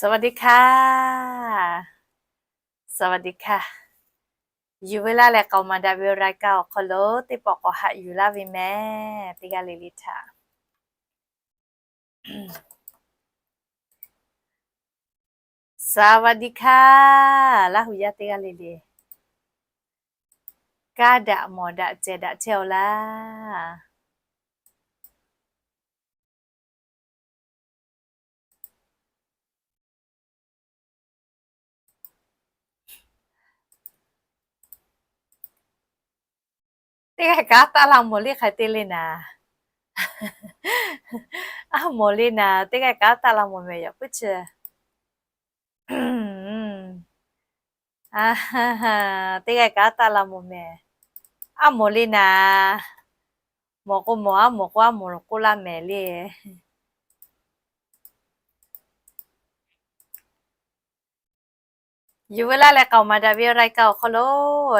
สวัสดีค่ะ สวัสดีค่ะ Yuˬ ve laˇ leh k'aoˍ maˍ daꞈ ve awˬ รายการ awˬ hk'aw lo teˇ pawˆ k'awꞈ haꞈ yuˬ laˇ ve mehˍ. Teˇ g'aˇ le le htaꞈ สวัสดีค่ะ Laˇ hu yaˇ teˇ g'aˇ le le, kaˇ daꞈ mawˬ daꞈ cehˬ daꞈ chehˇ-oˆ laˇ. Teˇ g'aˇ kaꞈ taˆ la mawˬ le hk'aˬ te le naˍ. A mawˬ le naˍ, teˇ g'aˇ kaꞈ taˆ la mawˬ mehˍ yaꞈ puiˉ chi. Teˇ g'aˇ kaꞈ taˆ la mawˬ mehˍ. A mawˬ le naˍ. Mawˬ k'o mawˬ, a mawˬ k'o a mawˬ k'oˆ laˇ mehˍ le. Yuˬ ve laˇ leh k'aoˍ maˍ daꞈ ve awˬ รายการ awˬ hk'aw lo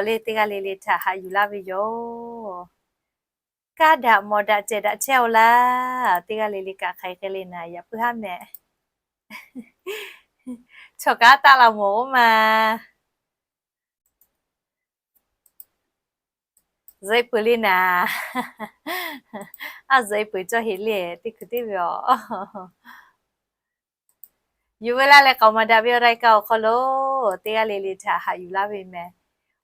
le teˇ g'aˇ le le htaꞈ haꞈ yuˬ laˇ ve yoˬ. Kaˇ daꞈ mawˬ daꞈ cehˬ daꞈ chehˇ-oˆ laˇ. Teˇ g'aˇ le le kaꞈ hk'aˬ hk'e le naˍ, yaꞈ puiˉ haˉ mehˍ. Chaw kaꞈ taˆ la mawˬ-oˬ ma. Zuhꞈ-e peuˬ le naˍ. A zuhꞈ-e peuˬ cawˇ heꞈ le teˇ hkui teˇ ve aˬ. Yuˬ ve laˇ leh k'aoˍ maˍ daꞈ ve awˬ รายการ awˬ hk'aw lo teˇ g'aˇ le le htaꞈ haꞈ yuˬ laˇ ve mehˍ.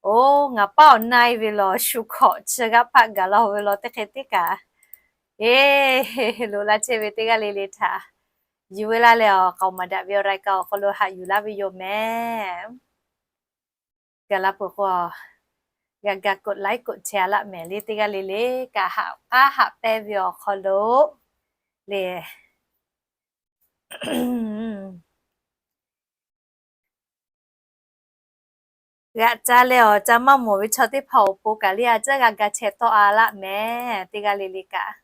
Oˬ, ngaˬ paˉ awˬ na-e ve lawˬ shu hkawꞈ chi g'aˇ hpaˆ gaˬ la-oˬ ve law teˇ hk'e teˇ kaꞈ. Eˬ, loꞈ la chehˇ ve teˇ g'aˇ le le htaꞈ yuˬ ve laˇ leh awˬ k'aoˍ maˍ daꞈ ve awˬ รายการ awˬ hk'aw lo haꞈ yuˬ laˇ ve yoˬ mehˍ. Gaˬ la peuˬ k'o, g'a ga กดไลค์ กดแชร์ laˆ mehˍ le teˇ g'aˇ le le kaꞈ haꞈ k'aˉ haꞈ pehnˇ ve awˬ hk'aw lo le. G'aꞈ ca leh awˬ ca maˇ mawˬ ve chaw teˇ hpaˍ awˬ pon kaꞈ le a ciˉ g'a ga chehˇ tawˆ-a laˆ mehˍ teˇ g'aˇ le le kaꞈ.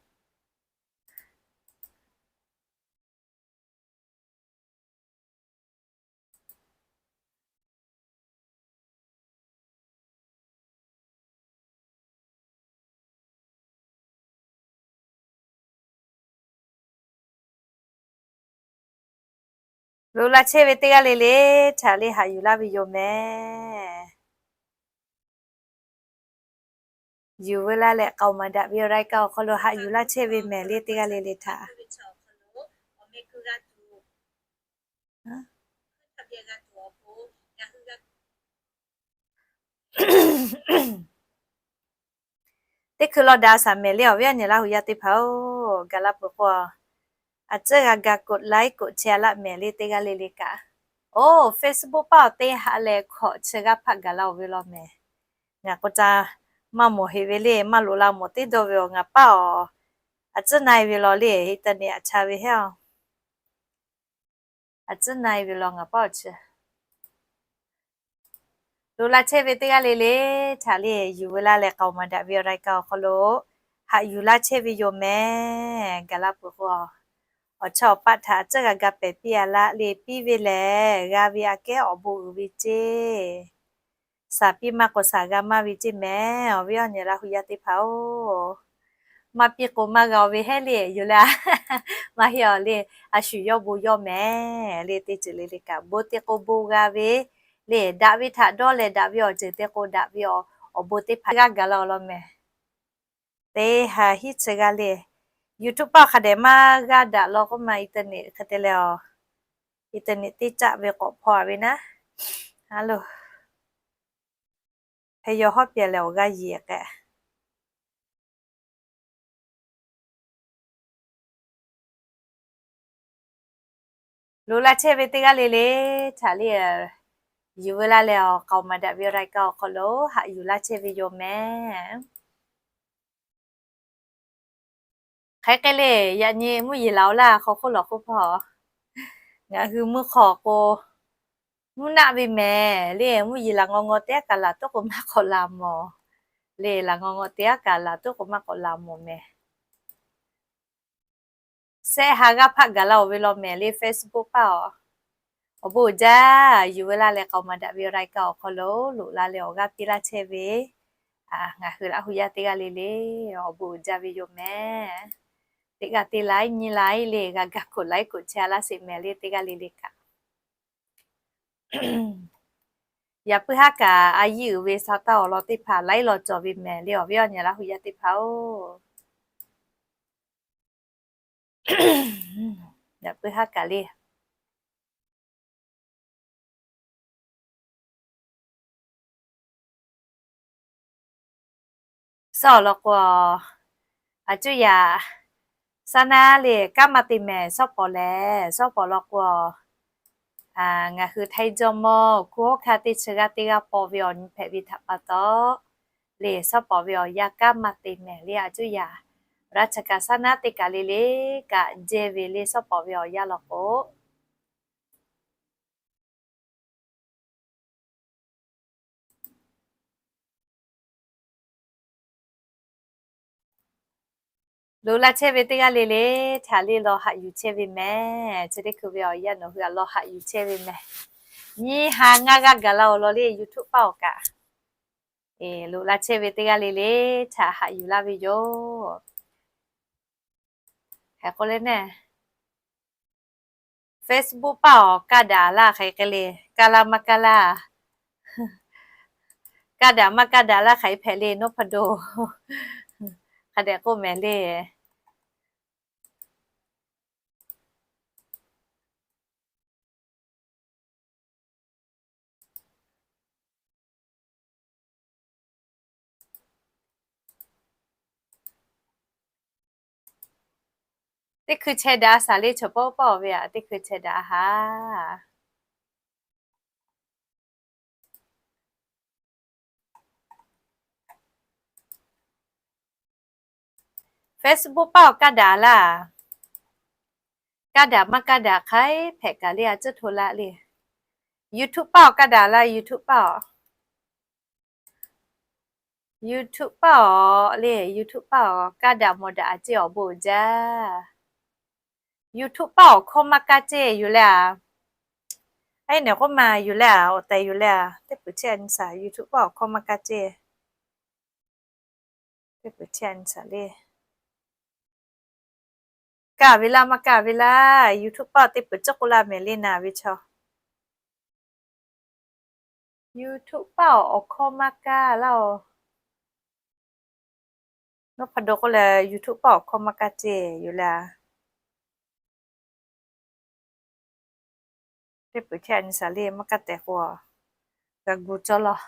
Loꞈ la chehˇ ve teˇ g'aˇ le le htaꞈ le haꞈ yuˬ laˇ ve yoˬ mehˍ. Yuˬ ve laˇ leh k'aoˍ maˍ daꞈ ve awˬ รายการ awˬ hk'aw lo haꞈ yuˬ laˇ chehˇ ve mehˍ le teˇ g'aˇ le le htaꞈ. Teˇ hkui law daꞈ shaˍ mehˍ le awˬ viˉ awˬ nyi Laˇ hu yaˇ teˇ hpaˍ-oˬ, gaˬ la peuˬ k'o, a ciˉ g'a ga กดไลค์ กดแชร์ laˆ mehˍ le teˇ g'aˇ le le kaꞈ. Oˬ, Facebook paˇ awˬ te haꞈ leh hkawꞈ chi g'aˇ hpaˆ gaˬ la-oˬ ve law mehˍ. Ngaˬ k'o ca maˇ mawˬ heꞈ ve le, maˇ loꞈ la mawˬ teˇ dawˇ ve awˬ ngaˬ paˇ awˬ, a ciˉ na-e ve law le, internet aꞈ cha ve heˉ-oˬ. A ciˉ na-e ve law ngaˬ paˇ awˬ chi. Loꞈ la chehˇ ve teˇ g'aˇ le le htaꞈ le yuˬ ve laˇ leh k'aoˍ maˍ daꞈ ve awˬ รายการ awˬ hk'aw lo haꞈ yuˬ laˇ chehˇ ve yoˬ mehˍ. Gaˬ la peuˬ k'o, awˬ chawˇ awˬ paˆ htaꞈ a ciˉ g'a ga pehˍ piˇ-a laˆ le, piˇ ve lehˬ g'a ve aꞈ kehˉ awˬ bon uiˍ ve ceˇ. Shaˍ piˇ maˇ k'o shaˍ g'a maˇ ve ceˇ mehˍ. Awˬ viˉ awˬ nyi Laˇ hu yaˇ teˇ hpaˍ-oˬ, maˇ piˇ k'o maˇ g'a-oˬ ve heˉ le yoˬ le. Maˇ heˆ-oˬ le, a shu yawˇ bon yawˇ mehˍ le. Teˇ ceuˬ le le kaꞈ bon te k'o bon g'a ve le, daꞈ ve htaꞈ dawˇ leh daꞈ ve awˬ ceuˬ te k'o daꞈ ve awˬ bon teˇ hpaˍ g'aˇ gaˬ la-oˬ law mehˍ. Teˇ ha hiˉ chi g'aˇ le, YouTube paˇ hk'a dehꞈ maˇ g'aˇ daꞈ law k'oˆ ma, internet hk'e te leh awˬ, internet teˇ caˆ ve k'awꞈ hpaw-a ve naˉ. Aˬ loˬ, hk'e yaw hawˉ piˇ leh awˬ g'aˇ yeˬ k'ai. Loꞈ la chehˇ ve teˇ g'aˇ le le htaꞈ le, yuˬ ve laˇ leh awˬ k'aoˍ maˍ daꞈ ve awˬ รายการ awˬ hk'aw lo haꞈ yuˬ laˇ chehˇ ve yoˬ mehˍ. Hk'aˬ hk'e le, yaꞈ nyi mvuhˇ yeˬ laˬ-oˬ laˇ hk'aw hk'oˆ lawˬ hk'oˆ hpawˇ, ngaˬ hui mvuhˇ hk'aw k'o, mvuhˇ naˆ ve mehˍ le. Mvuhˇ yeˬ laˬ ngaw ngaw teˇ g'aˇ kaꞈ laˬ tuˉ k'o maˇ k'awꞈ laˬ mawˬ le. Laˬ ngaw ngaw teˇ g'aˇ kaꞈ laˬ tuˉ k'o maˇ k'awꞈ laˬ mawˬ mehˍ. Sehˆ ha g'aˇ hpaˆ gaˬ la-oˬ ve law mehˍ le, Facebook paˇ awˬ. Awˬ bon uiˍ jaˇ. Yuˬ ve laˇ leh k'aoˍ maˍ daꞈ ve awˬ รายการ awˬ hk'aw lo loꞈ la leh awˬ g'aˇ piˇ laˇ chehˇ ve, ngaˬ hui Laˇ hu yaˇ teˇ g'aˇ le le awˬ bon uiˍ jaˇ ve yoˬ mehˍ. Teˇ g'aˇ te laiˉ nyi laiˉ le g'a ga กดไลค์ กดแชร์ laˇ sheˍ mehˍ le teˇ g'aˇ le le kaꞈ. Yaꞈ puiˉ haˉ kaꞈ a yiˇ uiˍ ve sha taˇ awˬ lawn teˇ hpaˍ laiˉ law cawˬ ve mehˍ le awˬ viˉ awˬ nyi Laˇ huˍ yaˇ teˇ hpaˍ-oˬ. Yaꞈ puiˉ haˉ kaꞈ le Shawˉ awˬ lawn k'o, a cuˇ yaꞈ, shaˉ naˉ le kanˉ maˇ te mehˍ shawˉ pawˍ lehˬ, shawˉ pawˍ lawn k'o, ngaˬ hui Htaiˇ jawˇ mawˇ hkunˉ hawˉ hkanˇ teˇ chi g'aˇ teˇ g'aˇ paw ve awˬ nyi hpehꞈ ve htaꞈ pa taw, le shawˉ pawˍ ve awˬ yanˇ kanˉ maˇ te mehˍ le a cuˇ yaꞈ, raˇ cha kaꞈ shaˉ naˉ teˇ kaˬ le le kaꞈ jehˇ ve le shawˉ pawˍ ve awˬ yanˇ lawn k'o, loꞈ la chehˇ ve teˇ g'aˇ le le htaꞈ le law haꞈ yuˬ chehˇ ve mehˍ. Chi teˇ hkui ve awˬ yanˇ nawˬ hui htaꞈ law haꞈ yuˬ chehˇ ve mehˍ. Nyiˇ ha ngaˇ g'aˇ gaˬ la awˬ lawn le YouTube paˆ awˬ kaꞈ, loꞈ la chehˇ ve teˇ g'aˇ le le htaꞈ haꞈ yuˬ laˇ ve yoˬ. Hk'e k'oˆ le ne, Facebook paˆ awˬ kaˇ daꞈ laˇ hk'aˬ hk'e le, kaˇ laˇ maˇ kaˇ laˇ, kaˇ daꞈ maˇ kaˇ daꞈ laˇ hk'aˬ hk'e hpehꞈ le Nawˉ hpaˇ do hk'a dehꞈ k'oˆ mehˍ le. Teˇ hkui chehˇ daꞈ a shaˍ le chaw pawˆ pawˆ ve a, teˇ hkui chehˇ daꞈ a haˍ. Facebook paˆ awˬ kaˇ daꞈ laˇ. Kaˇ daꞈ maˇ kaˇ daꞈ hk'aˬ hpehꞈ kaꞈ le a cuˇ hto laˇ le. YouTube paˆ awˬ kaˇ daꞈ laˇ, YouTube paˆ awˬ. YouTube paˆ awˬ le, YouTube paˆ awˬ kaˇ daꞈ mawˬ daꞈ a ceˇ awˬ bon uiˍ jaˇ. YouTube paˆ awˬ hkawˇ maˇ kaˇ ceˇ yuˬ leh a. Aˉ, neˬ k'oˆ ma yuˬ leh a, awˬ tehˬ yuˬ leh a, teˇ peuˬ chehˇ a nyi shaˍ YouTube paˆ awˬ hkawˇ maˇ kaˇ ceˇ. Teˇ peuˬ chehˇ a nyi shaˍ le. Kaˇ ve laˇ maˇ kaˇ ve laˇ, YouTube paˆ teˇ peuˬ cawˇ k'oˆ laˇ mehˍ le naˍ ve chaw. YouTube paˆ awˬ hkawˇ maˇ kaˇ laˇ oˬ. Nawˉ hpaˇ do k'oˆ leh YouTube paˆ awˬ hkawˇ maˇ kaˇ ceˇ yuˬ leh a. Teˇ peuˬ chehˇ a nyi shaˍ le maˇ kaˇ tehꞈ k'o, g'a gu cawˇ law.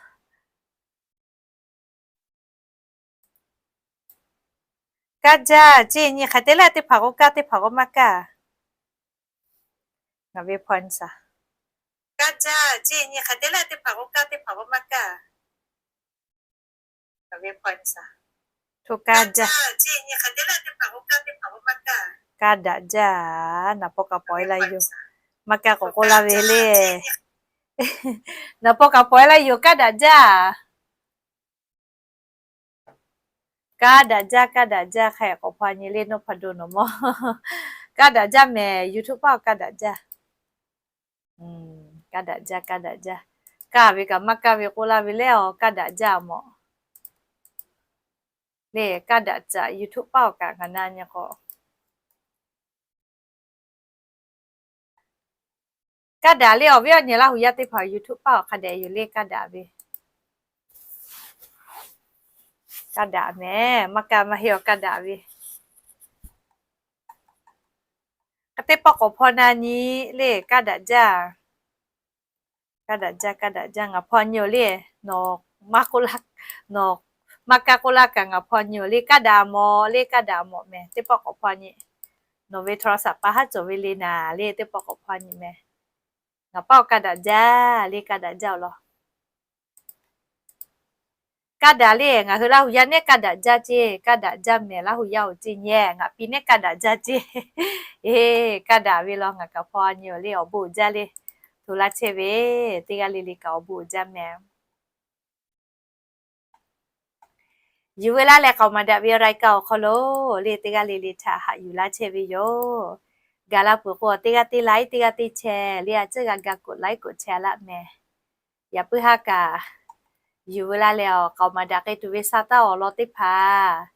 Kaˇ jaˇ ceˇ nyi hk'aˬ te laˇ teˇ hpaˍ k'o kaˇ teˇ hpaˍ k'o maˇ kaˇ. Ngaˬ ve hpaw nyi shaˍ. Kaˇ jaˇ ceˇ nyi hk'aˬ te laˇ teˇ hpaˍ k'o kaˇ teˇ hpaˍ k'o maˇ kaˇ. Ngaˬ ve hpaw nyi shaˍ. Hto kaˇ jaˇ. Kaˇ daꞈ jaˇ. Naˍ paw kaꞈ pawˍ e laˇ yoˬ. Maˇ kaˇ k'awꞈ k'oˆ laˇ ve le. Naˍ paw kaꞈ pawˍ e laˇ yoˬ, kaˇ daꞈ jaˇ. Kaˇ daꞈ jaˇ, kaˇ daꞈ jaˇ hk'e k'awꞈ hpaw nyi le Nawˉ hpaˇ do nawˬ mawˇ. Kaˇ daꞈ jaˇ mehˍ, YouTube paˆ awˬ kaˇ daꞈ jaˇ. Kaˇ daꞈ jaˇ, kaˇ daꞈ jaˇ. Kaˇ ve kaꞈ maˇ kaˇ ve k'oˆ laˇ ve le, awˬ kaˇ daꞈ jaˇ mawˬ. Le kaˇ daꞈ caꞈ YouTube paˆ awˬ kaꞈ ngaˬ na nyi k'o Kaˇ daꞈ le awˬ viˉ awˬ nyi Laˇ huˍ yaˇ teˇ hpaˍ YouTube paˆ awˬ hk'a dehꞈ yoˬ le kaˇ daꞈ ve. Kaˇ daꞈ mehˍ, maˇ kaˇ maˇ heˆ awˬ kaˇ daꞈ ve. Hk'e teˇ pawˆ k'awꞈ hpaw na nyi le kaˇ daꞈ jaˇ. Kaˇ daꞈ jaˇ, kaˇ daꞈ jaˇ ngaˬ hpaw nyi oˬ le. Nawˬ maˇ k'oˆ laˇ, nawˬ maˇ kaˇ k'oˆ laˇ kaꞈ ngaˬ hpaw nyi oˬ le kaˇ daꞈ mawˬ le kaˇ daꞈ mawˬ mehˍ. Teˇ pawˆ k'awꞈ hpaw nyi. Nawˬ ve โทรศัพท์ pa haˉ cawˬ ve le naˍ le teˇ pawˆ k'awꞈ hpaw nyi mehˍ. Ngaˬ paˆ awˬ kaˇ daꞈ jaˇ le kaˇ daꞈ jaˇ awˬ lawn. Kaˇ daꞈ le ngaˬ hui Laˇ huˍ yaˇ nehˉ kaˇ daꞈ jaˇ ceˇ, kaˇ daꞈ jaˇ mehˍ Laˇ huˍ yaˇ oˬ ceˇ nyi, ngaˬ pi nehˉ kaˇ daꞈ jaˇ ceˇ. Eˬ, kaˇ daꞈ ve law ngaˬ kaꞈ hpaw nyi oˬ le awˬ bon uiˍ jaˇ le. Hto laˇ chehˇ ve, teˇ g'aˇ le le kaꞈ awˬ bon uiˍ jaˇ mehˍ. Yuˬ veu laˇ leh k'aoˍ maˍ daꞈ ve รายการ awˬ hk'aw lo le teˇ g'aˇ le le htaꞈ haꞈ yuˬ laˇ chehˇ ve yoˬ. Gaˬ la peuˬ k'o teˇ g'aˇ teˇ ไลค์ teˇ g'aˇ teˇ แชร์ le a ciˉ g'a ga กดไลค์ กดแชร์ laˇ mehˍ. Yaꞈ puiˉ haˉ kaꞈ yuˬ veu laˇ leh awˬ k'aoˍ maˍ daꞈ k'ai tuˬ ve sha taˇ awˬ lawn teˇ hpaˍ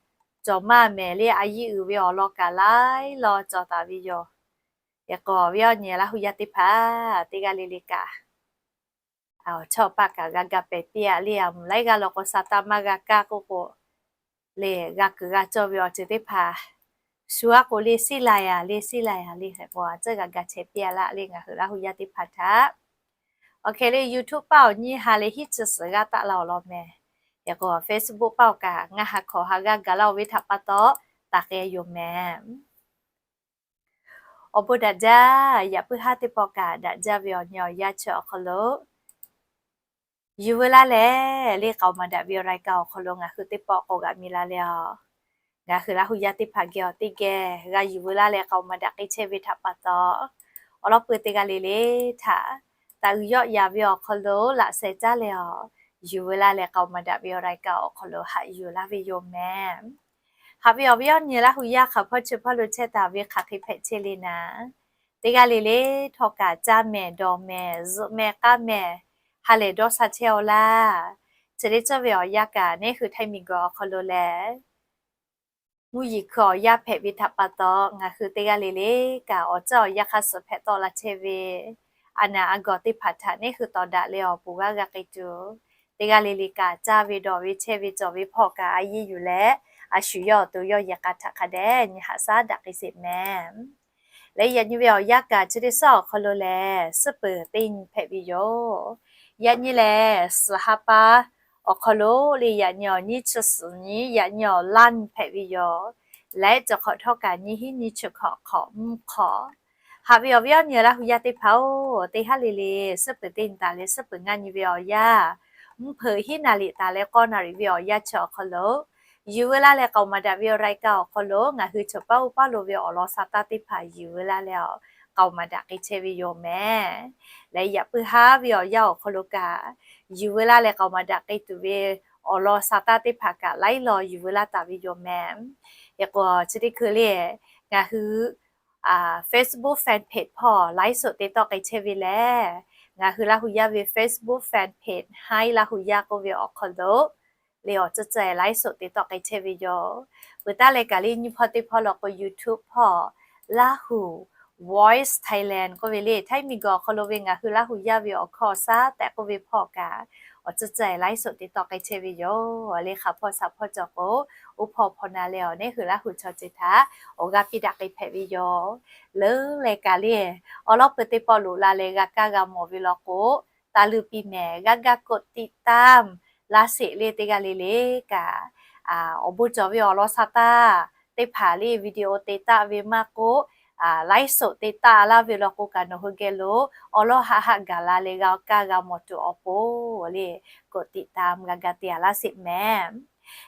cawˬ maˇ mehˍ le a yiˇ uiˍ ve awˬ lawn kaꞈ laiˉ law cawˬ taˍ ve yoˬ. Eˬ k'o awˬ viˉ awˬ nyi Laˇ huˍ yaˇ teˇ hpaˍ teˇ g'aˇ le le kaꞈ Awˬ chawˇ paˆ kaꞈ g'a ga pehˬ piˇ-a le. A mvuhˬ laiˉ g'aˇ law k'o, sa taˇ maˇ g'a kaˇ k'oˆ k'o, le g'a kuiˬ g'a cawˇ ve awˬ ceuˬ teˇ hpaˍ shu aˉ k'o le, siˉ la yaꞈ le, siˉ la yaꞈ le. Hk'e k'o, a tcuhˉ g'a ga chehˇ piˇ-a laˇ le, ngaˬ hui Laˇ hu yaˇ teˇ hpaˍ htaꞈ. Awˬ hk'e le, YouTube paˆ awˬ nyiˇ ha leh hiˉ chi suhˍ g'aˇ taˆ la awˬ lawn mehˍ. Hk'e k'o, Facebook paˆ awˬ kaꞈ ngaˇ ha hkawꞈ ha g'aˇ gaˬ laˇ-oˬ ve htaꞈ pa taw, taˍ k'ai yoˬ mehˍ. Awˬ bon daꞈ jaˇ. Yaꞈ puiˉ haˉ teˇ pawˆ kaꞈ daꞈ jaˇ ve awˬ nyi awˬ yanˇ chi awˬ hk'aw lo, yuˬ veu laˇ leh le, k'aoˍ maˍ daꞈ ve awˬ รายการ awˬ hk'aw lo ngaˬ hui teˇ pawˆ k'awꞈ g'aꞈ mi la leh a, ngaˬ hui Laˇ hu yaˇ teˇ hpaˍ geh awˬ teˇ geh g'a yuˬ veu laˇ leh k'aoˍ maˍ daꞈ k'ai chehˇ ve htaꞈ pa taw, awˬ lawn peuˬ teˇ g'aˇ le le htaꞈ taˍ uiˍ yawˆ yaˍ ve awˬ hk'aw lo laꞈ sheh caˉ leh a, yuˬ veu laˇ leh k'aoˍ maˍ daꞈ ve awˬ รายการ awˬ hk'aw lo haꞈ yuˬ laˇ ve yoˬ mehˍ. Haꞈ ve awˬ viˉ awˬ nyi Laˇ hu yaˇ hk'aˬ hpawˇ chi hpawˇ lo chehˇ taˍ ve hk'aˬ hk'e hpehꞈ chehˇ le naˍ, teˇ g'aˇ le le htawˇ kaꞈ caˇ mehˍ, dawˬ mehˍ, zuhꞈ mehˍ, k'aˇ mehˍ, ha lehˬ dawˇ sha chehˇ-aw laˇ. Chi teˇ ceuˬ ve awˬ yanˇ kaꞈ neˇ hui Htaiˇ miˬguiˬ awˬ hk'aw lo lehˬ, mvuhˇ yeˬ hkui awˬ yanˇ hpehꞈ ve htaꞈ pa taw, ngaˬ hui teˇ g'aˇ le le kaꞈ awˬ ceuˬ awˬ yanˇ hk'aˇ suh hpehꞈ tawˆ la chehˇ ve, a naˍ a gawˬ teˇ hpaˍ htaꞈ neˇ hui tawˍ daꞈ leh awˬ pon g'aˇ g'a k'ai tuˬ, teˇ g'aˇ le le kaꞈ caˇ ve dawˬ ve chehˇ ve cawˬ ve hpawˇ kaꞈ a yeˇ yuˬ leh, a shu yawˇ awˬ to yawˇ yehˬ k'a htaꞈ hk'a dehꞈ nyi haꞈ shaˉ daꞈ k'ai sheˍ mehˍ. Leh yaꞈ nyi ve awˬ yanˇ kaꞈ chi teˇ suhˉ awˬ hk'aw lo lehˬ, suhˉ peuˬ teˇ nyi hpehꞈ ve yoˬ. Yaꞈ nyi lehˬ, suhˍ ha pa awˬ hk'aw lo le, yaꞈ nyi awˬ nyiˇ chi suhˍ nyi, yaꞈ nyi awˬ laˇ nyi hpehꞈ ve yoˬ. Leh cawˬ hk'awꞈ htawˇ kaꞈ nyiˇ hinˉ nyiˇ chi hkawꞈ hk'awꞈ mvuhˇ hk'awꞈ. Haꞈ ve awˬ viˉ awˬ nyi Laˇ hu yaˇ teˇ hpaˍ-oˬ, teˇ haˉ le le suhˉ peuˬ teˇ nyi taˍ leh suhˉ peuˬ ngaˇ nyi ve awˬ yanˇ, mvuhˇ hpeuꞈ hiˉ naˍ riˍ taˍ leh k'awˇ naˍ riˍ ve awˬ yanˇ chi awˬ hk'aw lo, yuˬ veu laˇ leh k'aoˍ maˍ daꞈ ve awˬ รายการ awˬ hk'aw lo ngaˬ hui chaw paˉ uˉ paˉ lo ve awˬ lawn sa taˇ teˇ hpaˍ yuˬ veu laˇ leh a, k'aoˍ maˍ daꞈ k'ai chehˇ ve yoˬ mehˍ. Leh yaꞈ puiˉ haˉ ve awˬ yanˇ awˬ hk'aw lo kaꞈ, yuˬ veu laˇ leh k'aoˍ maˍ daꞈ k'ai tuˬ ve awˬ lawn sa taˇ teˇ hpaˍ kaꞈ laiˉ law yuˬ veu laˇ taˍ ve yoˬ mehˍ. Hk'e k'o, chi teˇ hkui le, ngaˬ hui Facebook fan page hpawˇ ไลฟ์สด te tawˆ k'ai chehˇ ve lehˬ, ngaˬ hui Laˇ hu yaˇ ve Facebook fan page Htaiˇ Laˇ hu yaˇ k'oˆ ve awˬ hk'aw lo le awˬ ceuˬ ceuˬ ไลฟ์สด te tawˆ k'ai chehˇ ve yoˬ. Peuˬ taˉ leh kaꞈ le nyiˇ hpawˇ teˇ hpawˇ law k'o YouTube hpawˇ Laˇ hu Voice Thailand k'oˆ ve le, Htaiˇ miˬguiˬ awˬ hk'aw lo ve ngaˬ hui Laˇ hu yaˇ ve awˬ hkawˇ shaˉ tehꞈ k'oˆ ve hpawˇ kaꞈ, awˬ ceuˬ ceuˬ ไลฟ์สด te tawˆ k'ai chehˇ ve yoˬ. Le hk'aˬ hpawˇ shaˍ hpawˇ cawˬ k'o, oˇ hpawˇ hpawˇ na leh awˬ neˇ hui Laˇ hu chaw ceuˬ htaꞈ awˬ g'aˇ piˇ daꞈ k'ai hpehꞈ ve yoˬ. Leuˉ leh kaꞈ le, awˬ lawn peuˬ teˇ pawˆ loꞈ la leh g'a kaˇ g'a mawˬ ve law k'o, taˇ leuˆ piˇ mehˍ, g'a ga กดติดตาม laˇ sheˍ le. Teˇ g'aˇ le le kaꞈ, awˬ bon cawˬ ve awˬ lawn sa taˇ teˇ hpaˍ le video te taˆ ve maˇ k'oˆ, ไลฟ์สด te taˆ laˇ ve law k'o kaꞈ nawˬ hui geh lo awˬ lawn haˆ haˆ gaˬ la leh g'a kaˇ g'a mawˬ tuˬ awˬ pon le, กดติดตาม g'a ga te-a laˇ sheˍ mehˍ.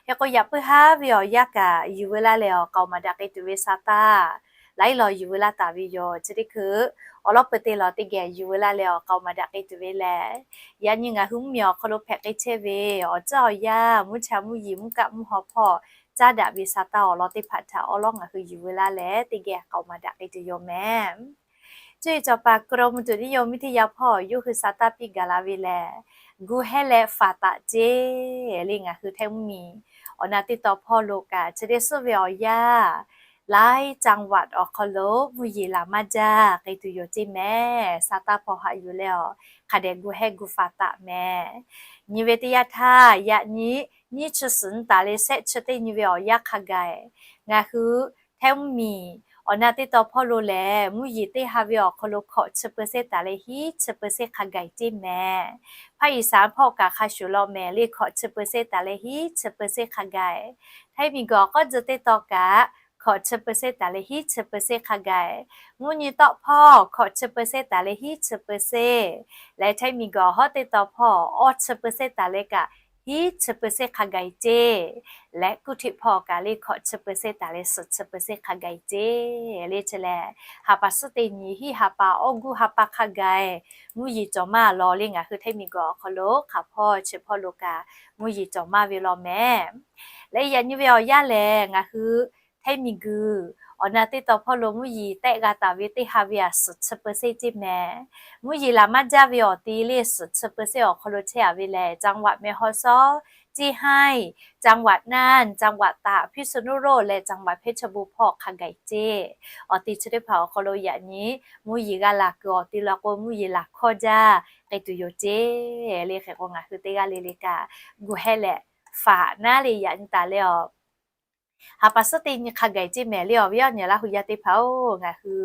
Hk'e k'o yaꞈ puiˉ haˉ ve awˬ yanˇ kaꞈ yuˬ veu laˇ leh awˬ k'aoˍ maˍ daꞈ k'ai tuˬ ve sa taˇ laiˉ law yuˬ veu laˇ taˍ ve yoˬ. Chi teˇ hkui awˬ lawn peuˬ teˇ law teˇ geh yuˬ veu laˇ leh awˬ k'aoˍ maˍ daꞈ k'ai tuˬ ve lehˬ, yaꞈ nyi ngaˬ hui mvuhˇmiˬ awˬ hk'aw lo hpehꞈ k'ai chehˇ ve awˬ ceuˬ awˬ yanˇ, mvuhˇ cha mvuhˇ yeˬ mvuhˇ kaˆ mvuhˇ haw hpawˇ caˉ daꞈ ve sa taˇ awˬ lawn teˇ hpaˍ htaꞈ awˬ lawn ngaˬ hui yuˬ veu laˇ leh teˇ geh k'aoˍ maˍ daꞈ k'ai tuˬ yoˬ mehˍ. Cuˇ yiˍ cawˬ paˍ กรมอุตุนิยมวิทยา hpawˇ yawˇ hui sa taˇ piˇ gaˬ la ve lehˬ, gu hehˉ leh faˍ taꞈ ceˇ le. Ngaˬ hui Htaiˇ mvuhˇmiˬ awˬ na teˇ taw hpawˇ lo kaꞈ chi teˇ suhˉ ve awˬ yanˇ, laiˉ จังหวัด awˬ hk'aw lo mvuhˇ yeˬ laˬ maˇ jaˇ k'ai tuˬ yoˬ ceˇ mehˍ. Sa taˇ hpawˇ haꞈ yuˬ leh awˬ hk'a dehꞈ gu hehˉ gu faˍ taꞈ mehˍ. Nyi ve teˇ yanˇ htaˇ yaꞈ nyi nyiˇ chi suhˍ nyi taˍ leh shehˆ chi teˇ nyi ve awˬ yanˇ hk'a gaˬ, ngaˬ hui Htaiˇ mvuhˇmiˬ awˬ na teˇ taw hpawˇ lo lehˬ, mvuhˇ yeˬ teˇ ha ve awˬ hk'aw lo hkawꞈ chi เปอร์เซ็นต์ taˍ leh hiˉ chi เปอร์เซ็นต์ hk'a gaˬ ceˇ mehˍ. Hpaˇ iˍ saˍ hpawˇ kaꞈ hk'a shuˍ law mehˍ le, hkawꞈ chi เปอร์เซ็นต์ taˍ leh hiˉ chi เปอร์เซ็นต์ hk'a gaˬ. Htaiˇ miˬguiˬ awˬ k'awˇ tzuh teˇ taw kaꞈ hkawꞈ chi เปอร์เซ็นต์ taˍ leh hiˉ chi เปอร์เซ็นต์ hk'a gaˬ. Mvuhˇ nyi tawˆ hpawˇ hkawꞈ chi เปอร์เซ็นต์ taˍ leh hiˉ chi เปอร์เซ็นต์ leh Htaiˇ miˬguiˬ awˬ hawˉ teˇ taw hpawˇ awˇ chi เปอร์เซ็นต์ taˍ leh kaꞈ hiˉ chi เปอร์เซ็นต์ hk'a gaˬ ceˇ. Leh kuˇ htiꞈ hpawˇ kaꞈ le hkawꞈ chi เปอร์เซ็นต์ taˍ leh suhˍ chi เปอร์เซ็นต์ hk'a gaˬ ceˇ le. Chi lehˬ, ha pa suhˉ teˇ nyi hiˉ ha pa awˇ guˇ ha pa hk'a gaˬ mvuhˇ yeˬ cawˬ maˇ law le, ngaˬ hui Htaiˇ miˬguiˬ awˬ hk'aw lo hk'aˬ hpawˇ chi hpawˇ lo kaꞈ mvuhˇ yeˬ cawˬ maˇ ve law mehˍ. Leh yaꞈ nyi ve awˬ yanˇ lehˬ, ngaˬ hui Htaiˇ miˬguiˬ awˬ na teˇ taw hpawˇ lo mvuhˇ yeˬ tehˆ g'a taˍ ve teˇ ha ve a suhˍ chi เปอร์เซ็นต์ ceˇ mehˍ. Mvuhˇ yeˬ laˬ maˇ jaˇ ve awˬ ti le suhˍ chi เปอร์เซ็นต์ awˬ hk'aw lo chehˇ-a ve lehˬ, จังหวัดแม่ฮ่องสอน จังหวัดน่าน จังหวัดตาก พิษณุโลก leh จังหวัดเพชรบูรณ์ hpawˇ hk'a gaˬ ceˇ. Awˬ te chi teˇ hpaˍ awˬ hk'aw lo yaꞈ nyi mvuhˇ yeˬ g'a laˬ kuiˬ awˬ te la k'o, mvuhˇ yeˬ laˬ hkawˇ jaˇ k'ai tuˬ yoˬ ceˇ. Le hk'e k'o, ngaˬ hui teˇ g'aˇ le le kaꞈ gu heh leh faˍ naˉ le yaꞈ nyi taˍ leh awˬ ha pa suhˉ teˇ nyi hk'a gaˬ ceˇ mehˍ. Le awˬ viˉ awˬ nyi Laˇ hu yaˇ teˇ hpaˍ-oˬ, ngaˬ hui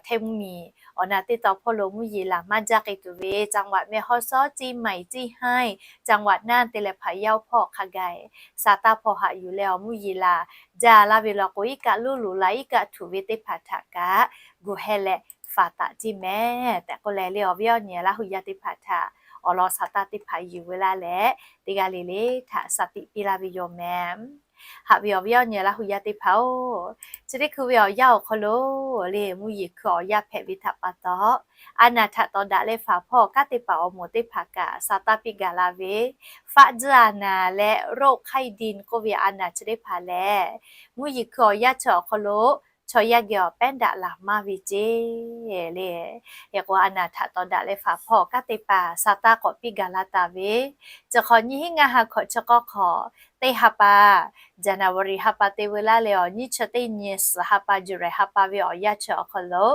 hteˇ mvuhˇ miˬ awˬ na teˇ taw hpawˇ lo mvuhˇ yeˬ laˬ maˇ jaˇ k'ai tuˬ ve จังหวัดแม่ฮ่องสอน เชียงใหม่ เชียงราย จังหวัดน่าน te leh พะเยา hpawˇ hk'a gaˬ sa taˇ hpawˇ haꞈ yuˬ leh awˬ mvuhˇ yeˬ laˬ jaˇ laˇ ve law k'o, iˉ kaˆ luˇ luˬ la iˉ kaˆ htuꞈ ve teˇ hpaˍ htaꞈ kaꞈ gu heh leh faˍ taˍ ceˇ mehˍ tehꞈ k'oˆ leh, le awˬ viˉ awˬ nyi Laˇ hu yaˇ teˇ hpaˍ htaꞈ awˬ lawn sa taˇ teˇ hpaˍ yuˬ ve laˇ leh, teˇ g'aˇ le le htaꞈ saˍ tiꞈ piˇ laˇ ve yoˬ mehˍ. Haꞈ ve awˬ viˉ awˬ nyi Laˇ hu yaˇ teˇ hpaˍ-oˬ, chi teˇ hkui ve awˬ yanˇ awˬ hk'aw lo le mvuhˇ yeˬ hkui awˬ yanˇ hpehꞈ ve htaꞈ pa taw, a naˍ htaꞈ tawˍ daꞈ leh faˍ hpawˇ kanˉ teˇ hpaˍ awˬ moˍ teˇ hpaˍ kaꞈ sa taˇ piˇ gaˬ la ve ฟักเจื้ออาหนาน leh โรคไข้ดิน k'oˆ ve a naˍ chi teˇ hpaˍ lehˬ, mvuhˇ yeˬ hkui awˬ yanˇ chi awˬ hk'aw lo chaw yaˇ geh awˬ pehˉ daꞈ laˬ maˇ ve ceˇ le. Hk'e k'o, a naˍ htaꞈ tawˍ daꞈ leh faˍ hpawˇ kanˉ teˇ hpaˍ sa taˇ k'awꞈ piˇ gaˬ la taˍ ve, chi hk'awꞈ nyiˇ hinˉ ngaˇ ha hkawꞈ chi k'awˇ hk'awꞈ teˇ ha pa, January ha pa te ve laˇ leh awˬ nyiˇ chi teˇ nyi suhˍ ha pa, July ha pa ve awˬ yanˇ chi awˬ hk'aw lo,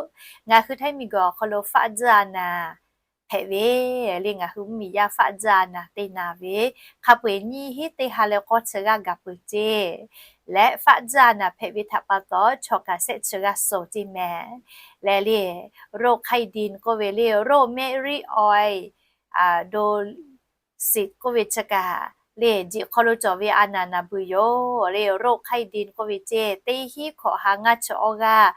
ngaˬ hui htaiˇ miˬ guiˬ awˬ hk'aw lo ฟักเจื้ออาหนาน hpehꞈ ve le. Ngaˬ hui mvuhˇ miˬ yaˇ ฟักเจื้ออาหนาน te naˍ ve, hk'a peu-eˬ nyiˇ hinˉ teˇ ha leh k'awˇ chi g'aˇ gaˬ peuˬ ceˇ. Leh ฟักเจื้ออาหนาน hpehꞈ ve htaꞈ pa taw, chaw kaꞈ shehˆ chi g'aˇ suh ceˇ mehˍ. Leh le โรคไข้ดิน k'oˆ ve le โรคเม็ดริดออย โด สิทธิ์ k'oˆ ve chi kaꞈ le, jiꞈ hk'aw lo cawˬ ve a naˍ naˍ beuˬ yoˬ le. โรคไข้ดิน k'oˆ ve ceˇ, teˇ hinˉ hkawꞈ ha ngaˇ chi awˇ g'aˇ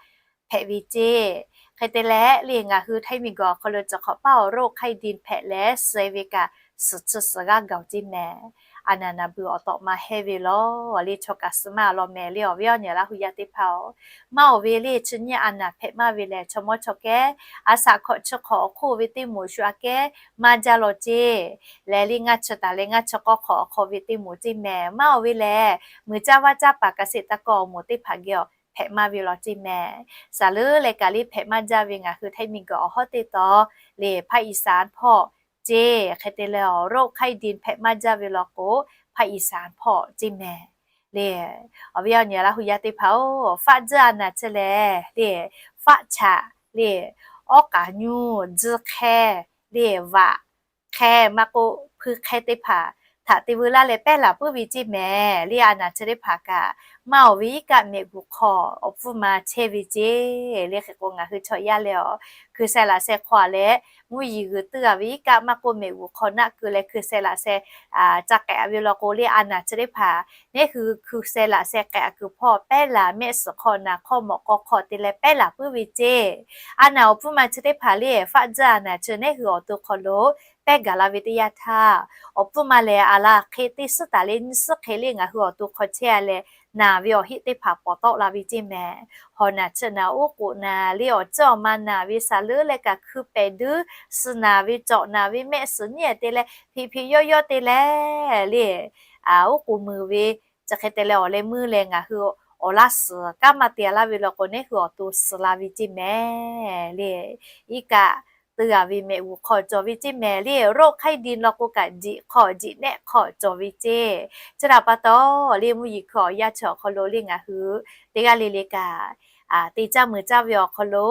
hpehꞈ ve ceˇ. Hk'e te leh le, ngaˬ hui htaiˇ miˬ guiˬ awˬ hk'aw lo cawˬ hk'awꞈ paˉ awˬ โรคไข้ดิน hpehꞈ leh suh ve kaꞈ suhˍ chi suhˍ g'aˇ gaˬ-oˬ ceˇ mehˍ. A naˍ naˍ beuˬ awˬ tawꞈ ma hehˇ ve law le, chaw kaꞈ suh maˇ law mehˍ. Le awˬ viˉ awˬ nyi Laˇ hu yaˇ teˇ hpaˍ-oˬ, maˇ oˬ ve le chi nyiˇ a naˍ hpehꞈ maˇ ve lehˬ, chaw mawˇ chaw kehˉ a shaꞈ hkawꞈ chi hk'awꞈ awˬ hk'oˆ ve teˇ moˍ shu aꞈ kehˉ maˇ jaˇ law ceˇ. Leh le ngaˇ chi taˍ leh ngaˇ chi k'awˇ hk'awꞈ awˬ hk'aw ve teˇ moˍ ceˇ mehˍ. Maˇ oˬ ve lehˬ, muiˬ caˇ vaˇ caˇ paˍ เกษตรกร awˬ moˍ teˇ hpaˍ geh awˬ hpehꞈ maˇ ve law ceˇ mehˍ. Saˍ leuˉ leh kaꞈ le hpehꞈ maˇ jaˇ ve ngaˬ hui htaiˇ miˬ guiˬ awˬ hawˉ teˇ taw le ภาคอีสาน hpawˇ ceˇ. Hk'e te leh awˬ โรคไข้ดิน hpehꞈ maˇ jaˇ ve law k'o, ภาคอีสาน hpawˇ ceˇ mehˍ. Le awˬ viˉ awˬ nyi Laˇ hu yaˇ teˇ hpaˍ-oˬ, ฟักเจื้ออาหนาน chi lehˬ le, faˆ chaꞈ le, awˉ k'aˍ nyuˇ, tzuhˇ hk'ehˇ le, vaꞈ hk'ehˇ maˇ k'oˆ, hpui hk'ehˇ teˇ hpaˍ htaꞈ te veu laˇ leh pehˉ laˬ puiˉ ve ceˇ mehˍ. Le a naˍ chi teˇ hpaˍ kaꞈ maˇ oˬ ve iˉ kaˆ mehꞈ g'uˬ hk'aw awˬ pfuhˇ ma chehˇ ve ceˇ. Le hk'e k'o, ngaˬ hui chaw yaˇ leh awˬ hkui sheh laꞈ sheh hk'aw leh mvuhˇ yeˬ g'uiˬ tuiˇ a ve iˉ kaˆ maˇ k'oˆ, mehꞈ g'uˬ hk'aw naˆ keu leh hkui sheh laꞈ sheh ca k'ehꞈ ve law k'o, le a naˍ chi teˇ hpaˍ neˉ hui hkui sheh laꞈ sheh k'ehꞈ kuiˬ hpawˇ pehˉ laˬ, mehˆ suhˍ hk'aw naˍ hk'awˇ mawꞈ k'aw hk'aw te leh pehˉ laˬ puiˉ ve ceˇ. A naˍ awˬ pfuhˇ ma chi teˇ hpaˍ le ฟักเจื้ออาหนาน chi neˉ hui awˬ to hk'aw lo pehˉ gaˬ la ve teˇ yanˇ htaˇ, awˬ pfuhˇ ma lehˬ a laˬ hk'e teˇ suhˉ taˍ leh nyiˇ suhˉ hk'e le ngaˬ hui awˬ to hk'aw chehˇ a leh naˬ ve awˬ heˆ teˇ hpaˍ pawˍ tawˆ la ve ceˇ mehˍ. Hawˬ naˬ, chi naˬ, oˉ k'oˍ naˬ le, awˬ ciˉ awˬ ma naˬ ve, saˍ leuˉ leh kaꞈ hkui pehˍ duiˉ suh naˬ ve, cawꞈ naˬ ve, mehˆ suhˍ nyiˉ te leh hpeꞈ hpeꞈ yawˇ yawˇ te leh le, oˉ k'oˍ muiˬ ve, chi hk'e te leh awˬ leh meuˇ leh ngaˬ hui awˬ laˇ suhˍ kanˉ maˇ te laˇ ve law k'o, neˉ hui awˬ to suh la ve ceˇ mehˍ le. Iˉ kaˆ tuiˇ a ve mehꞈ g'uˬ hk'aw cawˬ ve ceˇ mehˍ le. โรคไข้ดิน law k'o kaꞈ, jiꞈ hk'aw jiꞈ nehˆ hk'aw cawˬ ve ceˇ. Chi htaꞈ pa taw le, mvuhˇ yeˬ hkui awˬ yanˇ chi awˬ hk'aw lo le ngaˬ hui teˇ g'aˇ le le kaꞈ te caˇ mui caˇ ve awˬ hk'aw lo,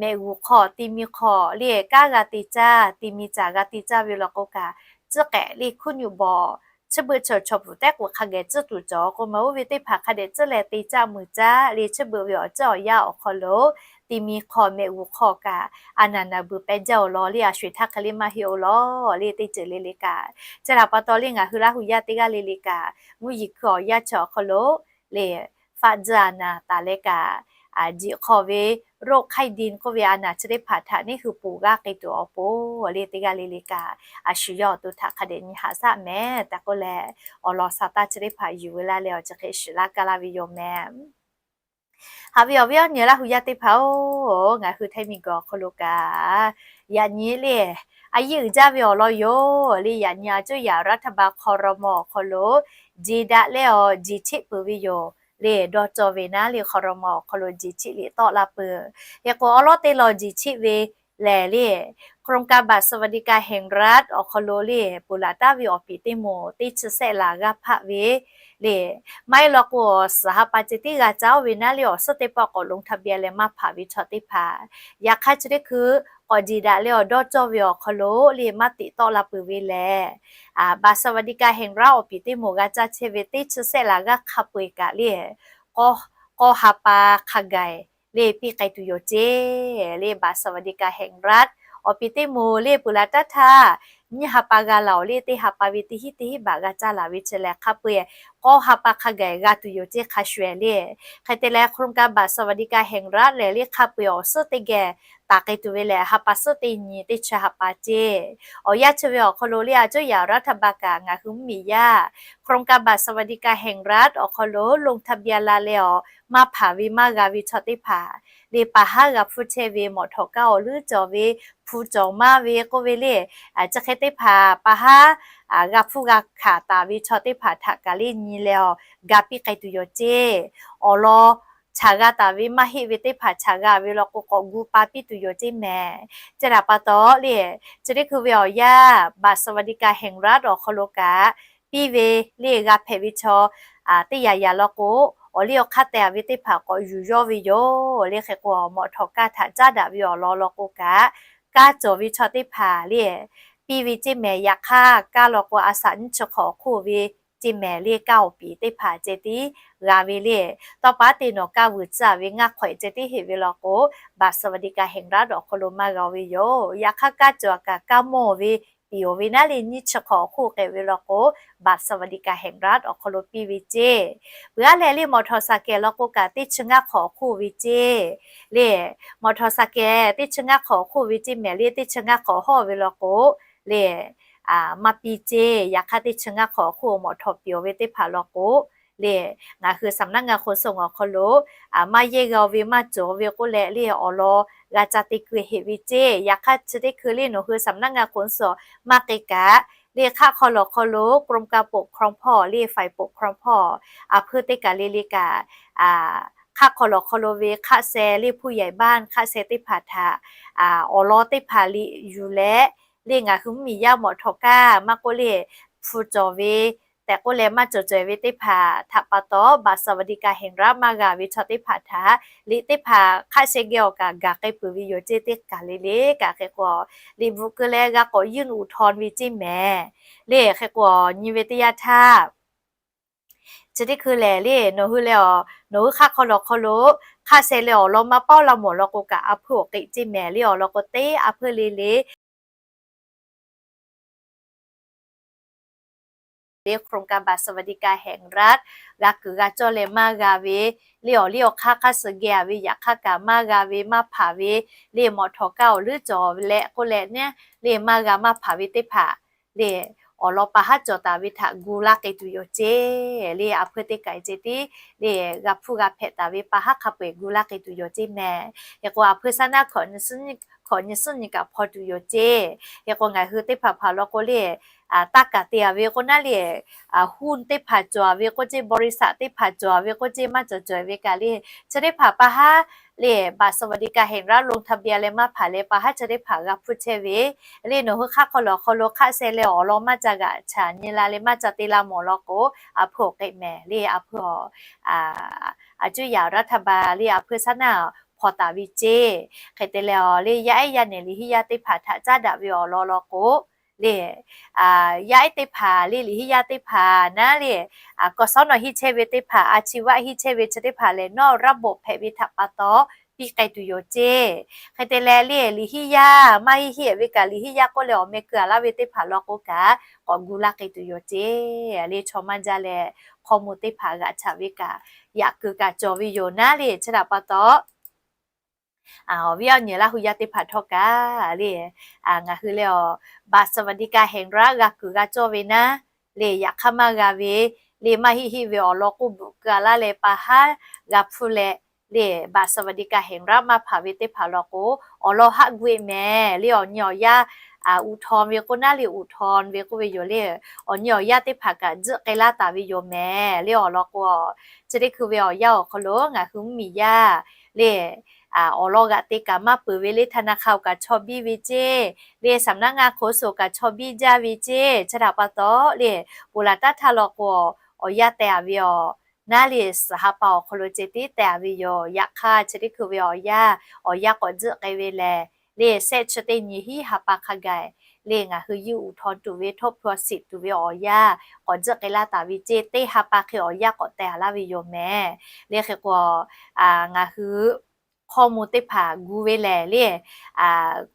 mehꞈ g'uˬ hk'aw ti mi hk'aw le kanˉ g'a te caˇ, ti mi caˬ g'a te caˇ ve law k'o kaꞈ, tcuhˉ k'ehꞈ le hkuˇ nyu bawˬ chiˇ beuꞈ chaw chaw pfuhˍ tehˉ k'o hk'a geh tcuhˉ tuˬ cawˬ k'o, maˇ oˇ ve teˇ hpaˍ hk'a dehꞈ tcuhˉ leh te caˇ mui caˇ le, chi beuꞈ ve awˬ ciˉ awˬ yanˇ awˬ hk'aw lo ti mi hk'aw mehꞈ g'uˬ hk'aw kaꞈ a naˍ naˍ beuˬ pehˉ jaˇ-oˬ law le, a sho-eˬ htaˇ hk'e le maˇ heˆ-oˬ law le, teˇ ceuˬ le le kaꞈ. Chi htaꞈ pa taw le ngaˬ hui Laˇ hu yaˇ teˇ g'aˇ le le kaꞈ, mvuhˇ yeˬ hkui awˬ yanˇ chi awˬ hk'aw lo le, faˆ tzuhˇ a naˍ taˍ leh kaꞈ, jiꞈ hk'aw ve โรคไข้ดิน k'oˆ ve a naˍ chi teˇ hpaˍ htaꞈ neˉ hui ponˬ g'aˇ k'ai tuˬ awˬ pon le, teˇ g'aˇ le le kaꞈ a shu yawˇ awˬ to htaꞈ hk'a dehꞈ nyi haꞈ shaˆ mehˍ tehꞈ k'oˆ leh, awˬ lawn sa taˇ chi teˇ hpaˍ yuˬ ve laˇ leh awˬ chi hk'e shiˍ laˇ kaˇ laˇ ve yoˬ mehˍ. Haꞈ ve awˬ viˉ awˬ nyi Laˇ hu yaˇ teˇ hpaˍ-oˬ, ngaˬ hui htaiˇ miˬ guiˬ awˬ hk'aw lo kaꞈ yaꞈ nyi le, a yiˉ uiˍ jaˇ ve awˬ lawn yoˬ le. Yaꞈ nyi a cuˇ yaꞈ รัฐบาล ครม. awˬ hk'aw lo jeˬ daꞈ leh awˬ jeˬ cheˆ peuˬ ve yoˬ le. Dawˇ cawˬ ve naˉ le ครม. awˬ hk'aw lo jeˬ cheˆ liꞈ tawˆ la peuˬ. Hk'e k'o, awˉ lawˉ teˇ law jeˬ cheˆ ve lehˬ le,โครงการบัตรสวัสดิการแห่งรัฐ awˬ hk'aw lo le, ponˬ laˬ taˉ ve awˬ piˍ teˇ moˍ teˇ chi sehˆ laˬ g'a hpaˆ ve le. Maˇ heˆ law k'o, suhˍ ha pa ceh tiˉ g'a caˇ oˇ ve naˉ le, awˬ suhˉ teˇ pawˆ k'awꞈ ลงทะเบียน leh maˇ hpaˍ ve chaw teˇ hpaˍ, yaꞈ hk'aˇ chi teˇ hkui k'awꞈ diˬ daꞈ leh awˬ dawˇ cawˇ ve awˬ hk'aw lo le, maˇ tiꞈ tawˆ la peuˬ ve lehˬ, a, บัตรสวัสดิการแห่งรัฐ awˬ piˍ teˇ moˍ g'a caˇ chehˇ ve teˇ chi sehˆ laˬ g'aˇ hk'a peu-eˬ kaꞈ le, k'awˇ, k'awˇ ha pa hk'a gaˬ-eˬ le piˇ k'ai tuˬ yoˬ ceˇ. Le บัตรสวัสดิการแห่งรัฐ awˬ piˍ teˇ moˍ le ponˬ laˬ taˉ htaˇ, nyiˇ ha pa g'a laˬ-oˬ le, teˇ ha pa ve teˇ hinˉ teˇ hinˉ baꞈ g'a caˇ laˬ ve chi lehˬ, hk'a peu-eˬ k'awˇ ha pa hk'a gaˬ-eˬ g'a tuˬ yoˬ ceˇ hk'a shuˍ-eˬ le. Hk'e te leh โครงการบัตรสวัสดิการแห่งรัฐ lehˬ le, hk'a peu-eˬ awˬ suhˉ teˇ geh taˍ k'ai tuˬ ve lehˬ, ha pa suhˉ teˇ nyi teˇ chi ha pa ceˇ. Awˬ yanˇ chi ve awˬ hk'aw lo le, a cuˇ yaꞈ awˬ รัฐบาล kaꞈ ngaˬ hui mvuhˇmiˬ yaˇ โครงการบัตรสวัสดิการแห่งรัฐ awˬ hk'aw lo ลงทะเบียน la leh awˬ maˇ hpaˍ ve maˇ g'a ve chaw teˇ hpaˍ le, pa haˉ g'a hpfuhˇ chehˇ ve mawˬ htawꞈ kaˇ awˬ leuˉ cawˬ ve, hpu cawˬ maˇ ve k'oˆ ve le, chi hk'e teˇ hpaˍ pa haˉ g'a hpfuhˇ g'a hkanˍ taˍ ve chaw teˇ hpaˍ htaꞈ kaꞈ le nyi leh awˬ ga piˇ k'ai tuˬ yoˬ ceˇ. Awˬ lawn chaꞈ g'a taˍ ve maˇ heˆ ve teˇ hpaˍ chaꞈ g'a ve law k'o, k'awꞈ gu pa piˇ tuˬ yoˬ ceˇ mehˍ. Chi htaꞈ pa taw le, chi teˇ hkui ve awˬ yanˇ บัตรสวัสดิการแห่งรัฐ awˬ hk'aw lo kaꞈ piˇ ve le, g'a hpehꞈ ve chaw teˇ yaꞈ yaꞈ law k'o, awˬ liˇ awˬ hk'aˇ teh-a ve teˇ hpaˍ k'awꞈ yuˬ yawˇ ve yoˬ le. Hk'e k'o, mawˬ htawꞈ kaˇ htaꞈ caˉ daꞈ ve awˬ lawn law k'o kaꞈ, kaˇ cawˬ ve chaw teˇ hpaˍ le piˇ ve ceˇ mehˍ. Yaꞈ hk'aˇ kaˇ law k'o, a shaꞈ nyiˇ chi hk'awꞈ awˬ hk'oˆ ve ceˇ mehˍ le, kaˇ awˬ piˍ teˇ hpaˍ ceh tiˉ g'a ve le. Tawˇ pa te nawˬ kaˇ vuiˬ tcuh-a ve ngaˇ hk'awehꞈ ceh tiˉ heˆ ve law k'o, บัตรสวัสดิการแห่งรัฐ awˬ hk'aw lo maˇ g'a-o ve yoˬ. Yaꞈ hk'aˇ kaˇ cawˬ kaꞈ kaˇ mawˇ ve piˍ-oˬ ve naˉ le, nyiˇ chi hk'awꞈ awˬ hk'oˆ k'ehꞈ ve law k'o, บัตรสวัสดิการแห่งรัฐ awˬ hk'aw lo piˇ ve ceˇ. Peuˬ-a leh le, mawˬ htawꞈ shaˍ kehˬ law k'o kaꞈ teˇ chi ngaˇ hk'awꞈ awˬ hk'oˆ ve ceˇ le. Mawˬ htawꞈ shaˍ kehˬ teˇ chi ngaˇ hk'awꞈ awˬ hk'oˆ ve ceˇ mehˍ le, teˇ chi ngaˇ hk'awꞈ hawˇ ve law k'o le, maˇ piˇ ceˇ. Yaꞈ hk'aˇ teˇ chi ngaˇ hk'awꞈ awˬ hk'oˆ mawˬ htawꞈ piˍ-oˬ ve teˇ hpaˍ law k'o le, ngaˬ hui สำนักงานขนส่ง awˬ hk'aw lo maˇ yehˇ g'a-o ve maˇ cawˬ ve k'oˆ leh le, awˬ lawn g'a ca te keu heꞈ ve ceˇ. Yaꞈ hk'aˇ chi teˇ hkui le nawˬ hui สำนักงานขนส่ง maˇ k'ai kaꞈ le, hk'aˆ hk'aw lawˬ hk'aw lo กรมการปกครอง hpawˇ le, ฝ่ายปกครอง hpawˇ a hpeuˇ teˇ kaˬ le le kaꞈ, hk'aˆ hk'aw lawˬ hk'aw lo ve hk'aˆ sheh le, ผู้ใหญ่บ้าน hk'aˆ sheh teˇ hpaˍ htaꞈ awˬ lawn teˇ hpaˍ liꞈ yuˬ leh le, ngaˬ hui mvuhˇmiˬ yaˇ mawˬ htawꞈ kaˇ maˇ k'oˆ le, hpu cawˬ ve tehꞈ k'oˆ leh maˇ cawˬ caweh ve teˇ hpaˍ htaꞈ pa taw, บัตรสวัสดิการแห่งรัฐ maˇ g'a ve chaw teˇ hpaˍ htaꞈ liꞈ teˇ hpaˍ hk'aˆ sheh geh awˬ kaꞈ gaˬ k'ai peuˬ ve yoˬ ceˇ. Teˇ kaˬ le le kaꞈ hk'e k'o, liꞈ bvuhꞈ keu leh g'a k'awꞈ ยื่นอุทธรณ์ ve ceˇ mehˍ le. Hk'e k'o, nyi ve teˇ yanˇ htaˇ chi teˇ hkui lehˬ le, nawˬ hui leh awˬ, nawˬ hui hk'aˆ hk'aw lawˬ hk'aw lo hk'aˆ sheh leh awˬ lawn maˇ paoˉ la mawˬ law k'o kaꞈ, a hpeuˇ awˬ k'eꞈ ceˇ mehˍ le. Awˬ lawn k'o, teˇ a hpeuˇ le le le, โครงการบัตรสวัสดิการแห่งรัฐ g'a kuiˬ g'a cawˇ leh maˇ g'a ve le, awˬ liˇ awˬ hk'aˇ hk'aˇ suh geh-a ve yaꞈ hk'aˇ kaꞈ maˇ g'a ve maˇ hpaˍ ve le, mawˬ htawꞈ kaˇ awˬ leuˉ cawˬ leh k'oˆ leh naˉ le, maˇ g'a maˇ hpaˍ ve teˇ hpaˍ le, awˬ lawn pa haˉ cawˬ taˍ ve htaꞈ gu laˇ k'ai tuˬ yoˬ ceˇ. Le a hpeuˇ teˇ kaˬ ceh tiˉ le, g'a hpfuhˇ g'a hpehꞈ taˍ ve pa haˉ hk'a peu-eˬ gu laˇ k'ai tuˬ yoˬ ceˇ mehˍ. Hk'e k'o, a hpeuˇ shaˉ naˆ hkawꞈ nyi suhˉ nyi, hkawꞈ nyi suhˉ nyi kaꞈ hpaw tuˬ yoˬ ceˇ. Hk'e k'o, ngaˬ hui teˇ hpaˍ hpaˍ law k'o le, taˇ kaˍ te-a ve k'oˆ naˉ le, huˇ teˇ hpaˍ cawˬ-a ve k'oˆ ceˇ, บริษัท teˇ hpaˍ cawˬ-a ve k'oˆ ceˇ, maˇ cawˬ cawˬ ve kaꞈ le, chi teˇ hpaˍ pa haˉ le, บัตรสวัสดิการแห่งรัฐ ลงทะเบียน leh maˇ hpaˍ leh pa haˉ chi teˇ hpaˍ g'a hpfuhˇ chehˇ ve le. Nawˬ hui hk'aˆ hk'aw lawˬ hk'aw lo hk'aˆ sheh leh awˬ lawn maˇ ca g'aꞈ chaꞈ nyi la leh maˇ ca te la mawˬ law k'o, a hpeuˇ awˬ k'eꞈ mehˍ le. A hpeuˇ a, a cuˇ yaꞈ รัฐบาล le, a hpeuˇ shaˉ naˆ hpaw taˍ ve ceˇ. Hk'e te leh awˬ le, yaˇ ehˉ yaˇ nehˬ liꞈ henˇ yaˇ teˇ hpaˍ htaꞈ caˉ daꞈ ve awˬ lawn law k'o le, yaˇ ehˉ teˇ hpaˍ le, liꞈ henˇ yaˇ teˇ hpaˍ naˉ le, กศน henˇ chehˇ ve teˇ hpaˍ, อาชีวะ henˇ chehˇ ve chi teˇ hpaˍ lehˬ, นอกระบบ hpehꞈ ve htaꞈ pa taw piˇ k'ai tuˬ yoˬ ceˇ. Hk'e te leh le, liꞈ henˇ yaˇ maˇ henˇ henˇ-eˬ ve kaꞈ, liꞈ henˇ yaˇ k'oˆ leh awˬ meh keu-a laˇ ve teˇ hpaˍ law k'o kaꞈ, k'awꞈ gu laˇ k'ai tuˬ yoˬ ceˇ. Le chaw maˇ jaˇ leh, hk'aw mvuh teˇ hpaˍ g'aꞈ chaꞈ ve kaꞈ, yaꞈ kuiˬ kaꞈ cawˬ ve yoˬ naˉ le. Chi htaꞈ pa taw, awˬ viˉ awˬ nyi Laˇ hu yaˇ teˇ hpaˍ htawˇ kaꞈ le, ngaˬ hui leh awˬ บัตรสวัสดิการแห่งรัฐ g'a kuiˬ g'a cawˇ ve naˉ le, yaꞈ hk'aˇ maˇ g'a ve le, maˇ heˆ heˆ ve awˬ lawn k'oˆ bvuhꞈ keu-a laˇ leh pa haˉ g'a hpfuhˇ leh le, บัตรสวัสดิการแห่งรัฐ maˇ hpaˍ ve teˇ hpaˍ law k'o, awˬ lawn haˆ gu-e mehˍ le. Awˬ nyi awˬ yaˇ อุทธรณ์ ve k'oˆ naˉ le, อุทธรณ์ ve k'oˆ ve yoˬ le. Awˬ nyi awˬ yaˇ teˇ hpaˍ kaꞈ tzuhˆ k'ai laˇ taˍ ve yoˬ mehˍ le. Awˬ lawn k'o, chi teˇ hkui ve awˬ yanˇ awˬ hk'aw lo ngaˬ hui mvuhˇmiˬ yaˇ le, awˬ lawn g'aꞈ te kaꞈ maˇ peuˬ ve le, ธนาคาร kaꞈ chaw biˇ ve ceˇ le, สำนักงานขนส่ง kaꞈ chaw biˇ jaˇ ve ceˇ. Chi htaꞈ pa taw le, ponˬ laˬ taˉ htaˇ law k'o awˬ yanˇ teh a ve awˬ naˉ le, suhˍ ha pa awˬ hk'aw lo ceh tiˉ teh a ve yoˬ. Yaꞈ hk'aˇ chi teˇ hkui ve awˬ yanˇ, awˬ yanˇ k'awꞈ tzuhˆ k'ai ve lehˬ le, shehˆ chi teˇ nyi hiˉ ha pa hk'a gaˬ le, ngaˬ hui yuˇ uiˍ htaw tuˬ ve, ทบทวนสิทธิ์ tuˬ ve awˬ yanˇ k'awꞈ tzuhˆ k'ai laˇ taˍ ve ceˇ. Teˇ ha pa hk'e awˬ yanˇ k'awꞈ teh a laˇ ve yoˬ mehˍ. Le hk'e k'o, ngaˬ hui ข้อมูล teˇ hpaˍ gu ve lehˬ le,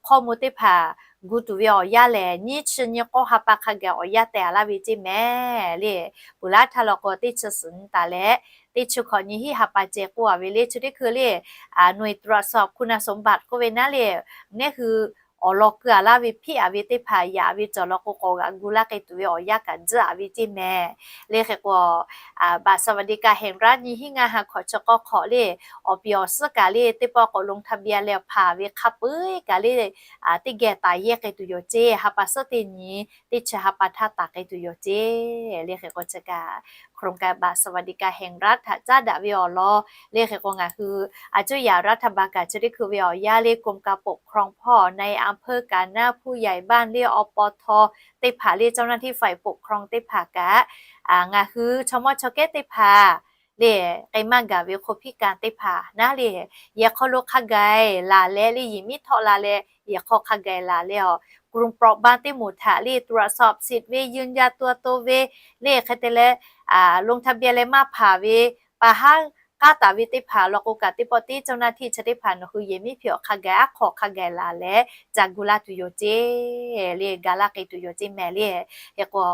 ข้อมูล teˇ hpaˍ gu tuˬ ve awˬ yanˇ lehˬ, nyiˇ chi nyi k'awˇ ha pa hk'a gaˬ awˬ yanˇ teh a laˇ ve ceˇ mehˍ le. Ponˬ laˬ htaˇ law k'o teˇ chi suhˍ nyi taˍ leh, teˇ chi hkawꞈ nyi hiˉ ha pa ceh k'oˆ a ve le. Chi teˇ hkui le, หน่วยตรวจสอบคุณสมบัติ k'oˆ ve naˉ le, neˇ hui awˬ lawn keu a laˇ ve hpiˇ a ve teˇ hpaˍ yaꞈ ve cawˬ law k'o k'awꞈ g'aꞈ gu laˇ k'ai tuˬ ve awˬ yanˇ kaꞈ tzuhˆ a ve ceˇ mehˍ. Le hk'e k'o, บัตรสวัสดิการแห่งรัฐ nyi hiˉ ngaˇ ha hkawꞈ chi k'awˇ hk'awꞈ le, awˬ piˍ awˬ suhˉ kaꞈ le, teˇ pawˆ k'awꞈ ลงทะเบียน leh hpanˍ ve hk'a peu-eˬ kaꞈ le, teˇ geh taˍ yehˇ k'ai tuˬ yoˬ ceˇ. Ha pa suhˉ teˇ nyi, teˇ chi ha pa htaˇ taˍ k'ai tuˬ yoˬ ceˇ. Le hk'e k'o chi kaꞈ โครงการบัตรสวัสดิการแห่งรัฐ htaꞈ caˉ daꞈ ve awˬ lawn le. Hk'e k'o ngaˬ hui a cuˇ yaꞈ รัฐบาล kaꞈ chi teˇ hkui ve awˬ yanˇ le, กรมการปกครอง hpawˇ นายอำเภอ kaꞈ naˉ ผู้ใหญ่บ้าน le อปท teˇ hpaˍ le เจ้าหน้าที่ฝ่ายปกครอง teˇ hpaˍ kaꞈ, ngaˬ hui chaw mawˇ chaw kehˉ teˇ hpaˍ le, k'ai maˇ gaˬ ve คนพิการ teˇ hpaˍ naˉ le, yehˬ hk'aw lo hk'a gaˬ laˬ leh le, yehˬ miˉ htawˆ la leh yehˬ hk'aw hk'a gaˬ laˬ leh awˬ, กลุ่มเปราะบาง teˇ moˍ htaꞈ le ตรวจสอบสิทธิ์ ve, ยืนยันตัวตน ve le, hk'e te leh ลงทะเบียน leh maˇ hpanˍ ve, pa haˉ k'aˉ taˍ ve teˇ hpaˍ law k'o kaꞈ, teˇ pawˆ tiˉ เจ้าหน้าที่ chi teˇ hpaˍ nawˬ hui yehˬ miˉ hpiˇ awˬ hk'a gaˬ, aˉ hk'aw hk'a gaˬ laˬ leh ca gu laˇ tuˬ yoˬ ceˇ le, ga laˇ k'ai tuˬ yoˬ ceˇ mehˍ le. Hk'e k'o,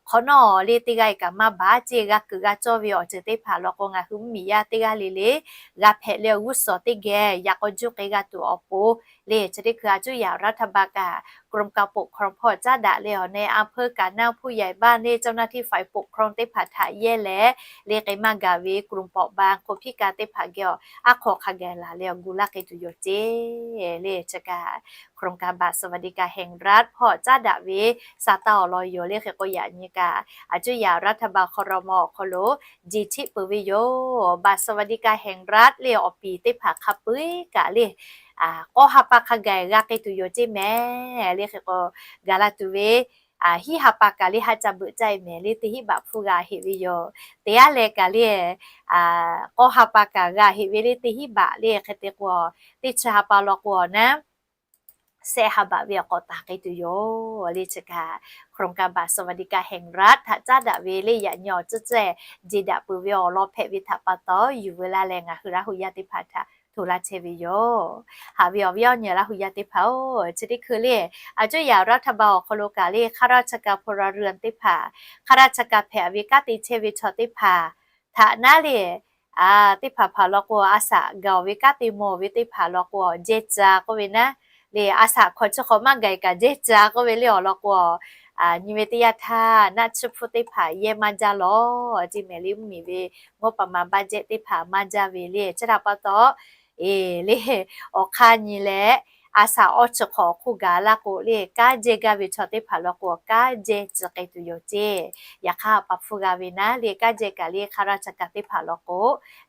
hk'awꞈ nawˉ le teˇ g'aˇ kaꞈ maˇ baˬ ceˇ, g'a kuiˬ g'a cawˇ ve awˬ ceuˬ teˇ hpaˍ law k'o ngaˬ hui mvuhˇmiˬ yaˇ teˇ g'aˇ le le g'a hpehꞈ leh g'uˇ suhˍ teˇ geh yaꞈ k'aw juˇ k'ai g'a tuˬ awˬ pon le, chi teˇ hkui a cuˇ yaꞈ รัฐบาล kaꞈ กรมการปกครอง hpawˇ caˉ daꞈ leh awˬ นายอำเภอ kaꞈ naˉ ผู้ใหญ่บ้าน le เจ้าหน้าที่ฝ่ายปกครอง teˇ hpaˍ htaꞈ yehˇ leh le, k'ai maˇ gaˬ ve กลุ่มเปราะบาง คนพิการ teˇ hpaˍ geh awˬ, aˉ hk'aw hk'a gaˬ laˬ leh awˬ gu laˇ k'ai tuˬ yoˬ ceˇ le. Chi kaꞈ โครงการบัตรสวัสดิการแห่งรัฐ hpawˇ caˉ daꞈ ve sa taˇ awˬ lawn yoˬ le. Hk'e k'o yaꞈ nyi kaꞈ a cuˇ yaꞈ รัฐบาล ครม. awˬ hk'aw lo jeˬ chiˆ peuˬ ve yoˬ. บัตรสวัสดิการแห่งรัฐ le awˬ piˍ teˇ hpaˍ hk'a peu-eˬ kaꞈ le, k'awˇ ha pa hk'a gaˬ g'a k'ai tuˬ yoˬ ceˇ mehˍ le. Hk'e k'o, gaˬ la tuˬ ve hiˉ ha pa kaꞈ le haˆ ca beuꞈ caˇ e mehˍ le, teˇ hinˉ baꞈ hpfuhˇ g'a heꞈ ve yoˬ. Teˇ yanˇ leh kaꞈ le, k'awˇ ha pa kaꞈ g'a heꞈ ve le, teˇ hinˉ baꞈ le. Hk'e te k'o, teˇ chi ha pa law k'o awˬ naˉ shehˆ ha baꞈ ve awˬ k'awꞈ taˍ k'ai tuˬ yoˬ le. Chi kaꞈ โครงการบัตรสวัสดิการแห่งรัฐ htaꞈ caˉ daꞈ ve le, yaꞈ nyi awˬ cuˇ ceh jeˬ daꞈ peuˬ ve awˬ lawn hpehꞈ ve htaꞈ pa taw, yuˬ veu laˇ leh ngaˬ hui Laˇ huˍ yaˇ teˇ hpaˍ htaꞈ hto laˇ chehˇ ve yoˬ. Haꞈ ve awˬ viˉ awˬ nyi Laˇ huˍ yaˇ teˇ hpaˍ-oˬ, chi teˇ hkui le, a cuˇ yaꞈ รัฐบาล awˬ hk'aw lo kaꞈ le ข้าราชการ พลเรือน teˇ hpaˍ, ข้าราชการ hpehꞈ ve kanˉ te chehˇ ve chaw teˇ hpaˍ htaꞈ naˉ le, teˇ hpaˍ hpaˍ law k'o a shaꞈ gaˬ ve kanˉ te mawˬ ve teˇ hpaˍ law k'o jehˇ ca k'oˆ ve naˉ le, a shaꞈ hk'awꞈ chi hk'awꞈ maˇ gaˬ kaꞈ jehˇ ca k'oˆ ve le awˬ lawn k'o, nyi ve teˇ yanˇ htaˇ naˆ tsuhˇ hpfuhˇ teˇ hpaˍ yehˇ maˇ jaˇ lawˬ ceˇ mehˍ le. Mvuhˇmiˬ ve งบประมาณ budget teˇ hpaˍ maˇ jaˇ ve le. Chi htaꞈ pa taw, e le, awˬ hk'aˇ nyi leh a shaꞈ awˇ chi hk'awꞈ awˬ hk'oˆ gaˬ laˇ k'o le, kanˉ jehˇ gaˇ ve chaw teˇ hpaˍ law k'o kanˉ jehˇ tcuh k'ai tuˬ yoˬ ceˇ. Yaꞈ hk'aˇ pa hpfuhˇ g'a ve naˉ le, kanˉ jehˇ kaꞈ le ข้าราชการ teˇ hpaˍ law k'o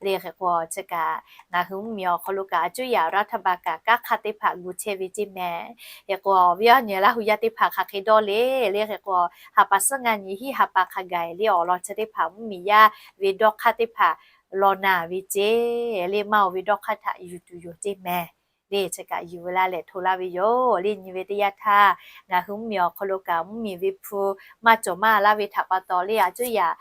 le. Hk'e k'o chi kaꞈ ngaˬ hui mvuhˇmiˬ awˬ hk'aw lo kaꞈ a cuˇ yaꞈ รัฐบาล kaꞈ kanˉ hk'aˇ teˇ hpaˍ gu chehˇ ve ceˇ mehˍ. Hk'e k'o awˬ viˉ awˬ nyi Laˇ huˍ yaˇ teˇ hpaˍ hk'aˬ hk'e dawˇ le le. Hk'e k'o ha pa suhˉ ngaˇ nyi hiˉ ha pa hk'a gaˬ le awˬ lawn chi teˇ hpaˍ mvuhˇmiˬ yaˇ ve dawˇ hk'aˇ teˇ hpaˍ law naˬ ve ceˇ le, maˇ oˬ ve dawˇ hk'aˇ htaꞈ yuˬ tuˬ yoˬ ceˇ mehˍ le. Chi kaꞈ yuˬ veu laˇ leh hto laˇ ve yoˬ le. Nyi ve teˇ yanˇ htaˇ ngaˬ hui mvuhˇmiˬ awˬ hk'aw lo kaꞈ mvuhˇmiˬ ve hpu maˇ cawˬ maˇ laˇ ve htaꞈ pa taw le, a cuˇ yaꞈ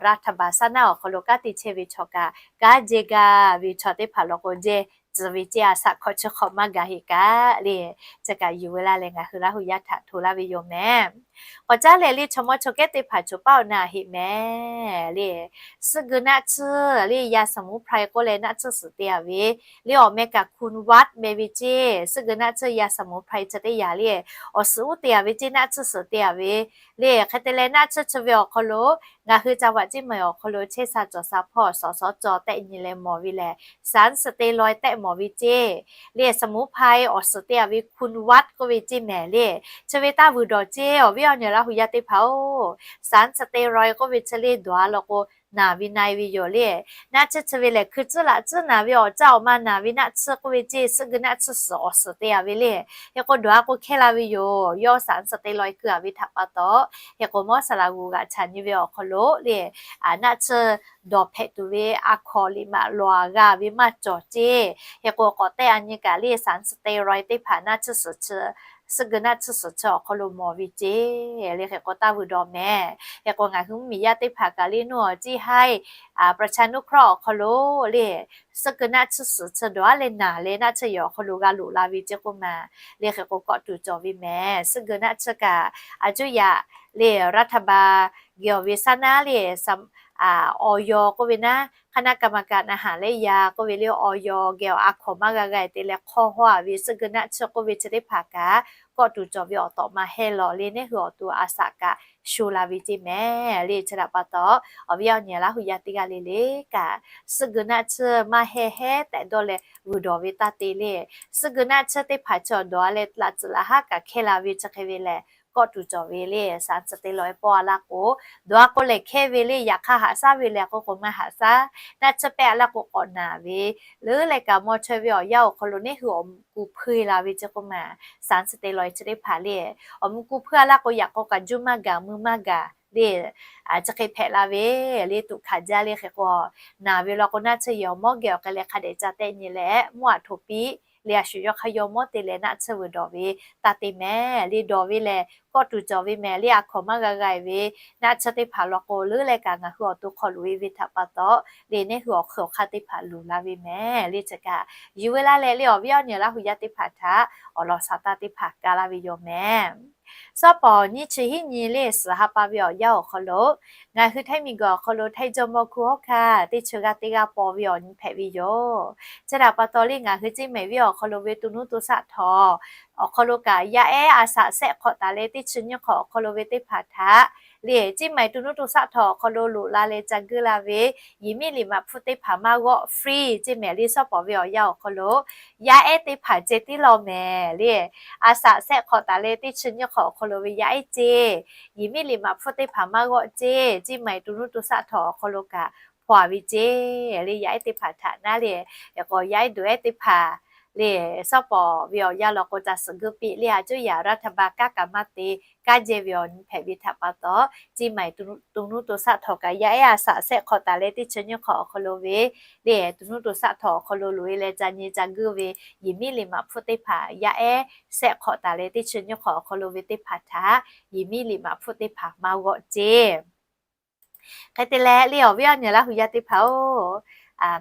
รัฐบาล saˉ naˆ awˬ hk'aw lo kanˉ te chehˇ ve chaw kaꞈ kanˉ jehˇ gaˇ ve chaw teˇ hpaˍ law k'o jehˇ tcuh ve ceˇ. A shaꞈ hk'awꞈ chi hk'awꞈ maˇ gaˬ heꞈ kaꞈ le. Chi kaꞈ yuˬ veu laˇ leh ngaˬ hui Laˇ huˍ yaˇ htaꞈ hto laˇ ve yoˬ mehˍ. K'awꞈ caˉ leh le chaw mawˇ chaw kehˉ teˇ hpaˍ choˬ paˆ awˬ na heꞈ mehˍ le. Suhˆ geu naˆ tsuhˇ le, ยาสมุนไพร k'oˆ leh naˆ tsuhˇ suhˍ te a ve le, awˬ meh kaꞈ คุณวัฒน์ meh ve ceˇ. Suhˆ geu naˆ tsuhˇ ยาสมุนไพร chi teˇ yanˇ le, awˬ suhˍ uˉ te a ve ceˇ, naˆ tsuhˇ suhˍ te a ve le. Hk'e te leh naˆ tsuhˇ chi ve awˬ hk'aw lo ngaˬ hui ca vaꞈ ceˇ mehˍ awˬ hk'aw lo chehˇ sha cawˬ sha hpawˇ sawˍ sawˍ cawˬ tehˆ nyi leh mawˬ ve lehˬ, สารสเตียรอยด์ tehˆ mawˬ ve ceˇ le. สมุนไพร awˬ suhˍ te a ve คุณวัฒน์ k'oˆ ve ceˇ mehˍ le. Chi ve taˇ vuiˬ dawˬ ceˇ awˬ viˉ awˬ nyi Laˇ huˍ yaˇ teˇ hpaˍ-oˬ, สารสเตียรอยด์ k'oˆ ve chi le dawˬ a law k'o naˬ ve na-e ve yoˬ le. Naˆ tsuhˇ chi ve lehˬ, hkui tcuhˉ laꞈ tcuhˉ naˬ ve awˬ caˇ awˬ ma naˬ ve naˆ tsuhˇ k'oˆ ve ceˇ, suhˆ geu naˆ tsuhˇ suhˍ awˬ suhˍ te-a ve le. Hk'e k'o dawˬ-a k'o hkehˇ la ve yoˬ. Yawˇ saˍ nyi suhˍ te law-e keu-a ve htaꞈ pa taw, hk'e k'o mawˇ saˍ laꞈ g'uˬ g'aꞈ chaꞈ nyi ve awˬ hk'aw lo le, naˆ tsuhˇ dawˬ hpehꞈ tuˬ ve a hkawnˍ liꞈ maꞈ lawˬ-a g'a ve maˇ cawˬ ceˇ. Hk'e k'o k'awꞈ tehˆ-a nyi kaꞈ le, saˍ nyi suhˍ te law-e teˇ hpaˍ naˆ tsuhˇ suhˍ chi, suhˆ geu naˆ tsuhˇ suhˍ chi awˬ hk'aw lo mawˬ ve ceˇ. Le hk'e k'o taˇ vuiˬ dawˬ mehˍ. Hk'e k'o ngaˬ hui mvuhˇmiˬ yaˇ teˇ hpaˍ kaꞈ le nuˇ awˬ ciˇ haiˉ ประชานุเคราะห์ awˬ hk'aw lo le, suhˆ geu naˆ tsuhˇ suhˍ chi dawˬ-a leh naˬ leh naˆ tsuhˇ yehˬ awˬ hk'aw lo g'a loꞈ la ve ceˇ k'oˆ ma. Le hk'e k'o kawˆ tuˬ cawˬ ve mehˍ. Suhˆ geu naˆ tsuhˇ kaꞈ a cuˇ yaꞈ le, รัฐบาล geh awˬ ve saˉ naˉ le, awˬ yaw k'oˆ ve naˉ, คณะกรรมการอาหารและยา k'oˆ ve le, awˬ yaw geh awˬ a hkawnˍ maˇ g'a g'a-e te leh hk'awˇ hawˇ-a ve suhˆ geu naˆ tsuhˇ k'oˆ ve chi teˇ hpaˍ kaꞈ kawˆ tuˬ cawˬ ve awˬ tawꞈ ma heh lawˬ le, neˇ hui awˬ to a shaꞈ kaꞈ sho la ve ceˇ mehˍ. Le chi htaꞈ pa taw, awˬ viˉ awˬ nyi Laˇ hu yaˇ teˇ g'aˇ le le kaꞈ, suhˆ geu naˆ tsuhˇ maˇ heh hehˉ tehꞈ dawˇ leh vuiˬ dawˬ ve taˇ te le. Suhˆ geu naˆ tsuhˇ teˇ hpaˍ chi awˬ dawˬ-a leh laꞈ tcuhꞈ laꞈ haˉ kaꞈ hkehˇ la ve chi hk'e ve lehˬ, kawˆ tuˬ cawˬ ve le. Saˍ nyi suhˍ te law-e pawˆ-a laˇ k'o, dawˬ-a k'o lehˬ hkehˇ ve le, yaꞈ hk'aˇ haꞈ shaˉ ve lehˬ k'o k'o maˇ haꞈ shaˉ. Naˆ tsuhˇ pehˆ-a laˇ k'o k'awꞈ naˬ ve, leuˉ leh kaꞈ maw chaweh ve awˬ yanˇ awˬ hk'aw lo neˇ hui awˬ mvuh ku hpuiˇ la ve ceˇ k'oˆ ma. Saˍ nyi suhˍ te law-e chi teˇ hpaˍ le, awˬ mvuh ku hpuiˇ-a laˇ k'o yaꞈ k'aw kaꞈ juˇ maˇ gaˬ mui maˇ gaˬ le, chi hk'e hpehꞈ la ve le, tuꞈ hkanˍ jaˇ le. Hk'e k'o naˬ ve law k'o naˆ tsuhˇ yehˬ awˬ mawˉ geh awˬ hk'e leh hk'a dehꞈ ca tehˆ nyi leh mvuhˇ aꞈ htoꞈ piˇ le, a shu yawˇ hk'aˇ yawˇ mawˉ te leh naˆ tsuhˇ vuiˬ dawˬ ve taˇ te mehˍ. Le dawˬ ve lehˬ kawˆ tuˬ cawˬ ve mehˍ. Le a hkawnˍ maˇ g'a g'a-e ve naˆ tsuhˇ teˇ hpaˍ law k'o leuˉ leh kaꞈ ngaˬ hui awˬ to hk'aw loꞈ-e ve htaꞈ pa taw le, neˇ hui awˬ hk'aw hk'aˇ teˇ hpaˍ luˬ la ve mehˍ. Le chi kaꞈ yuˬ ve laˇ leh le, awˬ viˉ awˬ nyi Laˇ hu yaˇ teˇ hpaˍ htaꞈ awˬ lawn sha taˇ teˇ hpaˍ ka laˇ ve yoˬ mehˍ. Sawˉ pawˍ nyiˇ chi hiˉ nyi le, suhˍ ha pa ve awˬ yanˇ awˬ hk'aw lo ngaˬ hui htaiˇ miˬ guiˬ awˬ hk'aw lo htaiˇ jawˇmawˇ hkuˇ hawˉ hkanˇ teˇ chi g'aˇ teˇ g'aˇ paw ve awˬ nyi hpehꞈ ve yoˬ. Chi htaꞈ pa taw le, ngaˬ hui Ceˇ mehˍ viˉ awˬ hk'aw lo ve to nuˇ to shaˆ htawnˍ awˬ hk'aw lo kaꞈ yaˇ ehˉ a shaꞈ shehˆ hk'awꞈ taˍ leh teˇ chi nyiˇ hk'awꞈ awˬ hk'aw lo ve teˇ hpaˍ htaꞈ le, Ceˇ mehˍ to nuˇ to shaˆ htawnˍ awˬ hk'aw lo loꞈ la leh ca guiˇ la ve yiˍ miˉ liꞈ maꞈ hpfuhˇ teˇ hpaˍ maˇ g'awˆ free. Ceˇ mehˍ le sawˉ pawˍ ve awˬ yanˇ awˬ hk'aw lo yaˇ ehˉ teˇ hpaˍ ceh tiˉ law mehˍ le. A shaꞈ shehˆ hk'awꞈ taˍ leh teˇ chi nyiˇ hk'awꞈ awˬ hk'aw lo ve yaˇ ehˉ ceˇ, yiˍ miˉ liꞈ maꞈ hpfuhˇ teˇ hpaˍ maˇ g'awˆ ceˇ. Ceˇ mehˍ to nuˇ to shaˆ htawnˍ awˬ hk'aw lo kaꞈ hpaw-a ve ceˇ le, yaˇ ehˉ teˇ hpaˍ htaꞈ naˉ le. Yaꞈ k'o yaˇ ehˉ dawˬ ehˉ teˇ hpaˍ le, sawˉ pawˍ ve awˬ yanˇ law k'o ca suhˍ guiˇ piˇ le, a cuˇ yaꞈ รัฐบาล kaˉ kaꞈ maˇ te, kanˉ jehˇ ve awˬ nyi hpehꞈ ve htaꞈ pa taw, Ceˇ mehˍ to nuˇ to shaˆ htawnˍ kaꞈ yaˇ ehˉ a shaꞈ shehˆ hk'awꞈ taˍ leh teˇ chi nyiˇ hk'awꞈ awˬ hk'aw lo ve le, to nuˇ to shaˆ htawnˍ awˬ hk'aw lo loꞈ-e leh ca nyi ca guiˇ ve yiˍ miˉ liꞈ maꞈ hpfuhˇ teˇ hpaˍ yaˇ ehˉ shehˆ hk'awꞈ taˍ leh teˇ chi nyiˇ hk'awꞈ awˬ hk'aw lo ve teˇ hpaˍ htaꞈ yiˍ miˉ liꞈ maꞈ hpfuhˇ teˇ hpaˍ maˇ g'awˆ ceˇ. Hk'e te leh le awˬ viˉ awˬ nyi Laˇ hu yaˇ teˇ hpaˍ-oˬ,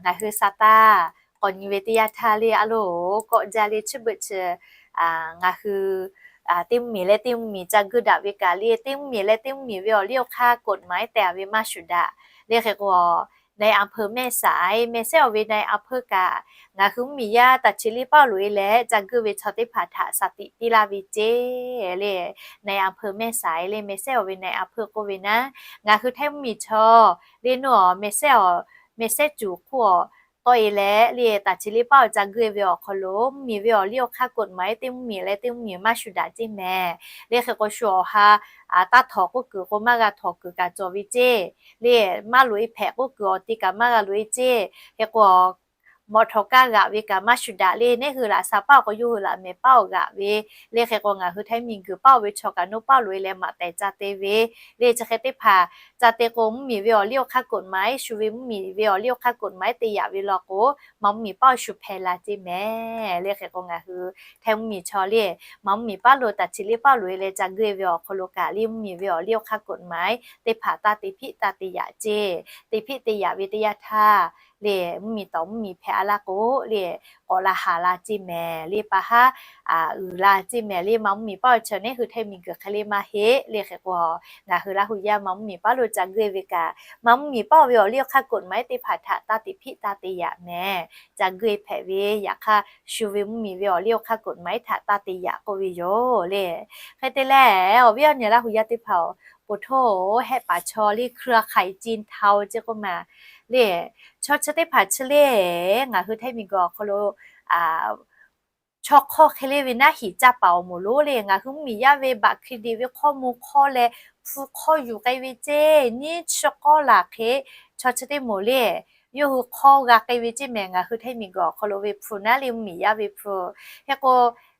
ngaˬ hui sha taˇ k'awꞈ nyi ve teˇ yanˇ htaˇ le a loˬ kawˆ jaˇ le, chi beuꞈ chi ngaˬ hui teˇ mvuhˇmiˬ leh teˇ mvuhˇmiˬ ca guiˇ daꞈ ve kaꞈ le, teˇ mvuhˇmiˬ leh teˇ mvuhˇmiˬ ve awˬ liˇ awˬ hk'aˇ กฎหมาย tehˬ-a ve maˇ shuˍ daꞈ. Le hk'e k'o, นายอำเภอแม่สาย, แม่สาย awˬ ve นายอำเภอ kaꞈ ngaˬ hui mvuhˇmiˬ yaˇ taˍ chi liˇ paˆ loꞈ-e leh ca guiˇ ve chaw teˇ hpaˍ htaꞈ shaˍ tiꞈ piˇ laˇ ve ceˇ le. นายอำเภอแม่สาย le แม่สาย awˬ ve นายอำเภอ k'oˆ ve naˉ, ngaˬ hui htaiˇ mvuhˇmiˬ chaw le nuˇ awˬ แม่สาย awˬ, แม่สาย cuˬ hk'oˆ awˬ tawˆ-e leh le taˍ chi liˇ paˆ awˬ ca guiˇ ve awˬ hk'aw lo mvuhˇmiˬ ve awˬ liˇ awˬ hk'aˇ กฎหมาย teˇ mvuhˇmiˬ leh teˇ mvuhˇmiˬ maˇ shuˍ daꞈ ceˇ mehˍ. Le hk'e k'o shu awˬ ha taˇ htawnˍ k'oˆ kuiˬ k'o maˇ g'a htawnˍ kuiˬ kaꞈ cawˬ ve ceˇ le, maˇ loꞈ-e hpehꞈ k'oˆ kuiˬ awˬ te kaꞈ maˇ g'a loꞈ-e ceˇ. Hk'e k'o mawꞈ htawꞈ kaˇ g'aꞈ ve kaꞈ maˇ shuˍ daꞈ le, neˇ hui laꞈ sha paˆ awˬ k'o yawˇ hui laꞈ mehˍ paˆ awˬ g'aꞈ ve le. Hk'e k'o ngaˬ hui htaiˇ miˬ guiˬ paˆ oˬ ve chaw kaꞈ nuˇ paˆ loꞈ-e leh maꞈ tehˬ ca te ve le. Chi hk'e teˇ hpaˍ ca te k'o mvuhˇmiˬ ve awˬ liˇ awˬ hk'aˇ กฎหมาย shu ve mvuhˇmiˬ ve awˬ liˇ awˬ hk'aˇ กฎหมาย te yaꞈ ve law k'o, maꞈ mvuhˇmiˬ paˆ awˬ shu hpehꞈ la ceˇ mehˍ. Le hk'e k'o ngaˬ hui htaiˇ mvuhˇmiˬ chaw le maꞈ mvuhˇmiˬ paˆ lo taˍ chi liˇ paˆ loꞈ-e leh ca guiˇ ve awˬ hk'aw lo kaꞈ le mvuhˇmiˬ ve awˬ liˇ awˬ hk'aˇ กฎหมาย teˇ hpaˍ taˇ te hpiˆ taˇ te yaꞈ ceˇ. Te hpiˆ te yaꞈ ve teˇ yanˇ htaˇ le mvuhˇmiˬ tawˍ mvuhˇmiˬ hpehꞈ-a laˇ k'o le k'awꞈ la haˍ la ceˇ mehˍ. Le pa haˉ uiˍ la ceˇ mehˍ. Le maꞈ mvuhˇmiˬ paˆ awˬ chaw neˇ hui htaiˇ miˬ guiˬ hk'e le maˇ heˆ. Le hk'e k'o ngaˬ hui Laˇ hu yaˇ maꞈ mvuhˇmiˬ paˆ lo ca guiˇ ve kaꞈ, maꞈ mvuhˇmiˬ paˆ oˬ ve awˬ liˇ awˬ hk'aˇ กฎหมาย teˇ hpaˍ htaꞈ taˇ te hpiˆ taˇ te yaꞈ mehˍ. Ca guiˇ hpehꞈ ve yaꞈ hk'aˇ shu ve mvuhˇmiˬ ve awˬ liˇ awˬ hk'aˇ กฎหมาย htaꞈ taˇ te yaꞈ k'oˆ ve yoˬ le. Hk'e te leh awˬ viˉ awˬ nyi Laˇ hu yaˇ teˇ hpaˍ-oˬ, po htoˇ hehˆ paˍ chaw le เครือข่ายจีนเทา ceˇ k'oˆ ma le, chaw chi teˇ hpaˍ chi le ngaˬ hui htaiˇ miˬ guiˬ awˬ hk'aw lo chaw hk'awˇ hk'e le ve naˉ hiˍ caˇ paˍ awˬ moˍ lonˉ le, ngaˬ hui mvuhˇmiˬ yaˇ ve บัตรเครดิต ve hk'awˇ mo hk'awˇ leh hpu hk'awˇ yuˬ k'ai ve ceˇ, nyiˇ chi k'awˇ laˬ hk'e chaw chi teˇ moˍ le, yawˇ hui hk'awˇ g'a k'ai ve ceˇ mehˍ. Ngaˬ hui Htaiˇ miˬguiˬ awˬ hk'aw lo ve hpu naˉ le, mvuhˇmiˬ yaˇ ve hpu. Hk'e k'o,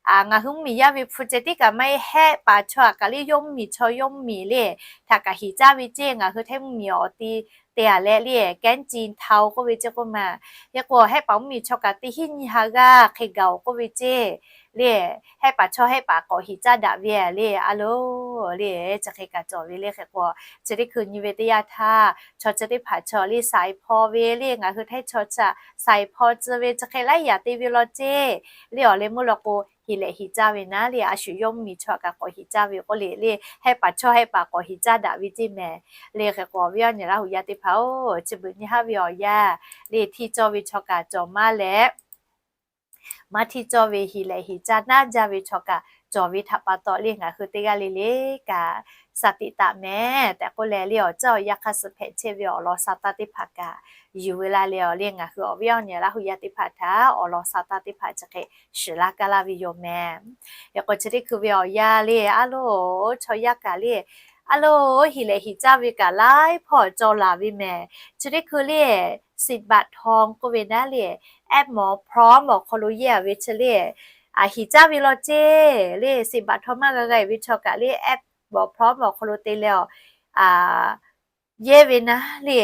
ngaˬ hui mvuhˇmiˬ yaˇ ve hpu ceh tiˉ kaꞈ maˇ heˆ, hehˆ paˍ chaw aꞈ kaꞈ le, yawˇ mvuhˇmiˬ chaw yawˇ mvuhˇmiˬ le, htaꞈ kaꞈ hiˍ caˇ ve ceˇ. Ngaˬ hui Htaiˇ mvuhˇmiˬ awˬ ti te a leh le, แกงจีนเทา k'oˆ ve ceˇ k'oˆ ma. Hk'e k'o, hehˆ paˍ mvuhˇmiˬ chaw kaꞈ teˇ hinˉ nyiˇ ha g'aˇ hk'e gaˬ-oˬ k'oˆ ve ceˇ. Le, hehˆ paˍ chaw hehˆ paˍ k'awꞈ hiˍ caˇ daꞈ ve le, a loˬ le, chi hk'e kaꞈ cawˬ ve le. Hk'e k'o, chi teˇ hkui nyi ve teˇ yanˇ htaˇ, chaw chi teˇ hpaˍ chaw le สายพอ ve le, ngaˬ hui Htaiˇ chaw htaꞈ สายพอ tcuh ve chi hk'e laiˉ yaꞈ te ve law ceˇ. Le awˬ leh meuˇ law k'o, hiˍ lehꞈ hiˍ caˇ ve naˉ le, a shu yawˇ mvuhˇmiˬ chaw kaꞈ k'awꞈ hiˍ caˇ ve k'oˆ le le, hehˆ paˍ chaw hehˆ paˍ k'awꞈ hiˍ caˇ daꞈ ve ceˇ mehˍ. Le hk'e k'o, awˬ viˉ awˬ nyi Laˇ huˍ yaˇ teˇ hpaˍ-oˬ, chi beuꞈ nyi haˉ ve awˬ yanˇ le, htiˇ cawˇ ve chaw kaꞈ cawˬ maˇ leh, maˇ htiˇ cawˇ ve hiˍ lehꞈ hiˍ caˇ naˉ jaˇ ve chaw kaꞈ cawˬ ve htaꞈ pa taw le, ngaˬ hui teˇ g'aˇ le le kaꞈ สติ taˍ mehˍ tehꞈ k'oˆ leh le, awˬ caˇ awˬ yanˇ hk'aˇ suh hpehꞈ chehˇ ve awˬ lawn sa taˇ teˇ hpaˍ kaꞈ yuˬ ve la leh awˬ le, ngaˬ hui awˬ viˉ awˬ nyi Laˇ huˍ yaˇ teˇ hpaˍ htaꞈ awˬ lawn sa taˇ teˇ hpaˍ chi hk'e shiˍ laˇ kaˇ laˇ ve yoˬ mehˍ. Hk'e k'o, chi teˇ hkui ve awˬ yanˇ le, a loˬ, chaw yaˇ kaꞈ le, a loˬ, hiˍ lehꞈ hiˍ caˇ ve kaꞈ laiˉ hpawˇ cawˬ laˬ ve mehˍ. Chi teˇ hkui le, สิบบาททอง k'oˆ ve naˉ le, แอปหมอพร้อม awˬ hk'aw lo yehˇ a ve chi le, hiˍ caˇ ve law ceˇ le, สิบบาททอง maˇ g'a g'a ve chaw kaꞈ le, แอปหมอพร้อม awˬ hk'aw lo te leh awˬ yehˇ ve naˉ le,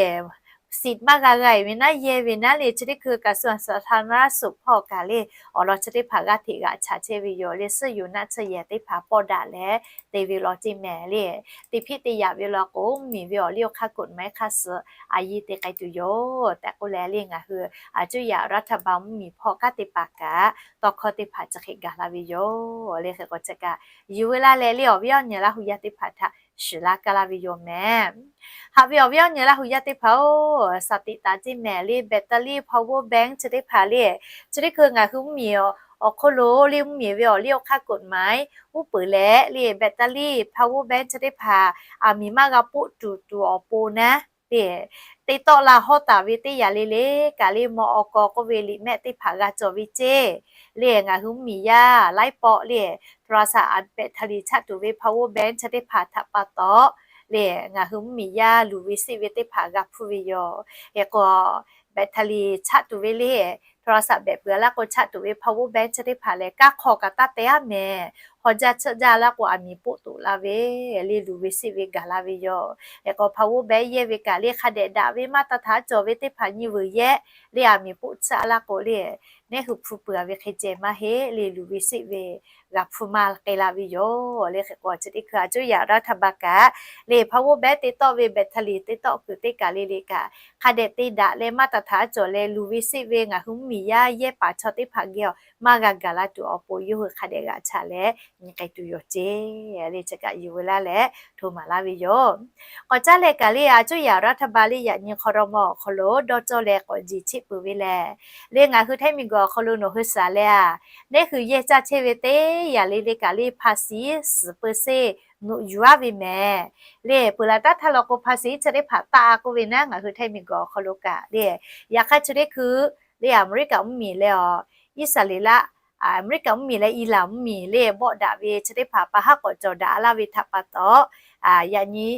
siˍ maˇ g'a g'a ve naˉ yehˇ ve naˉ le, chi teˇ hkui kaꞈ กระทรวงสาธารณสุข hpawˇ kaꞈ le, awˬ lawn chi teˇ hpaˍ g'aˇ hteꞈ g'aꞈ chaꞈ chehˇ ve yoˬ le, suhˉ yuˬ naˆ tsuhˇ yehˬ teˇ hpaˍ pawˆ daꞈ leh te ve law ceˇ mehˍ le. Teˇ hpiˆ te yaꞈ ve law k'o, mvuhˇmiˬ ve awˬ liˇ awˬ hk'aˇ กฎหมาย hk'aˇ suh a yiˇ te k'ai tuˬ yoˬ tehꞈ k'oˆ leh le, ngaˬ hui a cuˇ yaꞈ รัฐบาล mvuhˇmiˬ hpawˇ kanˉ te paˍ kaꞈ tawˇ hkawˇ teˇ hpaˍ chi hk'e gaˬ la ve yoˬ le. Hk'e k'o, chi kaꞈ yuˬ ve la leh le, awˬ viˉ awˬ nyi Laˇ huˍ yaˇ teˇ hpaˍ htaꞈ shiˍ laˇ kaˇ laˇ ve yoˬ mehˍ. Haꞈ ve awˬ viˉ awˬ nyi Laˇ huˍ yaˇ teˇ hpaˍ-oˬ, สติ taˍ ceˇ mehˍ le, แบตเตอรี่ power bank chi teˇ hpaˍ le, chi teˇ hkui ngaˬ hui mvuhˇmiˬ awˬ hk'aw lo le, mvuhˇmiˬ ve awˬ liˇ awˬ hk'aˇ กฎหมาย uˉ peunˍ leh le, แบตเตอรี่ power bank chi teˇ hpaˍ aˬ miˍ maˇ g'a poˆ tuˬ tuˬ awˬ pon naˉ le, te tawˆ la hawˉ taˍ ve teˇ yanˇ le le kaꞈ le, maw awˬ kaw k'oˆ ve liꞈ mehˆ teˇ hpaˍ g'a cawˬ ve ceˇ le, ngaˬ hui mvuhˇmiˬ yaˇ laiˉ pawˆ le, โทรศัพท์ แบตเตอรี่ chaˆ tuˬ ve พาวเวอร์แบงค์ chi teˇ hpaˍ htaꞈ pa taw le, ngaˬ hui mvuhˇmiˬ yaˇ luˬ ve seˆ ve teˇ hpaˍ g'a hpuˇ ve yoˬ. Hk'e k'o, แบตเตอรี่ chaˆ tuˬ ve le, โทรศัพท์ แบต peuˬ laˇ k'o chaˆ tuˬ ve พาวเวอร์แบงค์ chi teˇ hpaˍ lehˬ, kanˉ hk'aw kaꞈ taˇ te aˉ mehˍ. Hawˬ jaˇ tsuhˆ jaˇ laˇ k'o, aˬ miˍ poˆ toꞈ la ve le, luˬ ve seˆ ve gaˬ la ve yoˬ. Hk'e k'o, พาวเวอร์แบงค์ yehˇ ve kaꞈ le, hk'a dehꞈ daꞈ ve maˇ taˇ htaꞈ cawˬ ve teˇ hpaˍ nyi veuˬ yehˇ le, aˬ miˍ poˆ tsuhˆ laˇ k'o le, neˉ hui hpu peuˬ a ve hk'e ceh maˇ heˆ le, luˬ ve seˆ ve g'a hpuˇ maˇ k'ai la ve yoˬ le. Hk'e k'o, chi teˇ hkui a cuˇ yaꞈ รัฐบาล kaꞈ le, พาวเวอร์แบงค์ te tawˆ ve แบตเตอรี่ te tawˆ kuiˬ teˇ kaˬ le le kaꞈ, hk'a dehꞈ te daꞈ leh maˇ taˇ htaꞈ cawˬ leh, luˬ ve seˆ ve ngaˬ hui mvuhˇmiˬ yaˇ yehˇ paˍ chaw teˇ hpaˍ geh awˬ maˇ g'a gaˬ la tuˬ awˬ pon, yawˇ hui hk'a dehꞈ g'aꞈ chaꞈ leh nyi k'ai tuˬ yoˬ ceˇ le. Chi kaꞈ yuˬ ve laˇ leh hto maˍ laˇ ve yoˬ. K'awꞈ caˉ leh kaꞈ le, a cuˇ yaꞈ รัฐบาล le, yaꞈ nyi ครม. awˬ hk'aw lo dawˇ cawˇ leh k'awꞈ jeˬ cheˆ peuˬ ve lehˬ le, ngaˬ hui Htaiˇ miˬguiˬ awˬ hk'aw lo nawˬ hui suhˍ leh a, neˉ hui yehˇ caˇ chehˇ ve teˇ yanˇ le le kaꞈ le, ภาษี suhˍ peu seˆ nuꞈ yuˬ aˉ ve mehˍ le. Peuˬ laˬ taˉ htaˇ law k'o, ภาษี chi teˇ hpaˍ taˆ a k'oˆ ve naˉ, ngaˬ hui Htaiˇ miˬguiˬ awˬ hk'aw lo kaꞈ le, yaꞈ hk'aˇ chi teˇ hkui le, Aˍmeˍriˆkaꞈ mvuhˇmiˬ leh awˬ, Iˉsaˍreˍlaˆ, Aˍmeˍriˆkaꞈ mvuhˇmiˬ leh Iˉlaˍn mvuhˇmiˬ le, bawˆ daꞈ ve chi teˇ hpaˍ pa haˉ k'awꞈ cawˬ daꞈ laˇ ve htaꞈ pa taw, yaꞈ nyi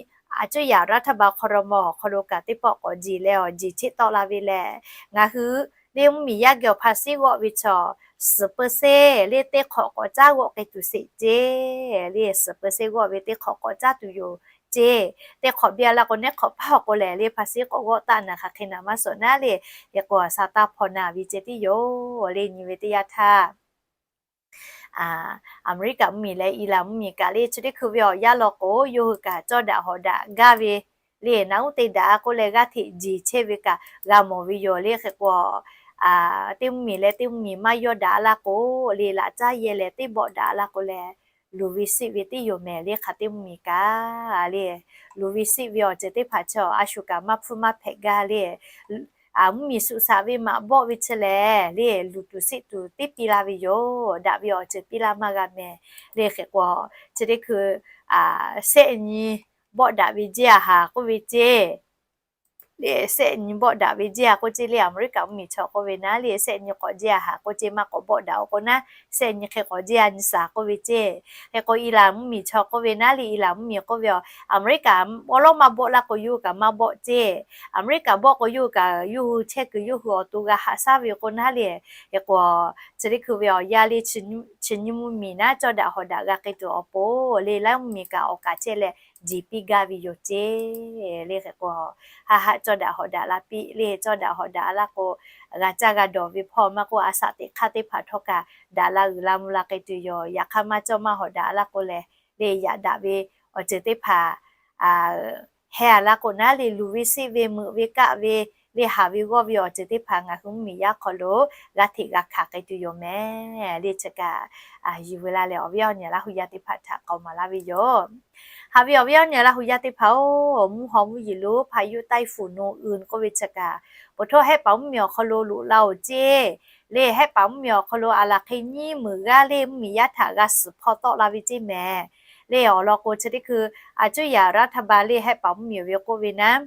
a cuˇ yaꞈ รัฐบาล ครม. awˬ hk'aw lo kaꞈ teˇ pawˆ k'awꞈ jeˬ leh awˬ jeˬ cheˆ tawˆ la ve lehˬ, ngaˬ hui le mvuhˇmiˬ yaˇ geh awˬ ภาษี g'awˆ ve chaw suhˍ peu seˆ le, teˇ hk'awꞈ k'awꞈ caˉ g'awˆ k'ai tuˬ sheˍ ceˇ le, suhˍ peu seˆ g'awˆ ve teˇ hk'awꞈ k'awꞈ caˉ tuˬ yoˬ ceˇ. Teˇ hk'awꞈ biˇ a laˇ k'o, neˉ hk'awꞈ hpaˇ awˬ k'o lehˬ le, ภาษี k'awꞈ g'awˆ taˆ naˍ hk'aˬ hk'e naˍ maˇ suhˍ naˉ le. Hk'e k'o, a sa taˇ hpaw naˍ ve ceh tiˉ yoˬ le, nyi ve teˇ yanˇ htaˇ Aˍmeˍriˆkaꞈ mvuhˇmiˬ leh Iˉlaˍn mvuhˇmiˬ kaꞈ le, chi teˇ hkui ve awˬ yanˇ law k'o, yawˇ hui kaꞈ cawˇ daꞈ hawꞈ daꞈ gaˇ ve le, naꞈ uˉ te daꞈ a k'oˆ leh g'aˇ hteꞈ jeˬ chehˇ ve kaꞈ g'a mawˬ ve yoˬ le. Hk'e k'o, teˇ mvuhˇmiˬ leh teˇ mvuhˇmiˬ maˇ yawˇ daꞈ a laˇ k'o le, laꞈ caˉ yehˇ leh teˇ bawˆ daꞈ a laˇ k'o leh, luˬ ve seˆ ve teˇ yoˬ mehˍ le. Hk'aˬ teˇ mvuhˇmiˬ kaꞈ le, luˬ ve seˆ ve awˬ ceuˬ teˇ hpaˍ chaw a shu kaꞈ maˇ hpfuhˇ maˇ hpehꞈ gaˇ le. Mvuhˇmiˬ suꞈ shaꞈ ve maꞈ bawˆ ve chi lehˬ le, luˬ tuˬ seˆ tuˬ teˇ piˇ laˇ ve yoˬ. Daꞈ ve awˬ ceuˬ piˇ laˇ maˇ g'a mehˍ le. Hk'e k'o, chi teˇ hkui sehˆ nyi bawˆ daꞈ ve jeˇ a haˍ k'oˆ ve ceˇ le shehˆ nyi bawˆ daꞈ ve jeˇ a k'oˆ ceˇ le, Aˍmeˍriˆkaˍ mvuhˇmiˬ chaw k'oˆ ve naˉ le shehˆ nyi k'awꞈ jeˇ a haꞈ k'oˆ ceˇ, maˇ k'awꞈ bawˆ daꞈ-oˬ k'o naˉ, shehˆ nyi hk'e k'awꞈ jeˇ a nyi shaˍ k'oˆ ve ceˇ. Hk'e k'o Iˍraˍnˍ mvuhˇmiˬ chaw k'oˆ ve naˉ le Iˍraˍnˍ mvuhˇmiˬ k'oˆ ve, Aˍmeˍriˆkaˍ awˉ lawˉ maˇ bawˆ laˇ k'o yawˇ hui kaꞈ maˇ bawˆ ceˇ. Aˍmeˍriˆkaˍ bawˆ k'o yawˇ hui kaꞈ yawˇ hui chehˇ kuiˬ yawˇ hui awˬ to g'a haꞈ shaˉ ve k'o naˉ le. Hk'e k'o chi teˇ hkui ve awˬ yanˇ le chi nyi mvuhˇmiˬ naˉ cawˇ daꞈ hawˍ daꞈ g'a k'ai tuˬ awˬ pon le laiˉ mvuhˇmiˬ kaꞈ awˬ kaˍ chehˇ leh jeˬ piˇ gaˇ ve yoˬ ceˇ. Le hk'e k'o haˆ haˆ cawˇ daꞈ hawˍ daꞈ la piˇ le, cawˇ daꞈ hawˍ daꞈ laˇ k'o g'a caˇ g'a dawˬ ve hpawˇ maˇ k'oˆ, a shaꞈ teꞈ hk'aˇ teˇ hpaˍ htawˇ kaꞈ daꞈ la uiˍ la mvuh la k'ai tuˬ yoˬ. Yaꞈ hk'aˇ maˇ cawˇ maˇ hawˍ daꞈ laˇ k'o lehˬ, le yaꞈ daꞈ ve awˬ ceuˬ teˇ hpaˍ heh a laˇ k'o naˉ le luˬ ve seˆ ve meuꞈ ve kaˆ ve le haˍ ve g'awˇ ve awˬ ceuˬ teˇ hpaˍ ngaˬ hui mvuhˇmiˬ yaˇ hk'aw lo g'a hteꞈ g'a hkanˍ k'ai tuˬ yoˬ mehˍ. Le chi kaꞈ yuˬ ve la leh awˬ viˉ awˬ nyi Laˇ hu yaˇ teˇ hpaˍ htaꞈ k'awꞈ maˍ laˇ ve yoˬ. Haꞈ ve awˬ viˉ awˬ nyi Laˇ hu yaˇ teˇ hpaˍ-oˬ, mvuhˇ haw mvuhˇ yeˬ lonˉ พายุไต้ฝุ่น โนอึน k'oˆ ve chi kaꞈ, po htawˇ Hehˆ paˍ mvuhˇmiˬ awˬ hk'aw lo loꞈ la-oˬ ceˇ. Le Hehˆ paˍ mvuhˇmiˬ awˬ hk'aw lo aˬ laˬ hk'e nyiˇ meunˍ g'aˇ le mvuhˇmiˬ yaˇ htaꞈ g'a suhˍ hpaw tawˆ la ve ceˇ mehˍ. Le awˬ lawn k'o chi teˇ hkui a cuˇ yaꞈ รัฐบาล le Hehˆ paˍ mvuhˇmiˬ ve k'oˆ ve naˉ,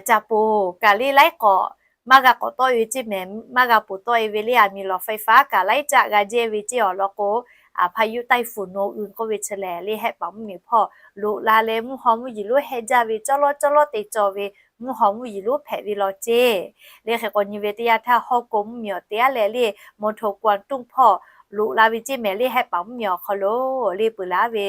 ca poˬ kaꞈ le laiˉ k'awꞈ maˇ g'a k'awꞈ tawˆ e ve ceˇ mehˍ. Maˇ g'a poˬ tawˆ e ve le aˬ miˍ lawˬ ไฟฟ้า kaꞈ laiˉ caˆ g'a jehˇ ve ceˇ. Awˬ lawn k'o พายุไต้ฝุ่น โนอึน k'oˆ ve chi lehˬ le Hehˆ paˍ mvuhˇmiˬ hpawˇ loꞈ la leh mvuhˇ haw mvuhˇ yeˬ lonˉ heh jaˇ ve cawˇ lawˉ cawˇ lawˉ te cawˬ ve mvuhˇ haw mvuhˇ yeˬ lonˉ hpehꞈ ve law ceˇ. Le hk'e k'o nyi ve teˇ yanˇ htaˇ Hawˇ ko mvuhˇmiˬ awˬ te aˉ leh le Moˍ htoꞈ กวางตุ้ง hpawˇ loꞈ la ve ceˇ mehˍ. Le Hehˆ paˍ mvuhˇmiˬ awˬ hk'aw lo le peuˬ laˇ ve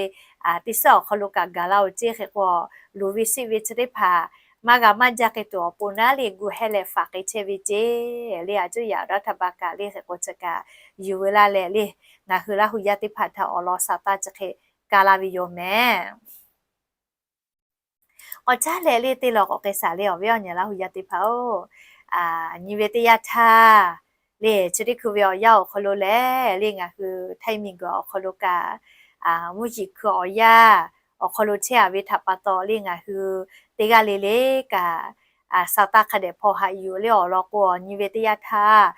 teˇ suhˉ awˬ hk'aw lo kaꞈ gaˬ la-oˬ ceˇ. Hk'e k'o luˬ ve seˆ ve chi teˇ hpaˍ maˇ g'a maˇ jaˇ k'ai tuˬ awˬ pon naˉ le gu heh leh faˍ k'ai chehˇ ve ceˇ. Le a cuˇ yaꞈ รัฐบาล kaꞈ le hk'e k'o chi kaꞈ yuˬ ve la leh le ngaˬ hui Laˇ hu yaˇ teˇ hpaˍ htaꞈ awˬ lawn shaˍ taˇ chi hk'e ka la ve yoˬ mehˍ. K'awꞈ caˉ leh le teˇ law k'awꞈ k'ai shaˍ le awˬ viˉ awˬ nyi Laˇ hu yaˇ teˇ hpaˍ-oˬ, nyi ve teˇ yanˇ htaˇ le chi teˇ hkui ve awˬ yanˇ awˬ hk'aw lo lehˬ le ngaˬ hui Htaiˇ miˬguiˬ awˬ hk'aw lo kaꞈ mvuhˇ yeˬ hkui awˬ yanˇ awˬ hk'aw lo chehˇ a ve htaꞈ pa taw le ngaˬ hui teˇ g'aˇ le le kaꞈ shaˍ taˇ hk'a dehꞈ hpaw haꞈ yuˬ le awˬ lawn k'o nyi ve teˇ yanˇ htaˇ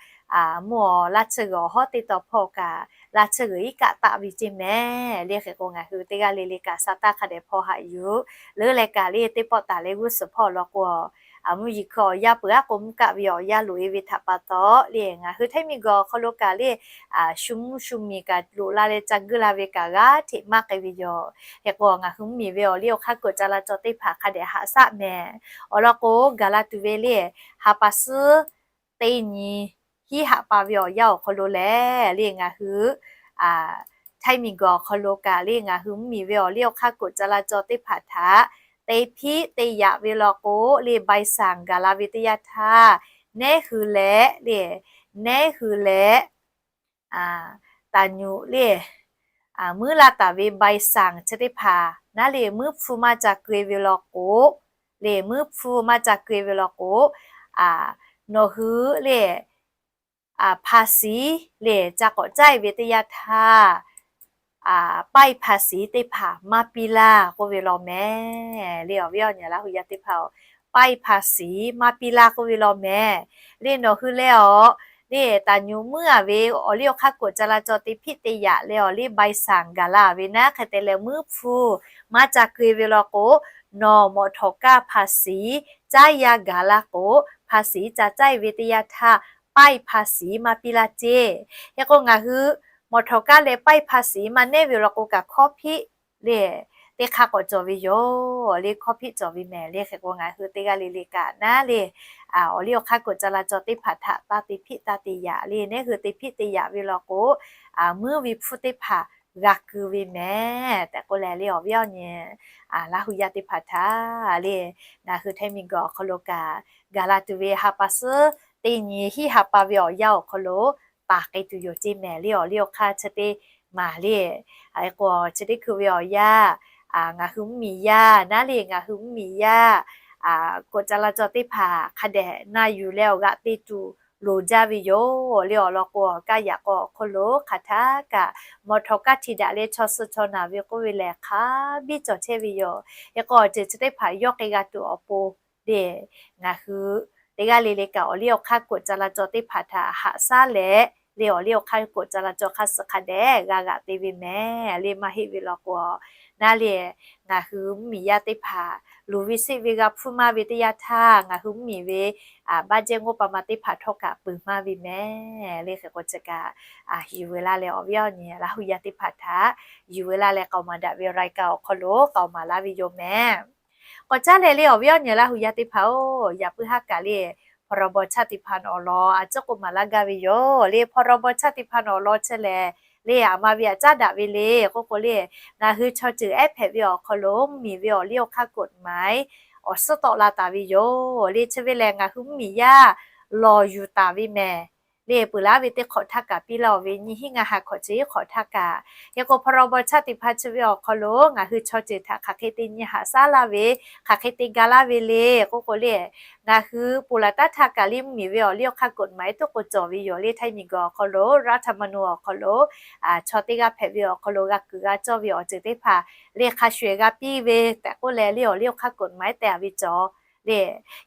mvuhˇ awˬ laˇ tsuhˇ g'uiˬ awˬ hawˉ teˇ taw hpawˇ kaꞈ laˇ tsuhˇ g'uiˬ iˉ kaˆ taˆ ve ceˇ mehˍ. Le hk'e k'o ngaˬ hui teˇ g'aˇ le le kaꞈ shaˍ taˇ hk'a dehꞈ hpaw haꞈ yuˬ leuˉ leh kaꞈ le teˇ pawˆ taˍ leh g'uˇ suhˍ hpawˇ awˬ lawn k'o mvuhˇ yeˬ hkui awˬ yanˇ peuˬ aˉ k'o mvuhˇ kaˆ ve awˬ yanˇ loꞈ e ve htaꞈ pa taw le ngaˬ hui Htaiˇ miˬguiˬ awˬ hk'aw lo kaꞈ le shu mvuhˇ shu miˬ kaꞈ loꞈ la leh ca guˇ la ve kaꞈ g'aˇ hteꞈ maˇ k'ai ve yoˬ. Hk'e k'o ngaˬ hui mvuhˇmiˬ ve awˬ liˇ awˬ hk'aˇ kuˬ ca la caw teˇ hpaˍ hk'a dehꞈ haꞈ shaˆ mehˍ. Awˬ lawn k'o gaˬ la tuˬ ve le ha pa suhˉ teˇ nyi hiˉ haꞈ pa ve awˬ yanˇ awˬ hk'aw lo lehˬ le ngaˬ hui Htaiˇ miˬguiˬ awˬ hk'aw lo kaꞈ le ngaˬ hui mvuhˇmiˬ ve awˬ liˇ awˬ hk'aˇ kuˬ ca la caw teˇ hpaˍ htaꞈ te hpiˆ te yaꞈ ve law k'o le ใบสั่ง gaˬ la ve teˇ yanˇ htaˇ nehˉ hui leh le nehˉ hui leh taˍ nyuꞈ le muiˉ laˇ taˍ ve ใบสั่ง chi teˇ hpaˍ naˉ le muiˉ hpfuhˇ maˇ ca keu e ve law k'o le muiˉ hpfuhˇ maˇ ca keu e ve law k'o nawˬ hui le ภาษี le ca k'awꞈ caˇ e ve teˇ yanˇ htaˇ ป้ายภาษี teˇ hpaˍ maˇ piˇ laˇ k'oˆ ve law mehˍ. Le awˬ viˉ awˬ nyi Laˇ hu yaˇ teˇ hpaˍ-oˬ, ป้ายภาษี maˇ piˇ laˇ k'oˆ ve law mehˍ. Le nawˬ hui leh awˬ le taˍ nyuꞈ muiˉ a ve awˬ liˇ awˬ hk'aˇ kuˬ ca la caw te hpiˆ te yaꞈ leh awˬ liˇ ใบสั่ง gaˬ la ve naˉ hk'e te leh muiˉ hpfuhˇ maˇ ca keu e ve law k'o nawˬ มอเตอร์ ค่าภาษี caˇ yaˇ gaˬ la k'o ภาษี ca caˇ e ve teˇ yanˇ htaˇ ป้ายภาษี maˇ piˇ laˇ ceˇ. Hk'e k'o ngaˬ hui มอเตอร์ ค่า leh ป้ายภาษี maˇ nehˉ ve law k'o kaꞈ hkawˇ hpiˆ le teˇ hk'aˇ k'awꞈ cawˬ ve yoˬ. Le hkawˇ hpiˆ cawˬ ve mehˍ. Le hk'e k'o ngaˬ hui teˇ g'aˇ le le kaꞈ naˉ le awˬ liˇ awˬ hk'aˇ kuˬ ca la caw teˇ hpaˍ htaꞈ taˇ te hpiˆ taˇ te yaꞈ le nehˉ hui te hpiˆ te yaꞈ ve law k'o muiˉ ve hpfuhˇ teˇ hpaˍ g'a keu ve mehˍ tehꞈ k'oˆ leh le awˬ viˉ awˬ nyi Laˇ hu yaˇ teˇ hpaˍ htaꞈ le ngaˬ hui Htaiˇ miˬguiˬ awˬ hk'aw lo kaꞈ gaˬ la tuˬ ve ha pa suhˉ teˇ nyi hiˉ ha pa ve awˬ yanˇ awˬ hk'aw lo taˍ k'ai tuˬ yoˬ ceˇ mehˍ. Le awˬ liˇ awˬ hk'aˇ chi teˇ maˬ le k'o chi teˇ hkui ve awˬ yanˇ ngaˬ hui mvuhˇmiˬ yaˇ naˉ le ngaˬ hui mvuhˇmiˬ yaˇ kuˬ ca la caw teˇ hpaˍ hk'a dehꞈ na yuˬ leh awˬ g'aꞈ te tuˬ loˍ jaˇ ve yoˬ. Le awˬ lawn k'o kaˇ yaꞈ k'aw awˬ hk'aw lo hk'aˬ htaˇ kaꞈ มอเตอร์ ค่า htiꞈ daꞈ leh chaw suh chaw naˬ ve k'oˆ ve lehˬ hk'a biˇ cawˬ chehˇ ve yoˬ. Hk'e k'o awˬ ceuˬ chi teˇ hpaˍ yawˇ k'ai g'a tuˬ awˬ pon le ngaˬ hui teˇ g'aˇ le le kaꞈ awˬ liˇ awˬ hk'aˇ kuˬ ca la caw teˇ hpaˍ htaꞈ haꞈ shaˉ leh le awˬ liˇ awˬ hk'aˇ kuˬ ca la caw hk'aˇ suh hk'a dehꞈ g'a g'aꞈ te ve mehˍ. Le maˇ heˆ ve law k'o Naˉ le, ngaˬ hui mvuhˇmiˬ yaˇ teˇ hpaˍ luˬ ve seˆ ve g'a hpuˇ maˇ ve teˇ yanˇ htaˇ, ngaˬ hui mvuhˇmiˬ ve บัตเจ็ต งบประมาณ teˇ hpaˍ htawˇ kaꞈ peuˬ maˇ ve mehˍ le. Hk'e k'o chi kaꞈ yuˬ ve laˇ leh awˬ viˉ awˬ nyi Laˇ huˍ yaˇ teˇ hpaˍ htaꞈ yuˬ ve laˇ leh k'aoˍ maˍ daꞈ ve รายการ awˬ hk'aw lo k'aoˍ maˍ laˇ ve yoˬ mehˍ. K'awꞈ caˉ leh le awˬ viˉ awˬ nyi Laˇ huˍ yaˇ teˇ hpaˍ-oˬ, yaꞈ puiˉ haˉ kaꞈ le พรบชาติพันธุ์ awˬ lawn a ciˉ k'oˆ maˍ laˇ gaˇ ve yoˬ le. พรบชาติพันธุ์ awˬ lawn chi lehˬ le, aˬ ma ve aꞈ caˉ daꞈ ve le k'oˆ k'o le, ngaˬ hui chaw ceuˬ ehˉ hpehꞈ ve awˬ hk'aw lo mvuhˇmiˬ ve awˬ liˇ awˬ hk'aˇ กฎหมาย awˬ suhˉ tawˆ la taˍ ve yoˬ le. Chi ve lehˬ ngaˬ hui mvuhˇmiˬ yaˇ lawˬ yuˬ taˍ ve mehˍ le. Peuˬ laˇ ve teˇ hk'awꞈ htaˇ kaꞈ piˇ laˇ-oˬ ve, nyiˇ hinˉ ngaˇ ha hk'awꞈ chi hk'awꞈ htaˇ kaꞈ. Hk'e k'o พรบชาติพันธุ์ chi ve awˬ hk'aw lo ngaˬ hui chaw ceuˬ htaꞈ hk'aˬ hk'e te nyi haꞈ shaˉ laˇ ve, hk'aˬ hk'e te ga laˇ ve le k'oˆ k'o le, ngaˬ hui ponˬ laˬ taˉ htaˇ kaꞈ le mvuhˇmiˬ ve awˬ liˇ awˬ hk'aˇ กฎหมาย tuˉ k'o cawˬ ve yoˬ le. Htaiˇ miˬguiˬ awˬ hk'aw lo รัฐธรรมนูญ awˬ hk'aw lo chaw teˇ g'aˇ hpehꞈ ve awˬ hk'aw lo g'a kuiˬ g'a cawˇ ve awˬ ceuˬ teˇ hpaˍ le hk'a shuˍ g'a piˇ ve tehꞈ k'oˆ leh le awˬ liˇ awˬ hk'aˇ กฎหมาย teh a ve cawˬ le.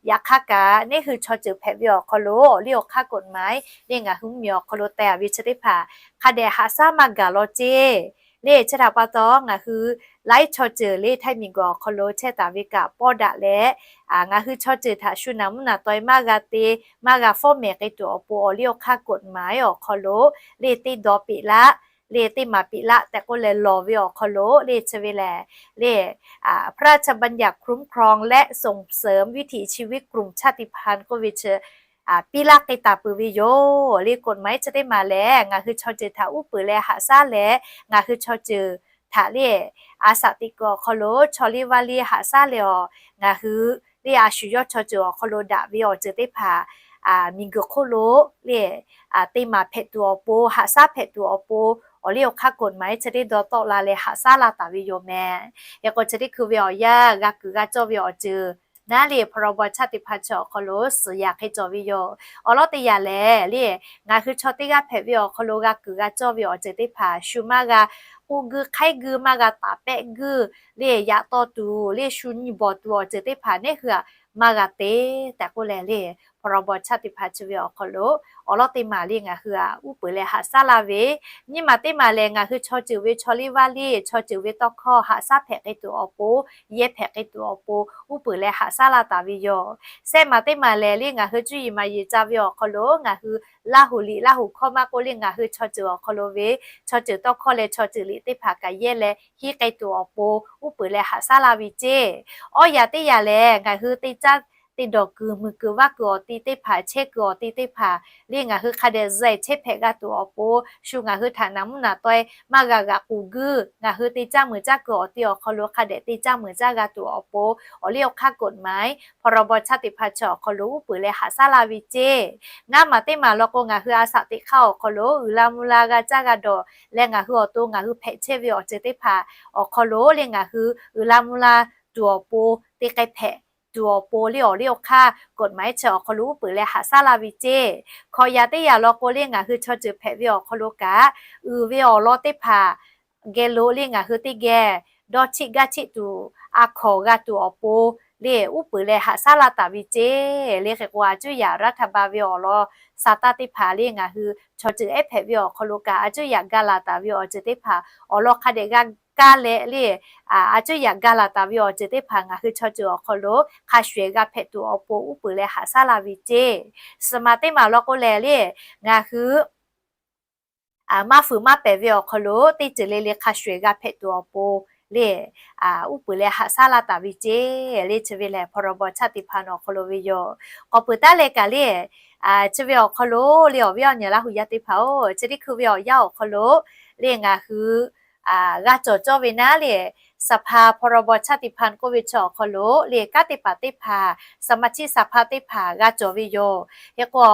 Yaꞈ hk'aˇ kaꞈ neˇ hui chaw ceuˬ hpehꞈ ve awˬ hk'aw lo awˬ liˇ awˬ hk'aˇ กฎหมาย le ngaˬ hui mvuhˇmiˬ awˬ hk'aw lo teh a ve chi teˇ hpaˍ hk'a dehꞈ haꞈ shaˉ maˇ gaˬ law ceˇ le. Chi htaꞈ pa taw ngaˬ hui laiˉ chaw ceuˬ le Htaiˇ miˬguiˬ awˬ hk'aw lo chehˇ taˍ ve kaꞈ pawˇ daꞈ leh, ngaˬ hui chaw ceuˬ htaꞈ shu naˍ mvuhˇ naˍ taweh maˇ g'a te, maˇ g'a fawˉ mehˍ k'ai tuˬ awˬ pon awˬ liˇ awˬ hk'aˇ กฎหมาย awˬ hk'aw lo le teˇ dawˇ peꞈ laˇ le teˇ maˍ peꞈ laˇ tehꞈ k'oˆ leh lawˬ ve awˬ hk'aw lo le chi ve lehˬ le พระราชบัญญัติคุ้มครองและส่งเสริมวิถีชีวิตกลุ่มชาติพันธุ์ k'oˆ ve chi piˇ laˇ k'ai taˍ peuˬ ve yoˬ le. กฎหมาย chi teˇ maˬ lehˬ ngaˬ hui chaw ceuˬ htaꞈ uˉ peunˍ leh haꞈ shaˉ leh, ngaˬ hui chaw ceuˬ htaꞈ le a shaꞈ teꞈ kuiˬ awˬ hk'aw lo chaw liˇ vaˇ liˇ haꞈ shaˉ leh awˬ, ngaˬ hui le a shu yawˇ chaw ceuˬ awˬ hk'aw lo daꞈ ve awˬ ceuˬ teˇ hpaˍ miˬguiˬ hk'oˆ lo le teˇ maˍ hpehꞈ tuˬ awˬ pon, haꞈ shaˉ hpehꞈ tuˬ awˬ pon awˬ liˇ awˬ hk'aˇ กฎหมาย chi teˇ dawˇ tawˆ la leh haꞈ shaˉ laˇ taˍ ve yoˬ mehˍ. Hk'e k'o chi teˇ hkui ve awˬ yanˇ g'a kuiˬ g'a cawˇ ve awˬ ceuˬ naˉ le พรบชาติพันธุ์ chi awˬ hk'aw lo suhˍ yaꞈ hk'e cawˬ ve yoˬ. Awˬ lawn teˇ yanˇ lehˬ le, ngaˬ hui chaw teˇ g'aˇ hpehꞈ ve awˬ hk'aw lo g'a kuiˬ g'a cawˇ ve awˬ ceuˬ teˇ hpaˍ shu maˇ g'a k'oˆ guiˇ hk'aiˉ guiˇ, maˇ g'a taˍ pehˆ guiˇ le, yaꞈ taw tuˬ le shu nyi bawˬ tuˬ awˬ ceuˬ teˇ hpaˍ neˇ hui aꞈ maˇ g'a te tehꞈ k'oˆ leh le พรบชาติพันธุ์ chi ve awˬ hk'aw lo awˬ lawn teˇ maˬ le ngaˬ hui aꞈ uˉ peunˍ leh haꞈ shaˉ laˇ ve, nyiˇ maˬ teˇ maˬ lehˬ ngaˬ hui chaw ceuˬ ve chaw liˇ vaˇ liˇ, chaw ceuˬ ve tawˇ hkawˇ haꞈ shaˉ hpehꞈ k'ai tuˬ awˬ pon, yehˇ hpehꞈ k'ai tuˬ awˬ pon uˉ peunˍ leh haꞈ shaˉ laˇ taˍ ve yoˬ. Shehˆ maˬ teˇ maˬ lehˬ le ngaˬ hui cuˇ yiˍ maˍ yiˍ ca ve awˬ hk'aw lo ngaˬ hui Laˇ huˍ liꞈ Laˇ huˍ hkawˇ maˇ k'oˆ le ngaˬ hui chaw ceuˬ awˬ hk'aw lo ve chaw ceuˬ tawˇ hkawˇ leh chaw ceuˬ liꞈ teˇ hpaˍ kaꞈ yehˇ leh hiˉ k'ai tuˬ awˬ pon uˉ peunˍ leh haꞈ shaˉ laˇ ve ceˇ. Awˬ yanˇ teˇ yanˇ lehˬ ngaˬ hui teˇ caˉ teˇ dawˬ kuiˬ muiˬ kuiˬ vaˇ kuiˬ awˬ ti teˇ hpaˍ, chehˇ kuiˬ awˬ ti teˇ hpaˍ le ngaˬ hui hk'a dehꞈ zeh chehˇ hpehꞈ g'a tuˬ awˬ pon, shu ngaˬ hui htaꞈ naˍ mvuhˇ naˍ taweh maˇ g'a g'aꞈ k'oˬ guiˇ, ngaˬ hui teˇ caˉ muiˬ caˇ kuiˬ awˬ ti awˬ hk'aw lo hk'a dehꞈ teˇ caˉ muiˬ caˇ g'a tuˬ awˬ pon awˬ liˇ awˬ hk'aˇ กฎหมาย พรบชาติพันธุ์ chi awˬ hk'aw lo uˉ peunˍ leh haꞈ shaˉ laˇ ve ceˇ. Ngaˇ maˬ teˇ maˬ law k'o ngaˬ hui a shaꞈ teꞈ hk'aˇ awˬ hk'aw lo uiˍ la mvuh la g'a caˇ g'a dawˬ leh ngaˬ hui awˬ to ngaˬ hui hpehꞈ chehˇ ve awˬ ceuˬ teˇ hpaˍ awˬ hk'aw lo le ngaˬ hui uiˍ la mvuh la tuˬ awˬ pon, te k'ai hpehꞈ tuˬ awˬ pon le awˬ liˇ awˬ hk'aˇ กฎหมาย chi awˬ hk'aw lo uˉ peunˍ leh haꞈ shaˉ laˇ ve ceˇ. Hkawꞈ yaꞈ teˇ yaꞈ law k'o le ngaˬ hui chaw ceuˬ hpehꞈ ve awˬ hk'aw lo kaꞈ uiˍ ve awˬ lawn teˇ hpaˍ geh lo le ngaˬ hui teˇ geh dawˇ cheˆ gaˇ cheˆ tuˬ a hkawˍ g'a tuˬ awˬ pon le uˉ peunˍ leh haꞈ shaˉ laˇ taˍ ve ceˇ. Le hk'e k'o a cuˇ yaꞈ รัฐบาล ve awˬ lawn sa taˇ teˇ hpaˍ le ngaˬ hui chaw ceuˬ ehˉ hpehꞈ ve awˬ hk'aw lo kaꞈ a cuˇ yaꞈ ga laˬ taˍ ve awˬ ceuˬ teˇ hpaˍ awˬ lawn hk'a dehꞈ g'a kaˇ leh le a cuˇ yaꞈ ga laˬ taˍ ve awˬ ceuˬ teˇ hpaˍ ngaˬ hui chaw ceuˬ awˬ hk'aw lo hk'a shuˍ ehˍ g'a hpehꞈ tuˬ awˬ pon uˉ peunˍ leh haꞈ shaˉ laˇ ve ceˇ. Suhˍ maˬ teˇ maˬ law k'o lehˬ le ngaˬ hui maˇ fuiˍ maˇ pehˍ ve awˬ hk'aw lo teˇ ceuˬ le le hk'a shuˍ ehˍ g'a hpehꞈ tuˬ awˬ pon le uˉ peunˍ leh haꞈ shaˉ laˇ taˍ ve ceˇ. Le chi ve lehˬ พรบชาติพันธุ์ awˬ hk'aw lo ve yoˬ. K'awꞈ peuˬ taˉ leh kaꞈ le chi ve awˬ hk'aw lo le awˬ viˉ awˬ nyi Laˇ huˍ yaˇ teˇ hpaˍ-oˬ, chi teˇ hkui ve awˬ yanˇ awˬ hk'aw lo le ngaˬ hui g'a cawˬ cawˇ ve naˉ le สภา พรบชาติพันธุ์ k'oˆ ve chi awˬ hk'aw lo le kanˉ te paˍ teˇ hpaˍ สมาชิกสภา teˇ hpaˍ g'a cawˬ ve yoˬ. Hk'e k'o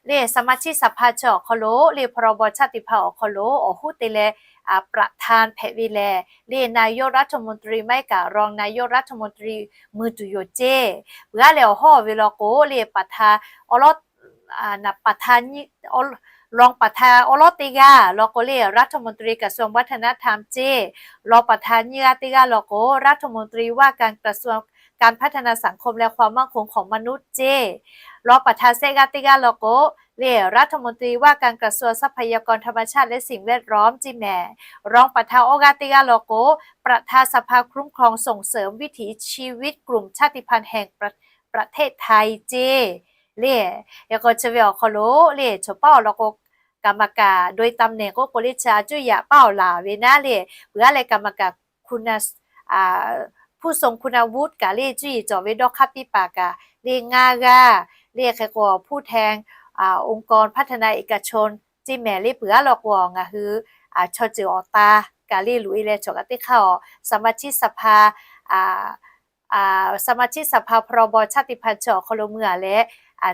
le สมาชิกสภา chi awˬ hk'aw lo le พรบชาติพันธุ์ awˬ hk'aw lo awˬ hoˉ te leh ประธาน hpehꞈ ve lehˬ le นายกรัฐมนตรี maˇ heˆ kaꞈ รองนายกรัฐมนตรี mui tuˬ yoˬ ceˇ. Peuˬ aˉ leh awˬ hawˉ ve law k'o le ประธาน awˬ lawn ประธาน รองประธาน awˬ lawn teˇ g'aˇ law k'o le รัฐมนตรีกระทรวงวัฒนธรรม ceˇ. รองประธาน nyiˇ g'aˇ teˇ g'aˇ law k'o รัฐมนตรีว่าการกระทรวงการพัฒนาสังคมและความมั่นคงของมนุษย์ ceˇ. รองประธาน shehˆ g'aˇ teˇ g'aˇ law k'o လehˬ รัฐมนตรีว่าการกระทรวงทรัพยากรธรรมชาติและสิ่งแวดล้อม ceˇ mehˍ. รองประธาน awˇ g'aˇ teˇ g'aˇ law k'o, ประธานสภาคุ้มครองส่งเสริมวิถีชีวิตกลุ่มชาติพันธุ์แห่งประเทศไทย ceˇ. Lehˬ, hk'e k'o chi ve awˬ hk'aw lo lehˬ, chaw paˉ awˬ lawn k'o, กรรมการ โดยตำแหน่ง k'oˆ k'o lehˬ, chi a cuˇ yaꞈ paˉ awˬ laˬ ve naˉ lehˬ, peuˬ aˉ leh กรรมการ ผู้ทรงคุณวุฒิ kaꞈ lehˬ, cuˇ yiˍ cawˬ ve dawˇ hk'aˇ piˇ paˍ kaꞈ lehˬ ngaˇ g'aˇ, lehˬ hk'e k'o ผู้แทนองค์กรพัฒนาเอกชน ceˇ mehˍ. Lehˬ peuˬ aˉ law k'o, ngaˬ hui chaw ceuˬ awˬ ta kaꞈ lehˬ loꞈ e leh, chaw kaꞈ teˇ hk'aˇ awˬ สมาชิกสภา สมาชิกสภา พรบ ชาติพันธุ์ chi awˬ hk'aw lo mui a leh,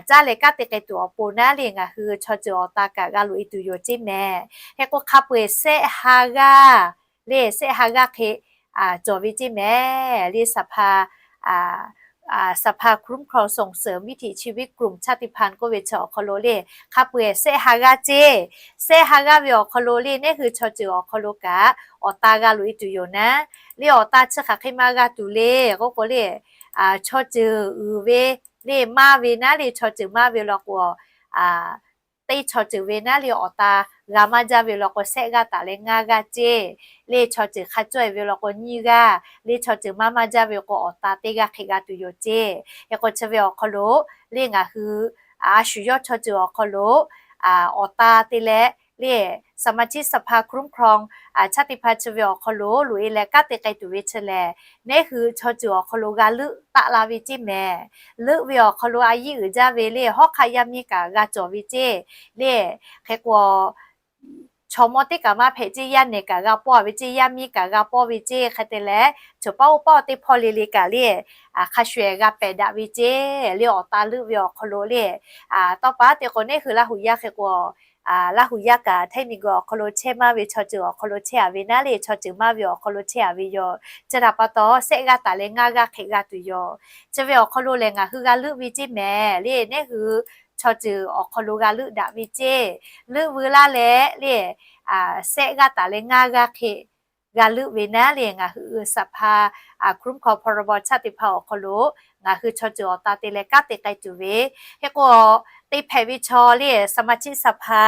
caˇ leh kanˉ te k'ai tuˬ awˬ pon naˉ lehˬ, ngaˬ hui chaw ceuˬ awˬ ta kaꞈ g'a loꞈ e tuˬ yoˬ ceˇ mehˍ. Hk'e k'o, hk'a peu-eˬ shehˆ ha g'aˇ, lehˬ shehˆ ha g'aˇ hk'e cawˬ ve ceˇ mehˍ. Lehˬ สภาคุ้มครองส่งเสริมวิถีชีวิตกลุ่มชาติพันธุ์ k'oˆ ve chi awˬ hk'aw lo lehˬ, hk'a peu-eˬ shehˆ ha g'aˇ ceˇ. Shehˆ ha g'aˇ ve awˬ hk'aw lo lehˬ, neˉ hui chaw ceuˬ awˬ hk'aw lo kaꞈ awˬ ta g'a loꞈ e tuˬ yoˬ naˉ. Lehˬ awˬ ta chi hk'aˬ hk'e maˇ g'a tuˬ le k'oˆ k'o lehˬ, chaw ceuˬ uiˍ ve lehˬ maˇ ve naˉ lehˬ, chaw ceuˬ maˇ ve law k'o, teˇ chaw ceuˬ ve naˉ lehˬ awˬ ta g'a maˇ jaˇ ve law k'o, shehˆ g'aˇ taˍ leh ngaˇ g'aˇ ceˇ. Lehˬ chaw ceuˬ hk'a cawˇ e ve law k'o, nyiˇ g'aˇ. Lehˬ chaw ceuˬ maˇ maˇ jaˇ ve k'o, awˬ ta teˇ g'aˇ hk'e g'a tuˬ yoˬ ceˇ. Hk'e k'o, chi ve awˬ hk'aw lo lehˬ ngaˬ hui a shu yawˇ chaw ceuˬ awˬ hk'aw lo awˬ ta te leh lehˬ สมาชิกสภาคุ้มครองชาติพันธุ์ chi ve awˬ hk'aw lo loꞈ e leh kanˉ te k'ai tuˬ ve chi lehˬ, neˉ hui chaw ceuˬ awˬ hk'aw lo g'a leuˆ taˆ la ve ceˇ mehˍ. Leuˆ ve awˬ hk'aw lo a yiˉ uiˍ jaˇ ve lehˬ, hawˉ hk'aˆ yaˇ miˇ kaꞈ g'a cawˬ ve ceˇ. Lehˬ hk'e k'o, chaw mawˇ teˇ kaꞈ maˇ hpehꞈ ceˇ, yaˇ nehˬ kaꞈ g'a pawˇ ve ceˇ, yaˇ miˇ kaꞈ g'a pawˇ ve ceˇ. Hk'e te leh, chaw paˉ oˇ paˉ teˇ hpawˇ le le kaꞈ lehˬ, hk'a shuˍ ehˍ g'a pehꞈ daꞈ ve ceˇ. Lehˬ awˬ ta leuˆ ve awˬ hk'aw lo lehˬ, tawˇ pa te k'o, neˉ hui Laˇ huˍ yaˇ hk'e k'o, Laˇ huˍ yaˇ kaꞈ htaiˇ miˬ guiˬ awˬ hk'aw lo chehˇ maˇ ve chaw ceuˬ awˬ hk'aw lo chehˇ a ve naˉ lehˬ, chaw ceuˬ maˇ ve awˬ hk'aw lo chehˇ a ve yoˬ. Chi htaꞈ pa taw, shehˆ g'aˇ taˍ leh ngaˇ g'aˇ hk'e g'a tuˬ yoˬ. Chi ve awˬ hk'aw lo lehˬ ngaˬ hui g'a leuˆ ve ceˇ mehˍ. Lehˬ neˉ hui chaw ceuˬ awˬ hk'aw lo g'a leuˆ daꞈ ve ceˇ. Leuˆ veu laˇ leh lehˬ, shehˆ g'aˇ taˍ leh ngaˇ g'aˇ hk'e g'a leuˆ ve naˉ lehˬ, ngaˬ hui สภาคุ้มครอง พรบ ชาติพันธุ์ awˬ hk'aw lo ngaˬ hui chaw ceuˬ awˬ ta te leh kanˉ te k'ai tuˬ ve. Hk'e k'o, te hpehꞈ ve chaw lehˬ, สมาชิกสภา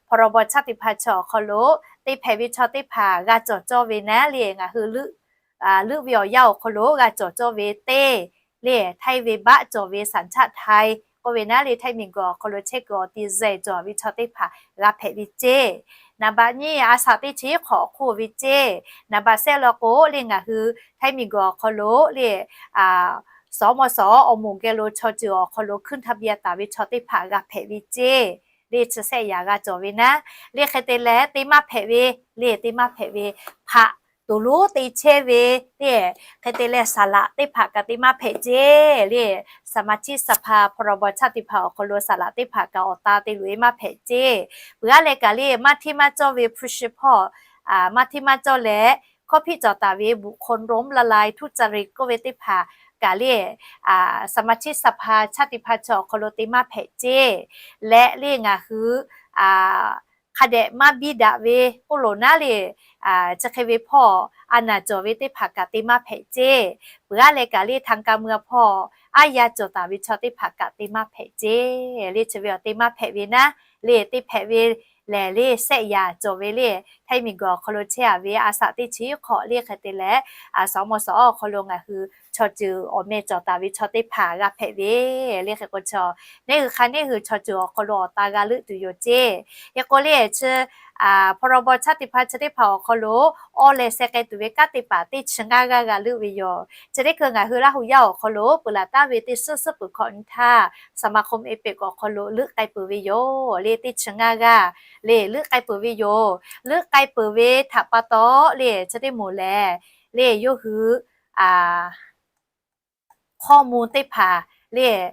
พรบ ชาติพันธุ์ chi awˬ hk'aw lo te hpehꞈ ve chaw teˇ hpaˍ g'a cawˬ cawˇ ve naˉ lehˬ, ngaˬ hui leuˆ ve awˬ yanˇ awˬ hk'aw lo g'a cawˬ cawˇ ve teˇ lehˬ, htaiˇ ve baˆ cawˬ ve สัญชาติไทย k'oˆ ve naˉ lehˬ, htaiˇ miˬ guiˬ awˬ hk'aw lo chehˇ kuiˬ awˬ ti zeh cawˬ ve chaw teˇ hpaˍ g'a hpehꞈ ve ceˇ. Naˍ baꞈ nyiˇ, a shaꞈ teˇ chi hk'awꞈ hk'oˆ ve ceˇ. Naˍ baꞈ shehˆ law k'o lehˬ, ngaˬ hui htaiˇ miˬ guiˬ awˬ hk'aw lo lehˬ, สมส awˬ moˍ geh lo chaw ceuˬ awˬ hk'aw lo ขึ้นทะเบียน taˍ ve chaw teˇ hpaˍ g'a hpehꞈ ve ceˇ. Lehˬ chi shehˆ yaꞈ g'a cawˬ ve naˉ. Lehˬ hk'e te leh te maˇ hpehꞈ ve, lehˬ te maˇ hpehꞈ ve hpaꞈ toˬ lonˉ te chehˇ ve lehˬ, hk'e te leh saˍ laꞈ teˇ hpaˍ kaꞈ te maˇ hpehꞈ ceˇ. Lehˬ สมาชิกสภา พรบ ชาติพันธุ์ awˬ hk'aw lo saˍ laꞈ teˇ hpaˍ kaꞈ awˬ ta te loꞈ e maˇ hpehꞈ ceˇ. Peuˬ aˉ leh kaꞈ lehˬ maˇ hteˇ maˇ cawˇ ve ผู้สืบทอด maˇ hteˇ maˇ cawˇ leh, hkawˇ hpiˆ cawˬ taˍ ve บุคคลล้มละลายทุจริต k'oˆ ve teˇ hpaˍ kaꞈ lehˬ, สมาชิกสภา ชาติพันธุ์ chi awˬ hk'aw lo te maˇ hpehꞈ ceˇ. Leh lehˬ ngaˬ hui hk'a dehꞈ maˇ biˇ daꞈ ve k'oˆ loˬ naˉ lehˬ, chi hk'e ve hpawˇ a naˬ cawˬ ve teˇ hpaˍ kaꞈ te maˇ hpehꞈ ceˇ. Peuˬ aˉ leh kaꞈ lehˬ ทางการเมือง hpawˇ aˉ yaˇ cawˬ taˍ ve chaw teˇ hpaˍ kaꞈ te maˇ hpehꞈ ceˇ. Lehˬ chi ve awˬ te maˇ hpehꞈ ve naˉ lehˬ, te hpehꞈ ve lehˬ lehˬ shehˆ yaꞈ cawˬ ve lehˬ, htaiˇ miˬ guiˬ awˬ hk'aw lo chehˇ a ve a shaꞈ teˇ chi hk'awꞈ lehˬ hk'e te leh, สมส awˬ hk'aw lo ngaˬ hui chaw ceuˬ awˬ meh cawˬ taˍ ve chaw teˇ hpaˍ g'a hpehꞈ ve lehˬ hk'e k'o, chaw neˉ hui hk'a neˉ hui chaw ceuˬ awˬ hk'aw lo awˬ ta g'a leuˆ tuˬ yoˬ ceˇ. Hk'e k'o lehˬ chi พรบ ชาติพันธุ์ chi teˇ hpaˍ awˬ hk'aw lo awˬ leh sheh k'ai tuˬ ve kanˉ te paˍ teˇ chi ngaˇ g'aˇ g'a leuˆ ve yoˬ. Chi teˇ hkui ngaˬ hui Laˇ huˍ yaˇ awˬ hk'aw lo peuˬ laˬ taˍ ve teˇ suhˉ suhˉ peuˬ hkawꞈ nyi htaˇ, สมาคมเอเปก awˬ hk'aw lo leuˆ k'ai peuˬ ve yoˬ. Lehˬ teˇ chi ngaˇ g'aˇ lehˬ leuˆ k'ai peuˬ ve yoˬ. Leuˆ k'ai peuˬ ve htaꞈ pa taw lehˬ chi teˇ moˍ lehˬ, lehˬ yawˇ hui ข้อมูล teˇ hpaˍ lehˬ,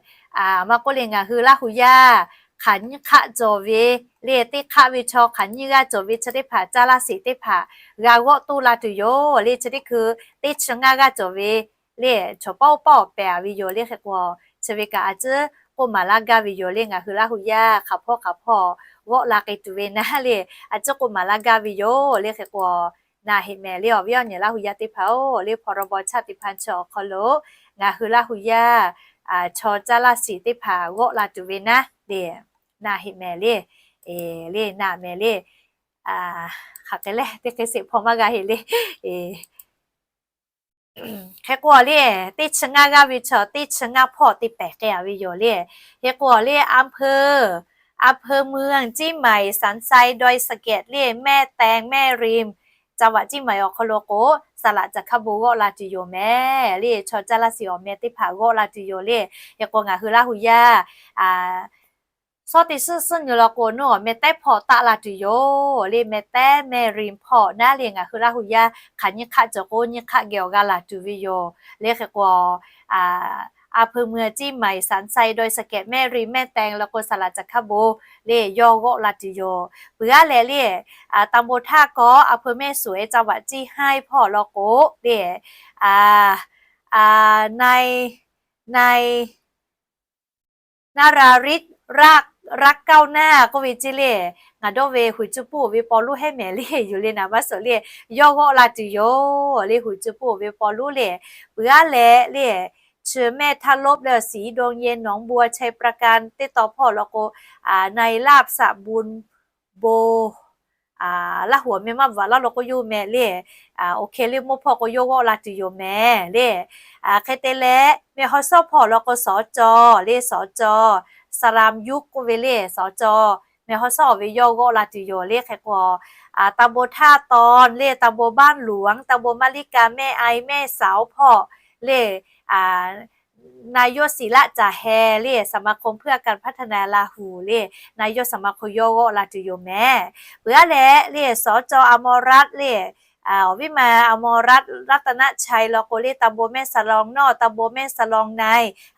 maˇ k'oˆ lehˬ ngaˬ hui Laˇ huˍ yaˇ hk'aˬ nyiˇ hk'aˆ cawˬ ve lehˬ, teˇ hk'aˆ ve chaw hk'aˬ nyiˇ g'aˇ cawˬ ve chi teˇ hpaˍ caˇ laˇ sheˍ teˇ hpaˍ g'a g'awˆ toˇ la tuˬ yoˬ. Lehˬ chi teˇ hkui teˇ chi ngaˇ g'aˇ cawˬ ve lehˬ, chaw paˉ oˇ paˉ awˬ pehˍ a ve yoˬ. Lehˬ hk'e k'o, chi ve kaꞈ a ciˉ k'oˆ maˍ laˇ gaˇ ve yoˬ. Lehˬ ngaˬ hui Laˇ huˍ yaˇ hk'aˬ hpawˇ hk'aˬ hpawˇ g'awˆ la k'ai tuˬ ve naˉ lehˬ, a ciˉ k'oˆ maˍ laˇ gaˇ ve yoˬ. Lehˬ hk'e k'o, naˬ heꞈ mehˍ lehˬ awˬ viˉ awˬ nyi Laˇ huˍ yaˇ teˇ hpaˍ-oˬ, lehˬ พรบ ชาติพันธุ์ chi awˬ hk'aw lo ngaˬ hui Laˇ huˍ yaˇ chaw caˇ laˇ sheˍ teˇ hpaˍ g'awˆ la tuˬ ve naˉ lehˬ na heˆ mehˍ le. Le na mehˍ le. Hk'aˬ hk'e le teˇ hk'e sheˍ hpawˇ maˇ g'a heˆ le. Hk'e k'o le, teˇ chi ngaˇ g'aˇ ve chaw teˇ chi ngaˇ hpawˇ te pehˍ k'ai a ve yoˬ le. Hk'e k'o le, อำเภอ อำเภอเมือง เชียงใหม่ สันทราย ดอยสะเก็ด le แม่แตง แม่ริม จังหวัดเชียงใหม่ awˬ hk'aw lo k'o, saˍ laꞈ caˬ hkaˇ bon g'awˆ la tuˬ yoˬ mehˍ le. Chaw caˇ laˇ shiˍ awˬ meh teˇ hpaˍ g'awˆ la tuˬ yoˬ le. Hk'e k'o ngaˬ hui Laˇ huˍ yaˇ shawˉ teˇ suhˉ suhˉ nyi law k'o, nawˬ meh tehˉ hpawˇ taˆ la tuˬ yoˬ le. Meh tehˉ แม่ริม hpawˇ naˉ le ngaˬ hui Laˇ huˍ yaˇ hk'aˬ nyiˇ hk'aˆ cawˬ k'o nyiˇ hk'aˆ geh awˬ g'a laˬ tuˬ ve yoˬ le. Hk'e k'o, อำเภอเมือง เชียงใหม่ สันทราย ดอยสะเก็ด แม่ริม แม่แตง law k'o saˍ laꞈ caˬ hkaˇ bon le yawˇ g'awˆ la tuˬ yoˬ. Peuˬ aˉ leh le, ตำบลท่าเกาะ อำเภอแม่สวย จังหวัดเชียงราย hpawˇ law k'o le, นาย นาย นราริศ รัก รักก้าวหน้า k'oˆ ve ceˇ le. Ngaˬ dawˇ ve huiˍ cuˇ puˇ ve paw luˉ hehˉ mehˍ le, yuˬ le naˍ maˇ suhˍ le, yawˇ g'awˆ la tuˬ yoˬ le. Huiˍ cuˇ puˇ ve paw luˉ le, peuˬ aˉ leh le, chi แม่ท่ารถ le ศรีดงเย็น หนองบัว ชัยปราการ teˇ taw hpawˇ law k'o, นายลาบศักดิ์ บุญโบ Laˇ huˍ awˬ meh maˇ bvuhꞈ laˇ law k'o yawˇ meh le. Oˇ hk'e le mawˇ hpawˇ k'o yawˇ g'awˆ la tuˬ yoˬ mehˍ le. Hk'e te leh แม่ฮ่องสอน hpawˇ law k'o สจ le สจ สราญยุทธ k'oˆ ve le สจ แม่ฮ่องสอน ve yawˇ g'awˆ la tuˬ yoˬ le. Hk'e k'o, ตำบลท่าตอน le ตำบลบ้านหลวง ตำบลมะลิกา แม่อาย แม่สาว hpawˇ le, นายก ศิระ จ๋าแฮ le สมาคมเพื่อการพัฒนาลาหู le, นายกสมาคม yawˇ g'awˆ la tuˬ yoˬ mehˍ. Peuˬ aˉ leh le สจ อมรรัตน์ le, awˬ viˉ ma อมรรัตน์ รัตนชัย law k'o le ตำบลแม่สลองนอก ตำบลแม่สลองใน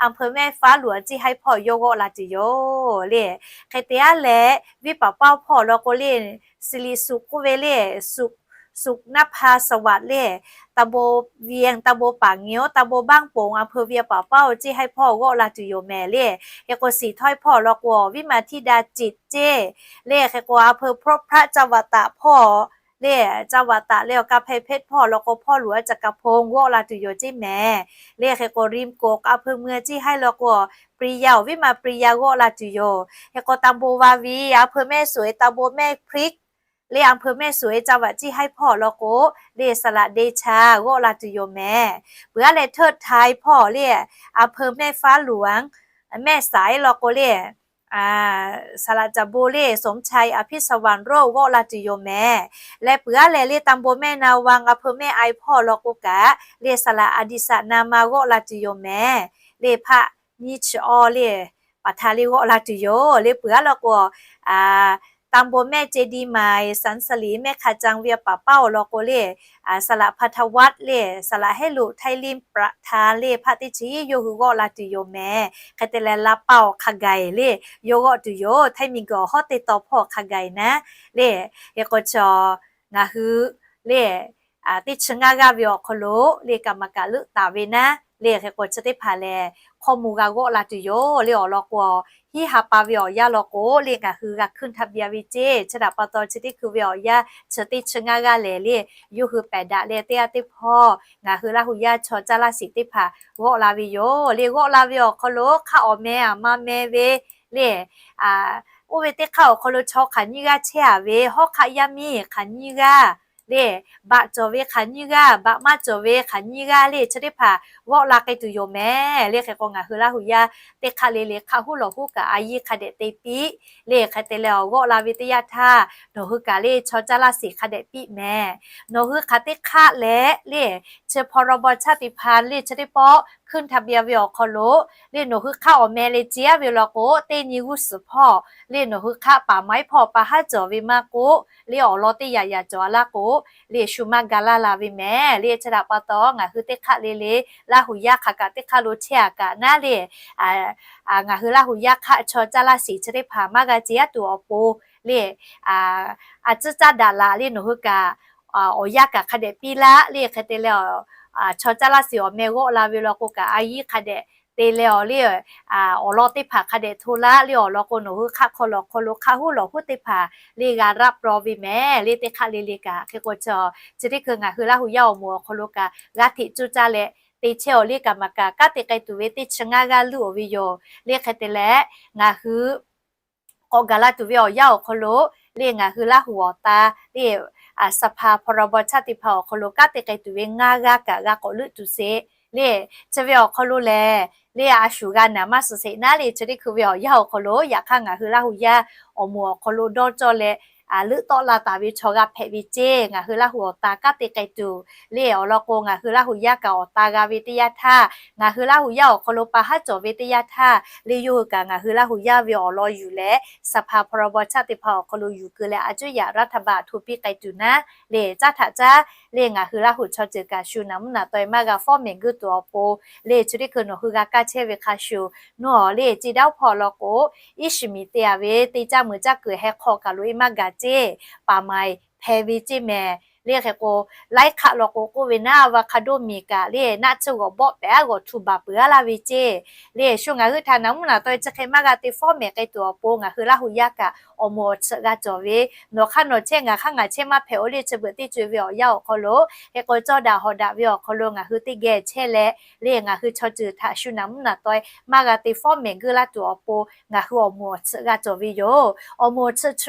อำเภอแม่ฟ้าหลวง ceˇ haiˉ hpawˇ yawˇ g'awˆ la tuˬ yoˬ le. Hk'e te aˉ leh, viˉ paˍ paoˇ hpawˇ law k'o le, สิริสุข k'oˆ ve le, สุข สุขนภาสวัสดิ์ le, ตำบลเวียง ตำบลป่างิ้ว ตำบลบ้านโป่ง อำเภอเวียงป่าเป้า ceˇ haiˉ hpawˇ g'awˆ la tuˬ yoˬ mehˍ le. Hk'e k'o ศรีถ้อย hpawˇ law k'o, awˬ viˉ ma ธิดาจิต ceˇ le. Hk'e k'o อำเภอพบพระ จังหวัดตาก hpawˇ le, จังหวัดตาก le awˬ กำแพงเพชร hpawˇ law k'o hpawˇ luˬ a จักรพงษ์ g'awˆ la tuˬ yoˬ ceˇ mehˍ le. Hk'e k'o ริมโขง อำเภอเมือง ceˇ haiˉ law k'o, ปรียา awˬ viˉ ma ปรียา g'awˆ la tuˬ yoˬ. Hk'e k'o ตำบลวาวี อำเภอแม่สวย ตำบลแม่พริก le อำเภอแม่สวย จังหวัด ceˇ haiˉ hpawˇ law k'o le saˍ laꞈ เดชา g'awˆ la tuˬ yoˬ mehˍ. Peuˬ aˉ leh เทิดไทย hpawˇ le, อำเภอแม่ฟ้าหลวง แม่สาย law k'o le, saˍ laꞈ caˬ bon le สมชาย อภิสวรรค์โรจน์ g'awˆ la tuˬ yoˬ mehˍ. Leh peuˬ aˉ leh le ตำบลแม่นาวาง อำเภอแม่อาย hpawˇ law k'o kaꞈ le saˍ laꞈ อดิศักดิ์ นามา g'awˆ la tuˬ yoˬ mehˍ. Le hpaˆ nyiˇ chi awˇ le, ประธาน le g'awˆ la tuˬ yoˬ. Le peuˬ aˉ law k'o, ตำบลแม่เจดีย์ใหม่ สรรสลี แม่คาจัง เวียงป่าเป้า law k'o le, saˍ laꞈ พันธวัฒน์ le, saˍ laꞈ ให้หลุ ไทยริม ประธาน le hpaˆ teˇ chi yawˇ hui g'awˆ la tuˬ yoˬ mehˍ. Hk'e te leh ลำปาง hk'a gaiˬ le, yawˇ g'awˆ tuˬ yoˬ. Htaiˇ miˬguiˬ awˬ hawˉ teˇ taw hpawˇ hk'a gaiˬ naˉ le. Hk'e k'o chaw ngaˬ hui le, teˇ chi ngaˇ g'aˇ ve awˬ hk'aw lo le kaꞈ maˍ kaꞈ leuˆ taˍ ve naˉ le. Hk'e k'o chi teˇ hpaˍ lehˬ hkawˇ mvuh g'a g'awˆ la tuˬ yoˬ le. Awˬ lawn k'o, hiˉ ha pa ve awˬ yanˇ law k'o le ngaˬ hui g'a hkuiˇ htaˇ bia ve ceˇ. Chi htaꞈ pa taw chi teˇ hkui ve awˬ yanˇ chi teˇ chi ngaˇ g'aˇ lehˬ le, yawˇ hui pehˬ daꞈ leh teˇ g'aˇ teˇ hpawˇ ngaˬ hui Laˇ huˍ yaˇ chaw caˇ laˇ shiˍ teˇ hpaˍ g'awˆ la ve yoˬ le. G'awˆ la ve awˬ hk'aw lo hk'aˆ awˬ meh aˬ ma meh ve le, oˇ ve teˇ hk'aˆ awˬ hk'aw lo chaw hk'aˬ nyiˇ g'aˇ chehˇ a ve, hawˉ hk'aˆ yaˇ miˇ hk'aˬ nyiˇ g'aˇ le, baꞈ cawˬ ve hk'aˬ nyiˇ g'aˇ, baꞈ maˇ cawˬ ve hk'aˬ nyiˇ g'aˇ le, chi teˇ hpaˍ g'awˆ la k'ai tuˬ yoˬ mehˍ le. Hk'e k'o ngaˬ hui Laˇ huˍ yaˇ teˇ hk'aˆ le le hk'aˆ huˉ lawˬ huˉ kaꞈ a yiˇ hk'a dehꞈ te piˇ le. Hk'e te leh awˬ g'awˆ la ve teˇ yanˇ htaˇ nawˬ hui kaꞈ le chaw caˇ laˇ shiˍ hk'a dehꞈ piˇ mehˍ. Nawˬ hui hk'aˬ teˇ hk'aˆ leh le, chi พรบ ชาติพันธุ์ le chi teˇ pawˆ hkuiˇ htaˇ bia ve awˬ hk'aw lo le nawˬ hui hk'aˆ awˬ meh le ciˇ aˉ ve law k'o, teˇ nyi g'uˇ suhˍ hpawˇ le nawˬ hui hk'aˆ paˍ maiˉ hpawˇ pa haˉ cawˬ ve maˇ k'oˆ le, awˬ lawn teˇ yaꞈ yaꞈ cawˬ a laˇ k'o le shu maˇ ga laˇ la ve mehˍ le. Chi htaꞈ pa taw ngaˬ hui teˇ hk'aˆ le le Laˇ huˍ yaˇ hk'aˬ kaꞈ teˇ hk'aˆ lo chehˇ a kaꞈ naˉ le, ngaˬ hui Laˇ huˍ yaˇ hk'aˆ chaw caˇ laˇ shiˍ chi teˇ hpaˍ maˇ g'a ciˇ aˉ tuˬ awˬ pon le, a ciˉ caˇ daꞈ laꞈ le nawˬ hui kaꞈ awˬ yanˇ kaꞈ hk'a dehꞈ piˇ laˇ le. Hk'e te leh chaw caˇ laˇ shiˍ awˬ meh g'awˆ la ve law k'o kaꞈ a yiˇ hk'a dehꞈ te leh awˬ le, awˬ lawn teˇ hpaˍ hk'a dehꞈ hto laˇ le. Awˬ lawn k'o nawˬ hui hk'aˆ hk'aw lawˬ hk'aw lo hk'aˆ huˉ lawˬ huˉ teˇ hpaˍ le g'a raˆ plawˇ ve mehˍ le. Teˇ hk'aˆ le le kaꞈ hk'e k'o chaw chi teˇ hkui ngaˬ hui Laˇ huˍ yaˇ awˬ moˍ awˬ hk'aw lo kaꞈ g'a hteꞈ cuˇ caˇ leh te chehˇ awˬ le kaꞈ maˍ kaꞈ kanˉ te k'ai tuˬ ve teˇ chi ngaˇ g'aˇ leuˆ awˬ ve yoˬ le. Hk'e te leh ngaˬ hui k'awꞈ gaˬ la tuˬ ve awˬ yanˇ awˬ hk'aw lo le ngaˬ hui Laˇ huˍ awˬ ta le สภา พรบ ชาติพันธุ์ awˬ hk'aw lo kanˉ te k'ai tuˬ ve ngaˇ g'aˇ kaꞈ g'a k'awꞈ leuˆ tuˬ sheˍ le. Chi ve awˬ hk'aw lo lehˬ le a shuˍ g'a naˍ maˇ suhˍ sheˍ naˉ le chi teˇ hkui ve awˬ yanˇ awˬ hk'aw lo yaꞈ hk'aˇ ngaˬ hui Laˇ huˍ yaˇ awˬ moˍ awˬ hk'aw lo dawˇ cawˇ leh leuˆ tawˆ la taˍ ve chaw g'a hpehꞈ ve ceˇ. Ngaˬ hui Laˇ huˍ awˬ ta kanˉ te k'ai tuˬ le awˬ lawn k'o, ngaˬ hui Laˇ huˍ yaˇ kaꞈ awˬ ta g'a ve teˇ yanˇ htaˇ, ngaˬ hui Laˇ huˍ yaˇ awˬ hk'aw lo pa haˉ cawˬ ve teˇ yanˇ htaˇ le, yawˇ hui kaꞈ ngaˬ hui Laˇ huˍ yaˇ ve awˬ lawn yuˬ leh สภา พรบ ชาติพันธุ์ awˬ hk'aw lo yuˬ keu leh a cuˉ yaꞈ รัฐบาล hto piˇ k'ai tuˬ naˉ le, caˉ htaꞈ caˉ le ngaˬ hui Laˇ huˍ chaw ceuˬ kaꞈ shu naˍ mvuhˇ naˍ taweh maˇ g'a fawˉ mehˍ geuˇ tuˬ awˬ pon le chi teˇ hkui nawˬ hui g'a kaˇ chehˇ ve hk'a shuˍ, nawˬ le ceˇ daˇ hpawˇ law k'o, iˉ shiˍ miˍ te a ve teˇ caˇ meuꞈ caˇ kuiˬ heh hk'aw kaˬ lo e maˇ gaˬ ceˇ, paˍ maiˍ hpeh ve ceˇ mehˍ. Le hk'e k'o, laiˉ hk'aˆ law k'o k'oˆ ve naˉ, avocado miˬ kaꞈ le naˆ tsuhˇ g'awˬ bawˆ pehꞈ a g'awˬ htu baˬ peuˬ a laˇ ve ceˇ. Le shu ngaˬ hui htaꞈ naˍ mvuhˇ naˍ taweh chi hk'e maˇ g'a te fawˉ mehˍ k'ai tuˬ awˬ pon ngaˬ hui Laˇ huˍ yaˇ kaꞈ awˬ moˍ awˬ tsuhꞈ g'a cawˬ ve, nawˬ hk'aˇ nawˬ chehˇ ngaˬ hk'aˇ ngaˬ chehˇ maˇ hpehꞈ o le chi beuꞈ teˇ co e ve awˬ yanˇ awˬ hk'aw lo hk'e k'o, cawˇ daꞈ hawˍ daꞈ ve awˬ hk'aw lo ngaˬ hui teˇ geh chehˇ leh le ngaˬ hui chaw ceuˬ htaꞈ shu naˍ mvuhˇ naˍ taweh maˇ g'a te fawˉ mehˍ geuˇ laˇ tuˬ awˬ pon ngaˬ hui awˬ moˍ awˬ tsuhꞈ g'a cawˬ ve yoˬ. Awˬ moˍ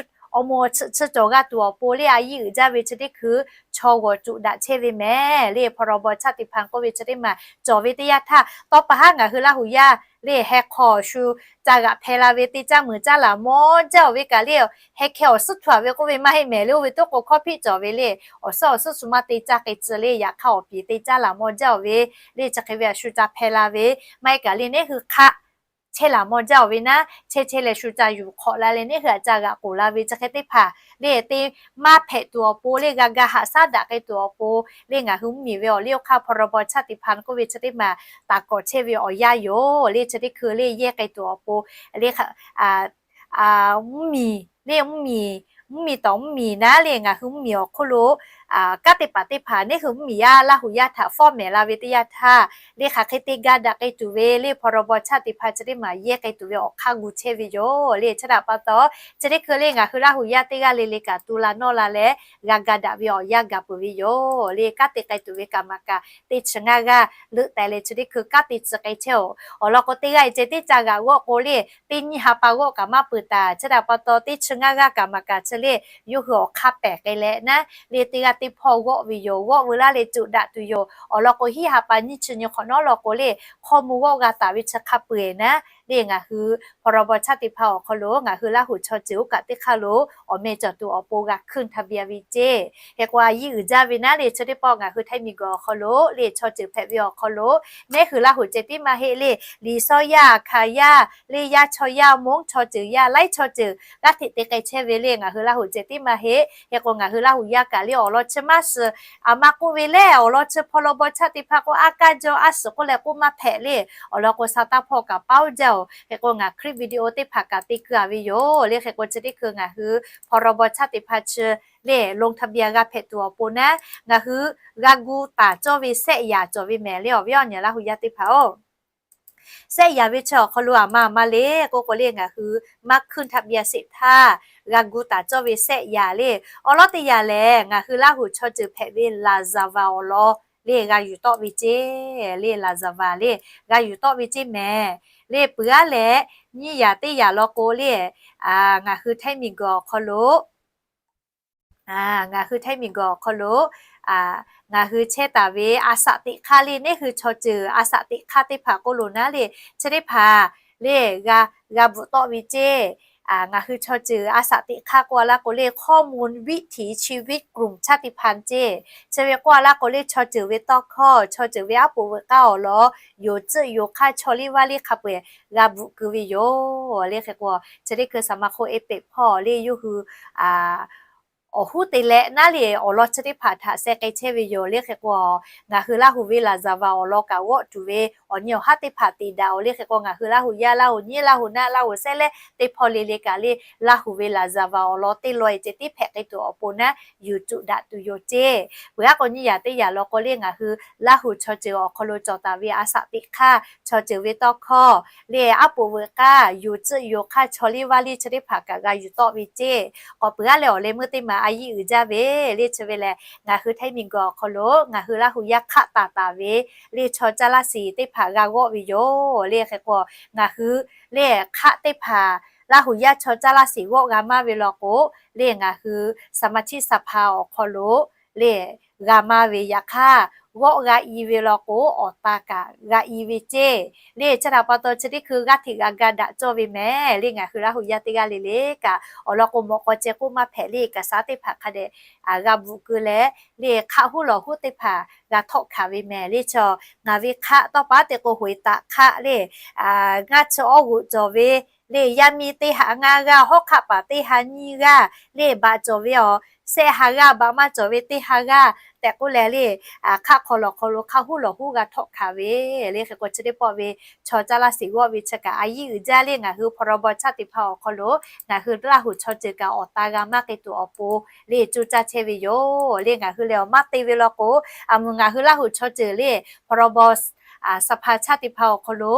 awˬ tsuhꞈ chi cawˬ g'a tuˬ awˬ pon le a yiˇ uiˍ jaˇ ve chi teˇ hkui chaw g'awˬ cuꞈ daꞈ chehˇ ve mehˍ le พรบ ชาติพันธุ์ k'oˆ ve chi teˇ maˬ cawˬ ve teˇ yanˇ htaˇ, tawˇ pa haˉ ngaˬ hui Laˇ huˍ yaˇ le heh hk'aw shu ca g'aꞈ hpeh la ve teˇ caˇ meuꞈ caˇ laˬ mawˇ jaˇ oˬ ve kaꞈ le, heh hkeh awˬ suhˉ htu a ve k'oˆ ve maˇ heˆ mehˍ le, oˇ ve toˉ k'o hkawˇ hpiˆ cawˬ ve le, awˬ suhˉ awˬ suhˉ shu maˇ te caˇ k'ai tcuh le, yaꞈ hk'aˇ awˬ piˍ te caˇ laˬ mawˇ jaˇ oˬ ve le chi hk'e ve a shu ca hpeh la ve maˇ heˆ kaꞈ le neˉ hui hk'aˆ chehˇ laˬ mawˇ jaˇ oˬ ve naˉ, chehˇ chehˇ leh shu ca yuˬ hk'awꞈ la leh neˉ hui a ca g'aꞈ k'oˍ la ve chi hk'e teˇ hpaˍ le te maˇ hpehꞈ tuˬ awˬ pon le g'a ga haꞈ shaˉ daꞈ k'ai tuˬ awˬ pon le ngaˬ hui mvuhˇ miˬ ve awˬ liˇ awˬ hk'aˇ พรบ ชาติพันธุ์ k'oˆ ve chi teˇ maˬ taˍ kawꞈ chehˇ ve awˬ yanˇ yoˬ le chi teˇ hkui le yehˇ k'ai tuˬ awˬ pon le mvuhˇ miˬ le mvuhˇ miˬ, mvuhˇ miˬ tawˍ mvuhˇ miˬ naˉ le ngaˬ hui mvuhˇ miˬ awˬ hk'oˆ lo kanˉ te paˍ teˇ hpaˍ neˉ hui mvuhˇ miˬ yaˇ Laˇ huˍ yaˇ htaꞈ fawˉ mehˍ la ve teˇ yanˇ htaˇ, le hk'aˬ hk'e te ga daꞈ k'ai tuˬ ve le พรบ ชาติพันธุ์ chi teˇ maˬ yehˇ k'ai tuˬ ve awˬ hk'aˇ gu chehˇ ve yoˬ le. Chi htaꞈ pa taw chi teˇ hkui le ngaˬ hui Laˇ huˍ yaˇ teˇ g'aˇ le le kaꞈ tu la nawˇ la leh g'a ga daꞈ ve awˬ yanˇ gaˬ peuˬ ve yoˬ le. Kanˉ te k'ai tuˬ ve kaꞈ maˍ kaꞈ teˇ chi ngaˇ g'aˇ leuˆ teh leh chi teˇ hkui kanˉ te tcuh k'ai chehˇ oˬ. Awˬ lawn k'o teˇ g'aˇ e ceh teˇ ca g'aꞈ g'awˆ k'o le teˇ nyiˇ ha pa g'awˆ kaꞈ maˇ peuˬ taˍ. Chi htaꞈ pa taw teˇ chi ngaˇ g'aˇ kaꞈ maˍ kaꞈ chi le yawˇ hui awˬ hk'aˇ pehˬ k'ai leh naˉ le teˇ g'aˇ teˇ hpawˇ g'awˆ ve yoˬ. G'awˆ veu laˇ leh cuꞈ daꞈ tuˬ yoˬ. Awˬ lawn k'o hiˉ ha pa nyiˇ chi nyi hk'awꞈ nawˉ law k'o le hkawˇ mvuh g'awˆ g'a taˍ ve chi hk'a peu eˬ naˉ le ngaˬ hui พรบ ชาติพันธุ์ awˬ hk'aw lo ngaˬ hui Laˇ huˍ chaw ceuˬ oˇ kaꞈ teˇ hk'aˇ lo awˬ meh cawˬ tuˬ awˬ pon g'a ขึ้นทะเบียน ve ceˇ. Hk'e k'o a yiˇ uiˍ jaˇ ve naˉ le chi teˇ pawˆ ngaˬ hui Htaiˇ miˬ guiˬ awˬ hk'aw lo le chaw ceuˬ hpehꞈ ve awˬ hk'aw lo neˉ hui Laˇ huˍ ceh tiˉ maˇ heˆ le, Liˍ sawˇ yaˇ, Hkaˍ yaˇ le, yaˇ chaw yaˇ, Monˉ chaw ceuˬ yaˇ, laiˉ chaw ceuˬ g'aˇ hteꞈ te k'ai chehˇ ve le ngaˬ hui Laˇ huˍ ceh tiˉ maˇ heˆ. Hk'e k'o ngaˬ hui Laˇ huˍ yaˇ kaꞈ le awˬ lawn chi maˇ suhˍ a maˇ k'oˆ ve le, awˬ lawn chi พรบ ชาติพันธุ์ k'o a kaˇ jaw a suhˍ k'oˆ leh k'oˆ maˇ hpehꞈ le. Awˬ lawn k'o sa taˇ hpawˇ kaꞈ paoˇ jaˇ oˬ. Hk'e k'o ngaˬ คลิปวิดีโอ teˇ hpaˍ kaꞈ te keu a ve yoˬ le. Hk'e k'o chi teˇ hkui ngaˬ hui พรบ ชาติพันธุ์ chi le ลงทะเบียน g'a hpehꞈ tuˬ awˬ pon naˉ ngaˬ hui g'a gu taˍ cawˇ ve sehˆ yaˍ cawˬ ve mehˍ le awˬ viˉ awˬ nyi Laˇ huˍ yaˇ teˇ hpaˍ oˬ. Sehˆ yaˍ ve chi awˬ hk'aw lo a ma a ma le k'oˆ k'o le ngaˬ hui maˇ ขึ้นทะเบียน sheˍ htaˇ g'a gu taˍ cawˇ ve sehˆ yaˍ le. Awˬ lawn teˇ yaˍ lehˬ ngaˬ hui Laˇ huˍ chaw ceuˬ hpehꞈ ve หลากหลาย awˬ lawn le g'a yuˬ tawˆ ve ceˇ le หลากหลาย le g'a yuˬ tawˆ ve ceˇ mehˍ le. Peuˬ aˉ leh nyiˇ yaˍ teˇ yaˍ law k'o le ngaˬ hui Htaiˇ miˬ guiˬ awˬ hk'aw lo ngaˬ hui Htaiˇ miˬ guiˬ awˬ hk'aw lo ngaˬ hui chehˇ taˍ ve a saꞈ teꞈ hk'aˇ le neˉ hui chaw ceuˬ a saꞈ teꞈ hk'aˇ teˇ hpaˍ k'oˆ lo naˉ le chi teˇ hpaˍ le g'a bvuhꞈ tawˆ ve ceˇ. Ngaˬ hui chaw ceuˬ a saꞈ teꞈ hk'aˇ k'oˆ a laˇ k'o le ข้อมูลวิถีชีวิตกลุ่มชาติพันธุ์ ceˇ. Chi ve k'oˆ a laˇ k'o le chaw ceuˬ ve tawˇ hkawˇ, chaw ceuˬ ve aˉ poꞈ veuꞈ k'aˇ awˬ lawn yoˬ tcuhˆ yoˬ hk'aˇ chaw liˇ vaˇ liˇ hk'a peu eˬ g'a bvuhꞈ keu ve yoˬ le. Hk'e k'o chi teˇ hkui saˍ ma hk'oˆ e peꞈ hpawˇ le yawˇ hui awˬ huˉ te leh naˉ le awˬ lawn chi teˇ hpaˍ htaꞈ sheh k'ai chehˇ ve yoˬ le. Hk'e k'o ngaˬ hui Laˇ huˍ ve หลากหลาย awˬ lawn kaꞈ g'awˆ tuˬ ve awˬ nyi awˬ haˉ teˇ hpaˍ teꞈ daꞈ oˬ le. Hk'e k'o ngaˬ hui Laˇ huˍ yaˇ, Laˇ huˍ nyiˇ, Laˇ huˍ naˆ, Laˇ huˍ sehˉ leh teˇ hpawˇ le le kaꞈ le Laˇ huˍ ve หลากหลาย awˬ lawn teˇ lawn e ceh tiˉ hpehꞈ k'ai tuˬ awˬ pon naˉ yuˬ cuꞈ daꞈ tuˬ yoˬ ceˇ. Peuˬ aˉ k'o nyiˇ yaˍ teˇ yaˍ law k'o le ngaˬ hui Laˇ huˍ chaw ceuˬ awˬ hk'aw lo cawˬ taˍ ve a saꞈ teꞈ hk'aˇ, chaw ceuˬ ve tawˇ hkawˇ le aˉ poꞈ veuꞈ k'aˇ yoˬ tcuhˆ yoˬ hk'aˇ chaw liˇ vaˇ liˇ chi teˇ hpaˍ kaꞈ g'a yuˬ tawˆ ve ceˇ. K'awꞈ peuˬ aˉ leh awˬ leh meuˇ teˇ maˬ a yiˇ uiˍ jaˇ ve le chi ve lehˬ ngaˬ hui Htaiˇ miˬ guiˬ awˬ hk'aw lo ngaˬ hui Laˇ huˍ yaˇ hk'aˆ taˍ taˍ ve le chaw caˇ laˇ shiˍ teˇ hpaˍ g'a g'awˆ ve yoˬ le. Hk'e k'o ngaˬ hui le hk'aˆ teˇ hpaˍ Laˇ huˍ yaˇ chaw caˇ laˇ shiˍ g'awˆ g'a maˇ ve law k'o, le ngaˬ hui สมาชิกสภา awˬ hk'aw lo le g'a maˇ ve yaꞈ hk'aˇ, g'awˆ g'a i ve law k'o awˬ ta kaꞈ g'a i ve ceˇ. Le chi htaꞈ pa taw chi teˇ hkui g'aˇ hteꞈ g'a ga daꞈ cawˇ ve mehˍ. Le ngaˬ hui Laˇ huˍ yaˇ teˇ g'aˇ le le kaꞈ awˬ lawn k'o mawꞈ k'aw ceh k'oˆ maˇ hpehꞈ le, kaꞈ shaˉ teˇ hpaˍ hk'a dehꞈ g'a bvuhꞈ keu leh, le hk'aˆ huˉ lawˬ huˉ teˇ hpaˍ g'a htawˆ hkanˍ ve mehˍ. Le chaw ngaˬ ve hk'aˆ tawˇ pa teˇ k'o hoꞈ e taꞈ hk'aˆ le, ngaˇ chi awˇ g'oꞈ cawˬ ve, le yaˇ miˇ teˇ ha ngaˇ g'aˇ, hawˉ hk'aˆ paˍ teˇ ha nyiˇ g'aˇ, le baꞈ cawˬ ve awˬ shehˆ ha g'aˇ, baꞈ maˇ cawˬ ve teˇ ha g'aˇ tehꞈ k'oˆ leh le, hk'aˆ hk'aw lawˬ hk'aw lo hk'aˆ huˉ lawˬ huˉ g'a htawˆ hkanˍ ve. Le hk'e k'o chi teˇ pawˆ ve chaw caˇ laˇ shiˍ g'awˆ ve chi kaꞈ a yiˉ uiˍ jaˇ le ngaˬ hui พรบ ชาติพันธุ์ awˬ hk'aw lo ngaˬ hui Laˇ huˍ chaw ceuˬ kaꞈ awˬ ta g'a maˇ k'ai tuˬ awˬ pon le coˇ caˇ chehˇ ve yoˬ. Le ngaˬ hui lehˬ awˬ maˇ te ve law k'o, a mvuhˬ ngaˬ hui Laˇ huˍ chaw ceuˬ le พรบ สภาชาติพันธุ์ awˬ hk'aw lo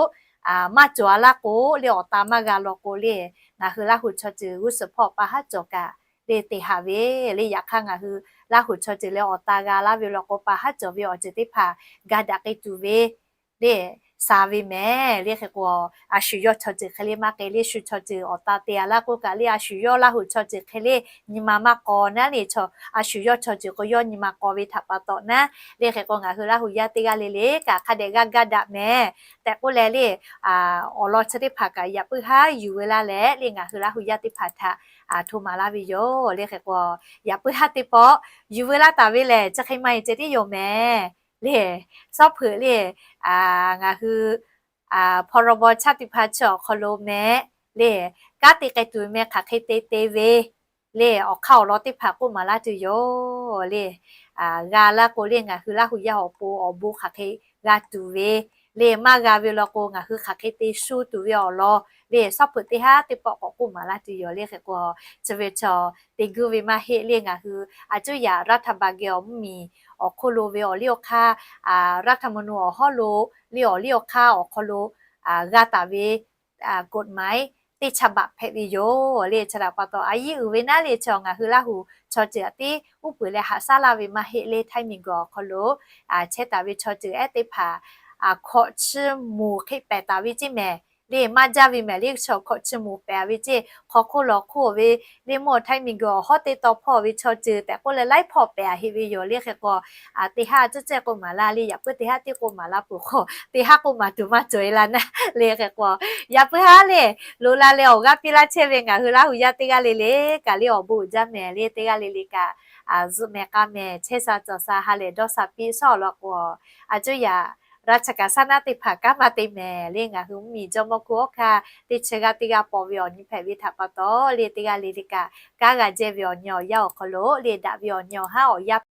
maˇ cawˬ a laˇ k'o le awˬ ta maˇ g'a law k'o le, ngaˬ hui Laˇ huˍ chaw ceuˬ g'uˇ suhˍ hpawˇ pa haˉ cawˬ kaꞈ le te haˍ ve. Le yaꞈ hk'aˇ ngaˬ hui Laˇ huˍ chaw ceuˬ leh awˬ ta g'a laˇ ve law k'o pa haˉ cawˬ ve awˬ ceuˬ teˇ hpaˍ ga daꞈ k'ai tuˬ ve le sha ve mehˍ. Le hk'e k'o a shu yawˇ chaw ceuˬ hk'e le maˇ k'ai le, shu chaw ceuˬ awˬ ta te a laˇ k'oˆ kaꞈ le a shu yawˇ Laˇ huˍ chaw ceuˬ hk'e le nyi ma maˇ k'aw naˉ le chaw, a shu yawˇ chaw ceuˬ k'o yawˇ nyi ma k'aw ve htaꞈ pa taw naˉ. Le hk'e k'o ngaˬ hui Laˇ huˍ yaˇ teˇ g'aˇ le le kaꞈ hk'a dehꞈ g'a ga daꞈ mehˍ tehꞈ k'oˆ leh le, awˬ lawn chi teˇ hpaˍ kaꞈ yaꞈ puiˉ haˉ yuˬ veu laˇ leh le ngaˬ hui Laˇ huˍ yaˇ teˇ hpaˍ htaꞈ hto maˍ laˇ ve yoˬ. Le hk'e k'o yaꞈ puiˉ haˉ teˇ pawˆ yuˬ veu laˇ taˍ ve lehˬ chi hk'e maˇ heˆ ceh tiˉ yoˬ mehˍ. Le, sawˉ hpeuꞈ le, ngaˬ hui พรบ ชาติพันธุ์ chi awˬ hk'aw lo mehˍ le, kanˉ te k'ai tuˬ meh hk'aˬ hk'e te te ve le awˬ hk'aˇ awˬ lawn teˇ hpaˍ k'oˆ maˍ laˇ tuˬ yoˬ le. G'a laˇ k'o le ngaˬ hui Laˇ huˍ yaˇ awˬ pon awˬ bon hk'aˬ hk'e g'a tuˬ ve le, maˇ g'a ve law k'o ngaˬ hui hk'aˬ hk'e te shu tuˬ ve awˬ lawn le sawˉ hpeuꞈ teˇ haˉ teˇ pawˆ k'awꞈ k'oˆ maˍ laˇ tuˬ yoˬ. Le hk'e k'o chi ve chaw te guˇ ve maˇ heˆ le ngaˬ hui a cuˉ yaꞈ รัฐบาล geh awˬ mvuhˇmiˬ awˬ hk'oˆ lo ve awˬ liˇ awˬ hk'aˇ, รัฐธรรมนูญ awˬ hawˉ lo le awˬ liˇ awˬ hk'aˇ awˬ hk'aw lo g'a taˍ ve กฎหมาย teˇ cha baꞈ hpehꞈ ve yoˬ. Le chi htaꞈ pa taw a yiˉ uiˍ ve naˉ le chaw ngaˬ hui Laˇ huˍ chaw ceuˬ a tiˉ uˉ peunˍ leh haꞈ shaˉ laˇ ve maˇ heˆ le htaiˇ miˬ guiˬ awˬ hk'aw lo chehˇ taˍ ve chaw ceuˬ ehˉ teˇ hpaˍ hkawꞈ chi moˍ hk'e pehˬ taˍ ve ceˇ mehˍ. Le maˇ jaˇ ve mehˍ le chaw hkawꞈ chi moˍ pehˬ ve ceˇ hk'aw hk'oˆ lawˬ hk'oˆ ve le mawˇ htaiˇ miˬ guiˬ awˬ hawˉ teˇ taw hpawˇ ve chaw ceuˬ tehꞈ k'oˆ leh laiˉ hpawˇ pehˬ a heˆ ve yoˬ. Le hk'e k'o teˇ haˉ a cuˉ cehˇ k'oˆ maˍ laˇ le yaꞈ puiˉ teˇ haˉ tiˉ k'oˆ maˍ laˇ peuˬ k'o teˇ haˉ k'oˆ maˍ tuˬ maˇ cawˬ e laˇ naˉ. Le hk'e k'o yaꞈ puiˉ haˉ le loꞈ la leh awˬ g'aˇ piˇ laˇ chehˇ ve ngaˬ hui Laˇ huˍ yaˇ teˇ g'aˇ le le kaꞈ le awˬ bon uiˍ jaˇ mehˍ le teˇ g'aˇ le le kaꞈ zuhꞈ mehˍ k'a mehˍ chehˇ sha cawˬ sha ha lehˬ dawˇ sha piˇ shawˉ awˬ lawn k'o a cuˉ yaꞈ ราชการ shaˉ naˉ teˇ hpaˍ kanˉ maˇ te mehˍ le ngaˬ hui mvuhˇmiˬ jawˇmawˇ hkuˇ awˬ hk'aˇ teˇ chi g'aˇ teˇ g'aˇ paw ve awˬ nyi hpehꞈ ve htaꞈ pa taw le teˇ g'aˇ le le kaꞈ kanˉ g'a jehˇ ve awˬ nyi awˬ yanˇ awˬ hk'aw lo le daꞈ ve awˬ nyi awˬ haˉ awˬ yanˇ